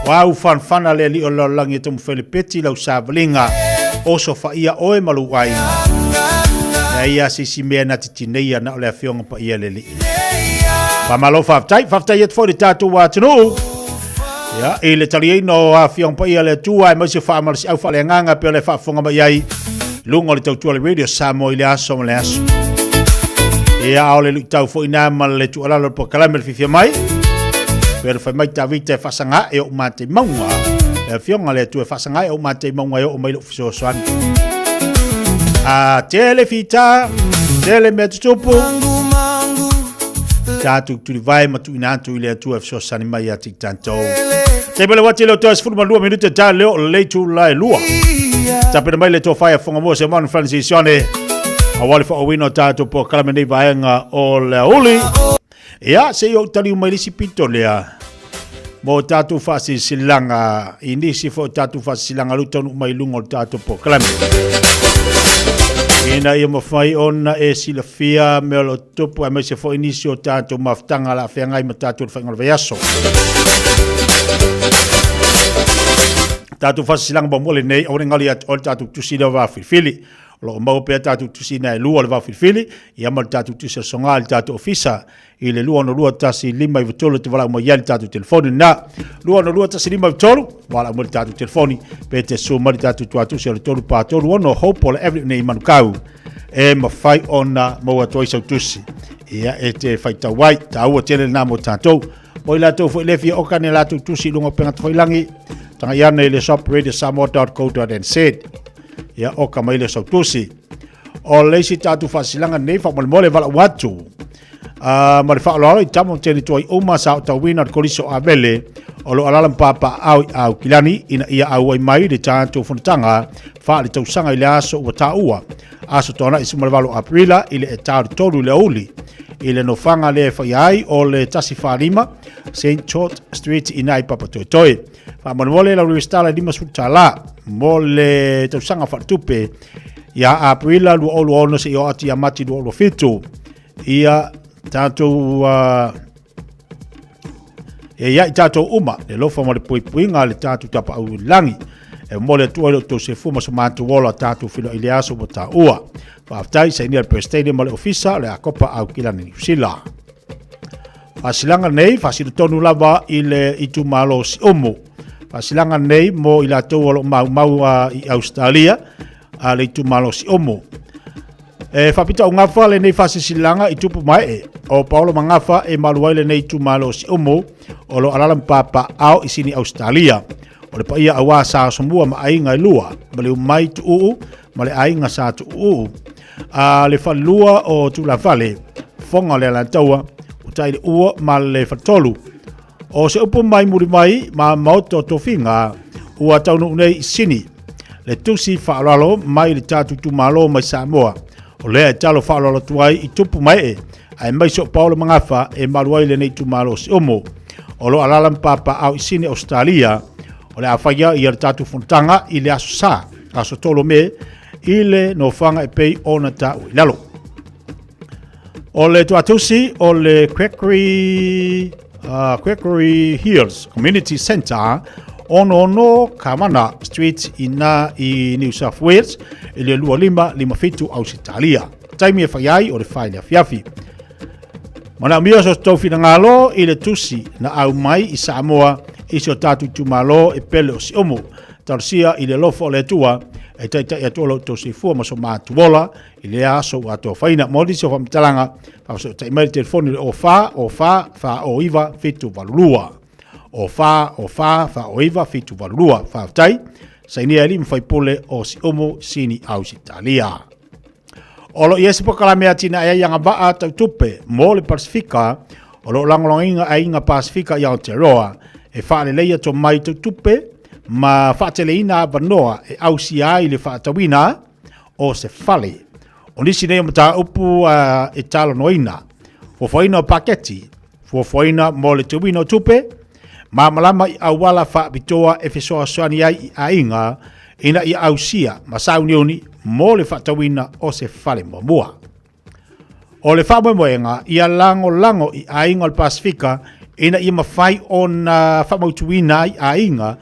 O a ufanafana le alii o le lalolagi e taumafai le peti i lau savaliga, osofaia oe ma lou aiga. Leai lava se isi mea na te tineia na o le Afioga Paia le Alii. Faamalo faafetai, faafetai atu foi i le tatou atunuu. Ia, i le taliaina o Afioga Paia le Atua, aemaise faamalosiau faaleagaga pei ona e faafofoga mai ai luga o le tautua a le Radio Samoa i le aso ma le aso. Ia, a o le luitau foi na ma le tuualalo o le polokalame le fiafia mai. Pei ona fai mai Tavita e faasaga ae ou matei mauga. Le Afioga le Atua e faasaga ae ou matei mauga e oo mai lou fesoasoani. A tele fita, tele mea tutupu. Tatou tulivae ma tuuina atu i le Atua e fesoasoani mai ia te i tatou. Taimi le wati leo toe 12 minute ta leo le itula e lua. Tapena mai le tofa ia Whangamua se manu Francis Sione. Aua le whaowina o tātou polokalame nei vaega o le auli. Ia, se i ou taliu mai le isi pito lea. Mo tātou whaasisilaga, i nisi foi o tātou whaasisilaga lu taunuu mai lunga o le tātou polokalame. Ina ia mawhai ona e silafia mea o lo tupu aemaise foi nisi o tātou mafutaga la feagai ma tātou le whainga o le vaiaso. Tātou whaasisilaga muamua lenei, aua ne i galo ia te oe le tātou tusi lea o Vafilifili. O lo o maua pea tātou tusi ina e lua o le Vafilifili, ia ma le tātou tusi o Soga i le tātou ofisa i le 2621593 e te valaau mai ai le tātou telefoni lena. 2621593, valaau mai le tātou telefoni, pe te susu mai le tātou tuatusi o le 3 pa 3 6 Hope o le Avenue nei i Manukau. e mafai ona maua atu ai sau tusi. Ia, e te faitau ai, tāua tele lena mo tātou. Mo i latou foi le fia oka ni latou tusi i luga o upega tafailagi, tagai ane i le shop radiosamoa.co.nz. Ia, oka mai le sau tusi. O le isi tatou faasilaga nei faamolemole valaau atu. Ma le faaaloalo i tama ma teine tuai uma sa aotauina le Kolisi o Avele o lo o alaala ma papaaao i Aukilani ina ia auai mai le tatou fonotaga faaletausaga i le aso ua taua, Aso Toonai 18 Aperila i le 3 i le 3 i le aoauli i le nofoaga lea e faia ai o le 145 St George Street i ina i Papatoetoe. Faamolemole lau resitala i $50 mo le tausaga faaletupe ia Aperila 2026 seia oo atu ia Mati 2027. Ia tatou e ia i tatou uma le lofa ma le puipuiga a le tatou tapaau i lagi. E momoli atu ai lo outou soifua ma so matou ola tatou feiloai i le aso ua taua. Faafetai sainia le Peresetene ma le Ofisa o le Akopa Aukilani Niu Sila. Faasilaga nei faasino tonu lava i le itumalo o Siumu. Faasilaga nei mo i latou o lo o maumau i Australia a le itumalo o Siumu. E faapitoaugafa lenei faasilasilaga i tupu mae o Paolo Magafa e malu ai lenei itumalo o Siumu o lo o alaala ma papaaao i Sini Ausetalia. O le paia auā Sa Asomua ma aiga e lua, ma le Umai Tuuu ma le aiga Sa Tuuu. A le falelua o Tulafale, Fofoga o le Alataua, Utai le Ua ma le Faletolu. O se upu mai muli mai ma maota o tofiga ua taunuu nei i Sini, le tusi faaaloalo mai le tatou itumalo mai Samoa, o lea e talo faaaloalo atu ai i tupu ma ee, aemaise o Paolo Magafa e malu ai lenei itumalo o Siumu. O lo o alaala ma papaaao i Sini, Ausetalia, o le a faia ia le tatou fonotaga i le aso Sa, aso 3 o Me, i le nofoaga e pei ona taua i lalo. O le tuatusi o le Gregory, Gregory Hills Community Centre, 66 Kamana Street i nā i New South Wales i le 2557 Ausetalia. Taimi e whai ai o le whai le afiafi. Manaomia so tou finagalo i le tusi na au mai i Samoa i si o tātou itumalo e pele o Siumu. Talosia i le alofa o le Atua e taitai atu o lo outou soifua ma so matou ola i lea aso ua atoafaina. Mo nisi o faamatalaga, faafesootai mai le telefoni i le 04 04 49 782. 04 04 49 782. Faafetai. Sainia alii ma faipule o Siumu, Sini, Ausetalia. O lo o i ai se polokalame e atinae ai agavaa tau tupe mo le Pasifika o lo o lagolagoina aiga Pasifika i Aotearoa e faaleleia tomai tau tupe ma faateleina avanoa e ausia ai le faatauina o se fale. O nisi nei o mataupu e talanoaina, fuafuaina o paketi, fuafuaina mo le teuina o tupe, malamalama i auala faapitoa e fesoasoani ai i aiga ina ia ausia ma sauniuni mo le faatauina o se fale muamua. O le faamoemoega ia lagolago i aiga o le Pasifika ina ia mafai ona faamautuina ai aiga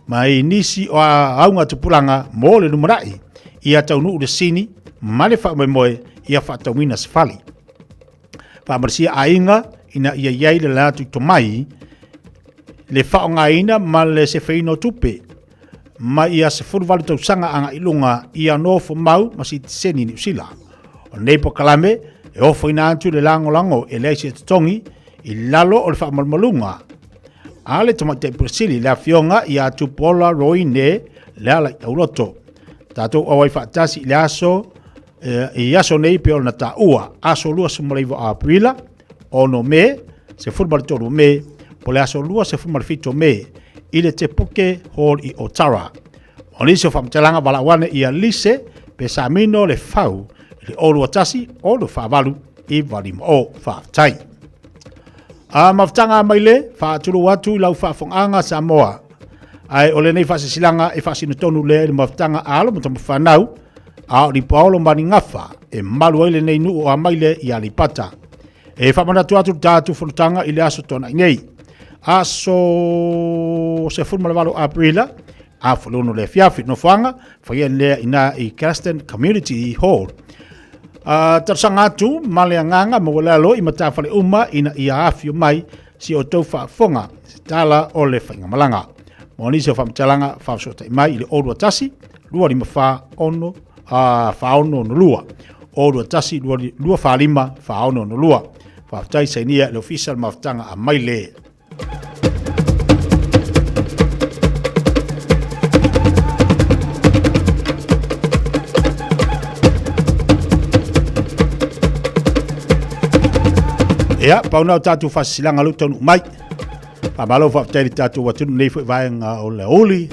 mai nisi o auga tupulaga mo le lumanai ia taunuu le sini ma le faamoemoe ia faatauina se fale. Faamalosia aiga ina ia i ai le latou tomai le faaaogaina ma le sefeina o tupe ma ia 18 tausaga agai i luga ia nofo mau ma sitiseni Niu Sila. O lenei polokalame e ofoina atu le lagolago e leai se totogi i lalo o le faamalumaluga a le Tamaitai Pule Sili le Afioga ia Tupuola Roine Lealaiauloto. Tatou auai faatasi i le aso i aso nei pei ona taua, aso 29 o Aperila, 6 Me, 13 Me, po le aso 27 Me i le Te Puke Hall i Otara. O nisi o faamatalaga valaau ane ia Lise pe Samino le Fau i le 021 648 950. Faafetai. A mafutaga mai le faatulou atu i lau faafogaaga Samoa. Ae o lenei faasilasilaga e faasino tonu lea i le mafutaga a alo ma tamafanau a o ni Paolo ma ni Gafa e malu ai lenei nuu o Amaile i Aleipata. E faamanatu atu le tatou fonotaga i le aso Toonai nei. Aso 18 Aperila, a 16 le afiafi, nofoaga, faia lea ina i Gaston Community Hall. Talosaga atu ma le agaga maualalo i matafale uma ina ia afio mai si outou faafofoga se tala o le faigamalaga. Mo nisi o faamatalaga faafesootai mai i le 021 254 6 46 2. 0 21 2 2 4 5 4 6 2. Faafetai sainia i le Ofisa le mafutaga a Maile. Ia, pau na o tatou faasisilaga lou taunuu mai. Faamalo faafetai i le tatou atunuu nei foi vaega o le aoauli.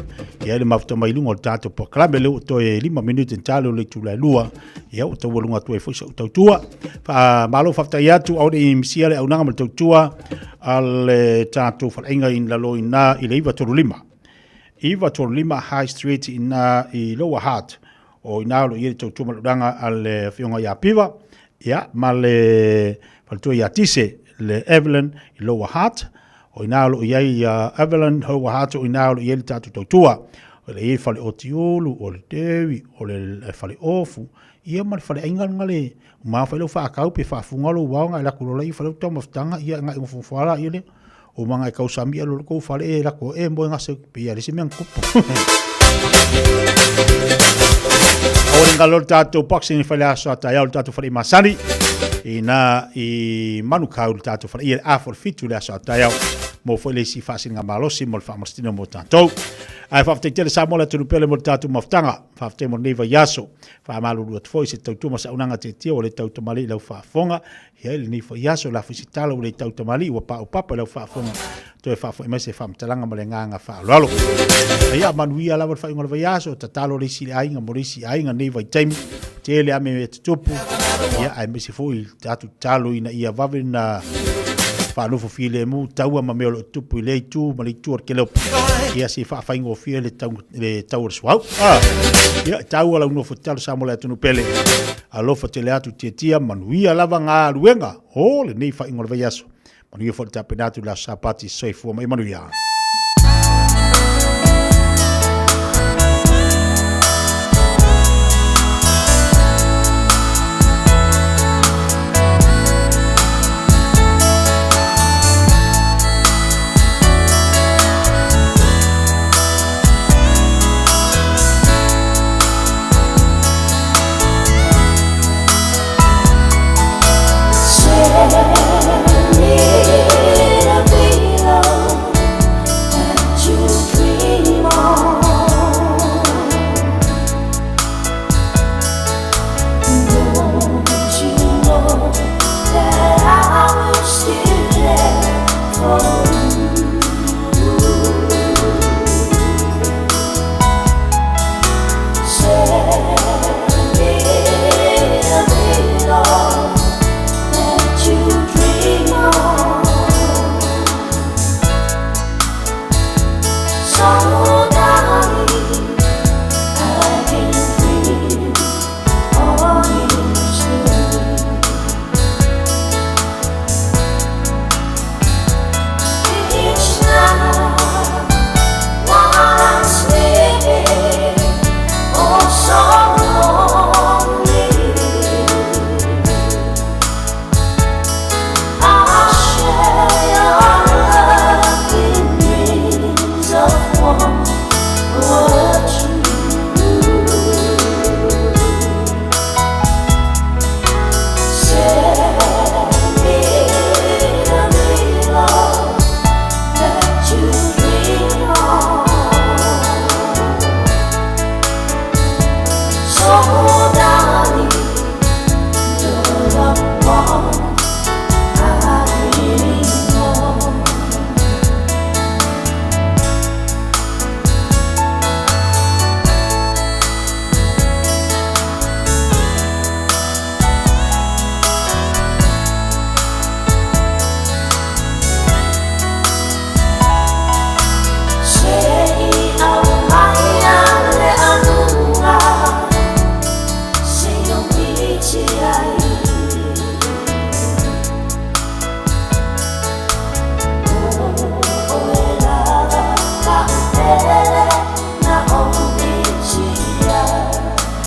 Ia le mafuta mai luga o le tatou polokalame lea ua toe 5 minute talo le itula e 2. Ia ua taualuga atu ai foi sau tautua. Faamalo faafetai atu aua ne i misia le auaunaga ma le tautua a le tatou faleaiga i lalo i ina i le 935. 935 High Street i ina i Lower Hutt. O ina o lo o i ai le tautua ma le auaunaga a le afioga ia Piva, ia, ma le faletua ia Tise, le Evelyn i Lower Hutt. O ina o lo o i ai Evelyn Lower Hutt, o ina o lo o i ai le tatou tautua. O le i ai fale otiulu, o le Dewi, o le fale ofu, ia ma le faleaiga lena le ma fai lau faakau pe faafuga lou ao ngai lako lola i fale taumafataga ia ngai ngofongofoa la ia lea o manga e kausami ia lolo kou fale e lako e moe ngase pe ia le se mea kupu. O le ngalo le tatou boxing i fale aso ata iau le tatou fale i masani ina i Manukau le tatou fale i le a fo le fitu le aso ata iau mo foi le isi faasiliga malosi mo le faamasinoga mo tatou. Ae faafetai tele Samoa le atunuu pele mo le tatou mafutaga. Faafetai mo lenei vaiaso. Faamalulu atu foi i se tautua ma se auaunaga tietie ua le tautamalii i lau faafofoga. Ia i lenei foi aso, la foi se tala ua le tautamalii ua paopapa i lau faafofoga. Toe faafoi mai se faamatalaga ma le agaga faaaloalo. Ia manuia lava le faaiuga o le vaiaso, tatalo le isi i le aiga mo le isi aiga nei vaitaimi, tele a mea e tutupu, ia aemaise foi tatou tatalo ina ia vave na faanofo filemu taua ma mea o lo o tutupu i lea itu ma le itu o le keleopo. Ia se i faafaigofie le tau le tau o le suau. Ah, ia, e taua lau nofo tatalo Samoa le atunuu pele. Alofa tele atu tiatia, manuia lava galuega o lenei faaiuga o le vaiaso. Manuia foi le tapena atu i le aso Sapati, soifua ma ia manuia.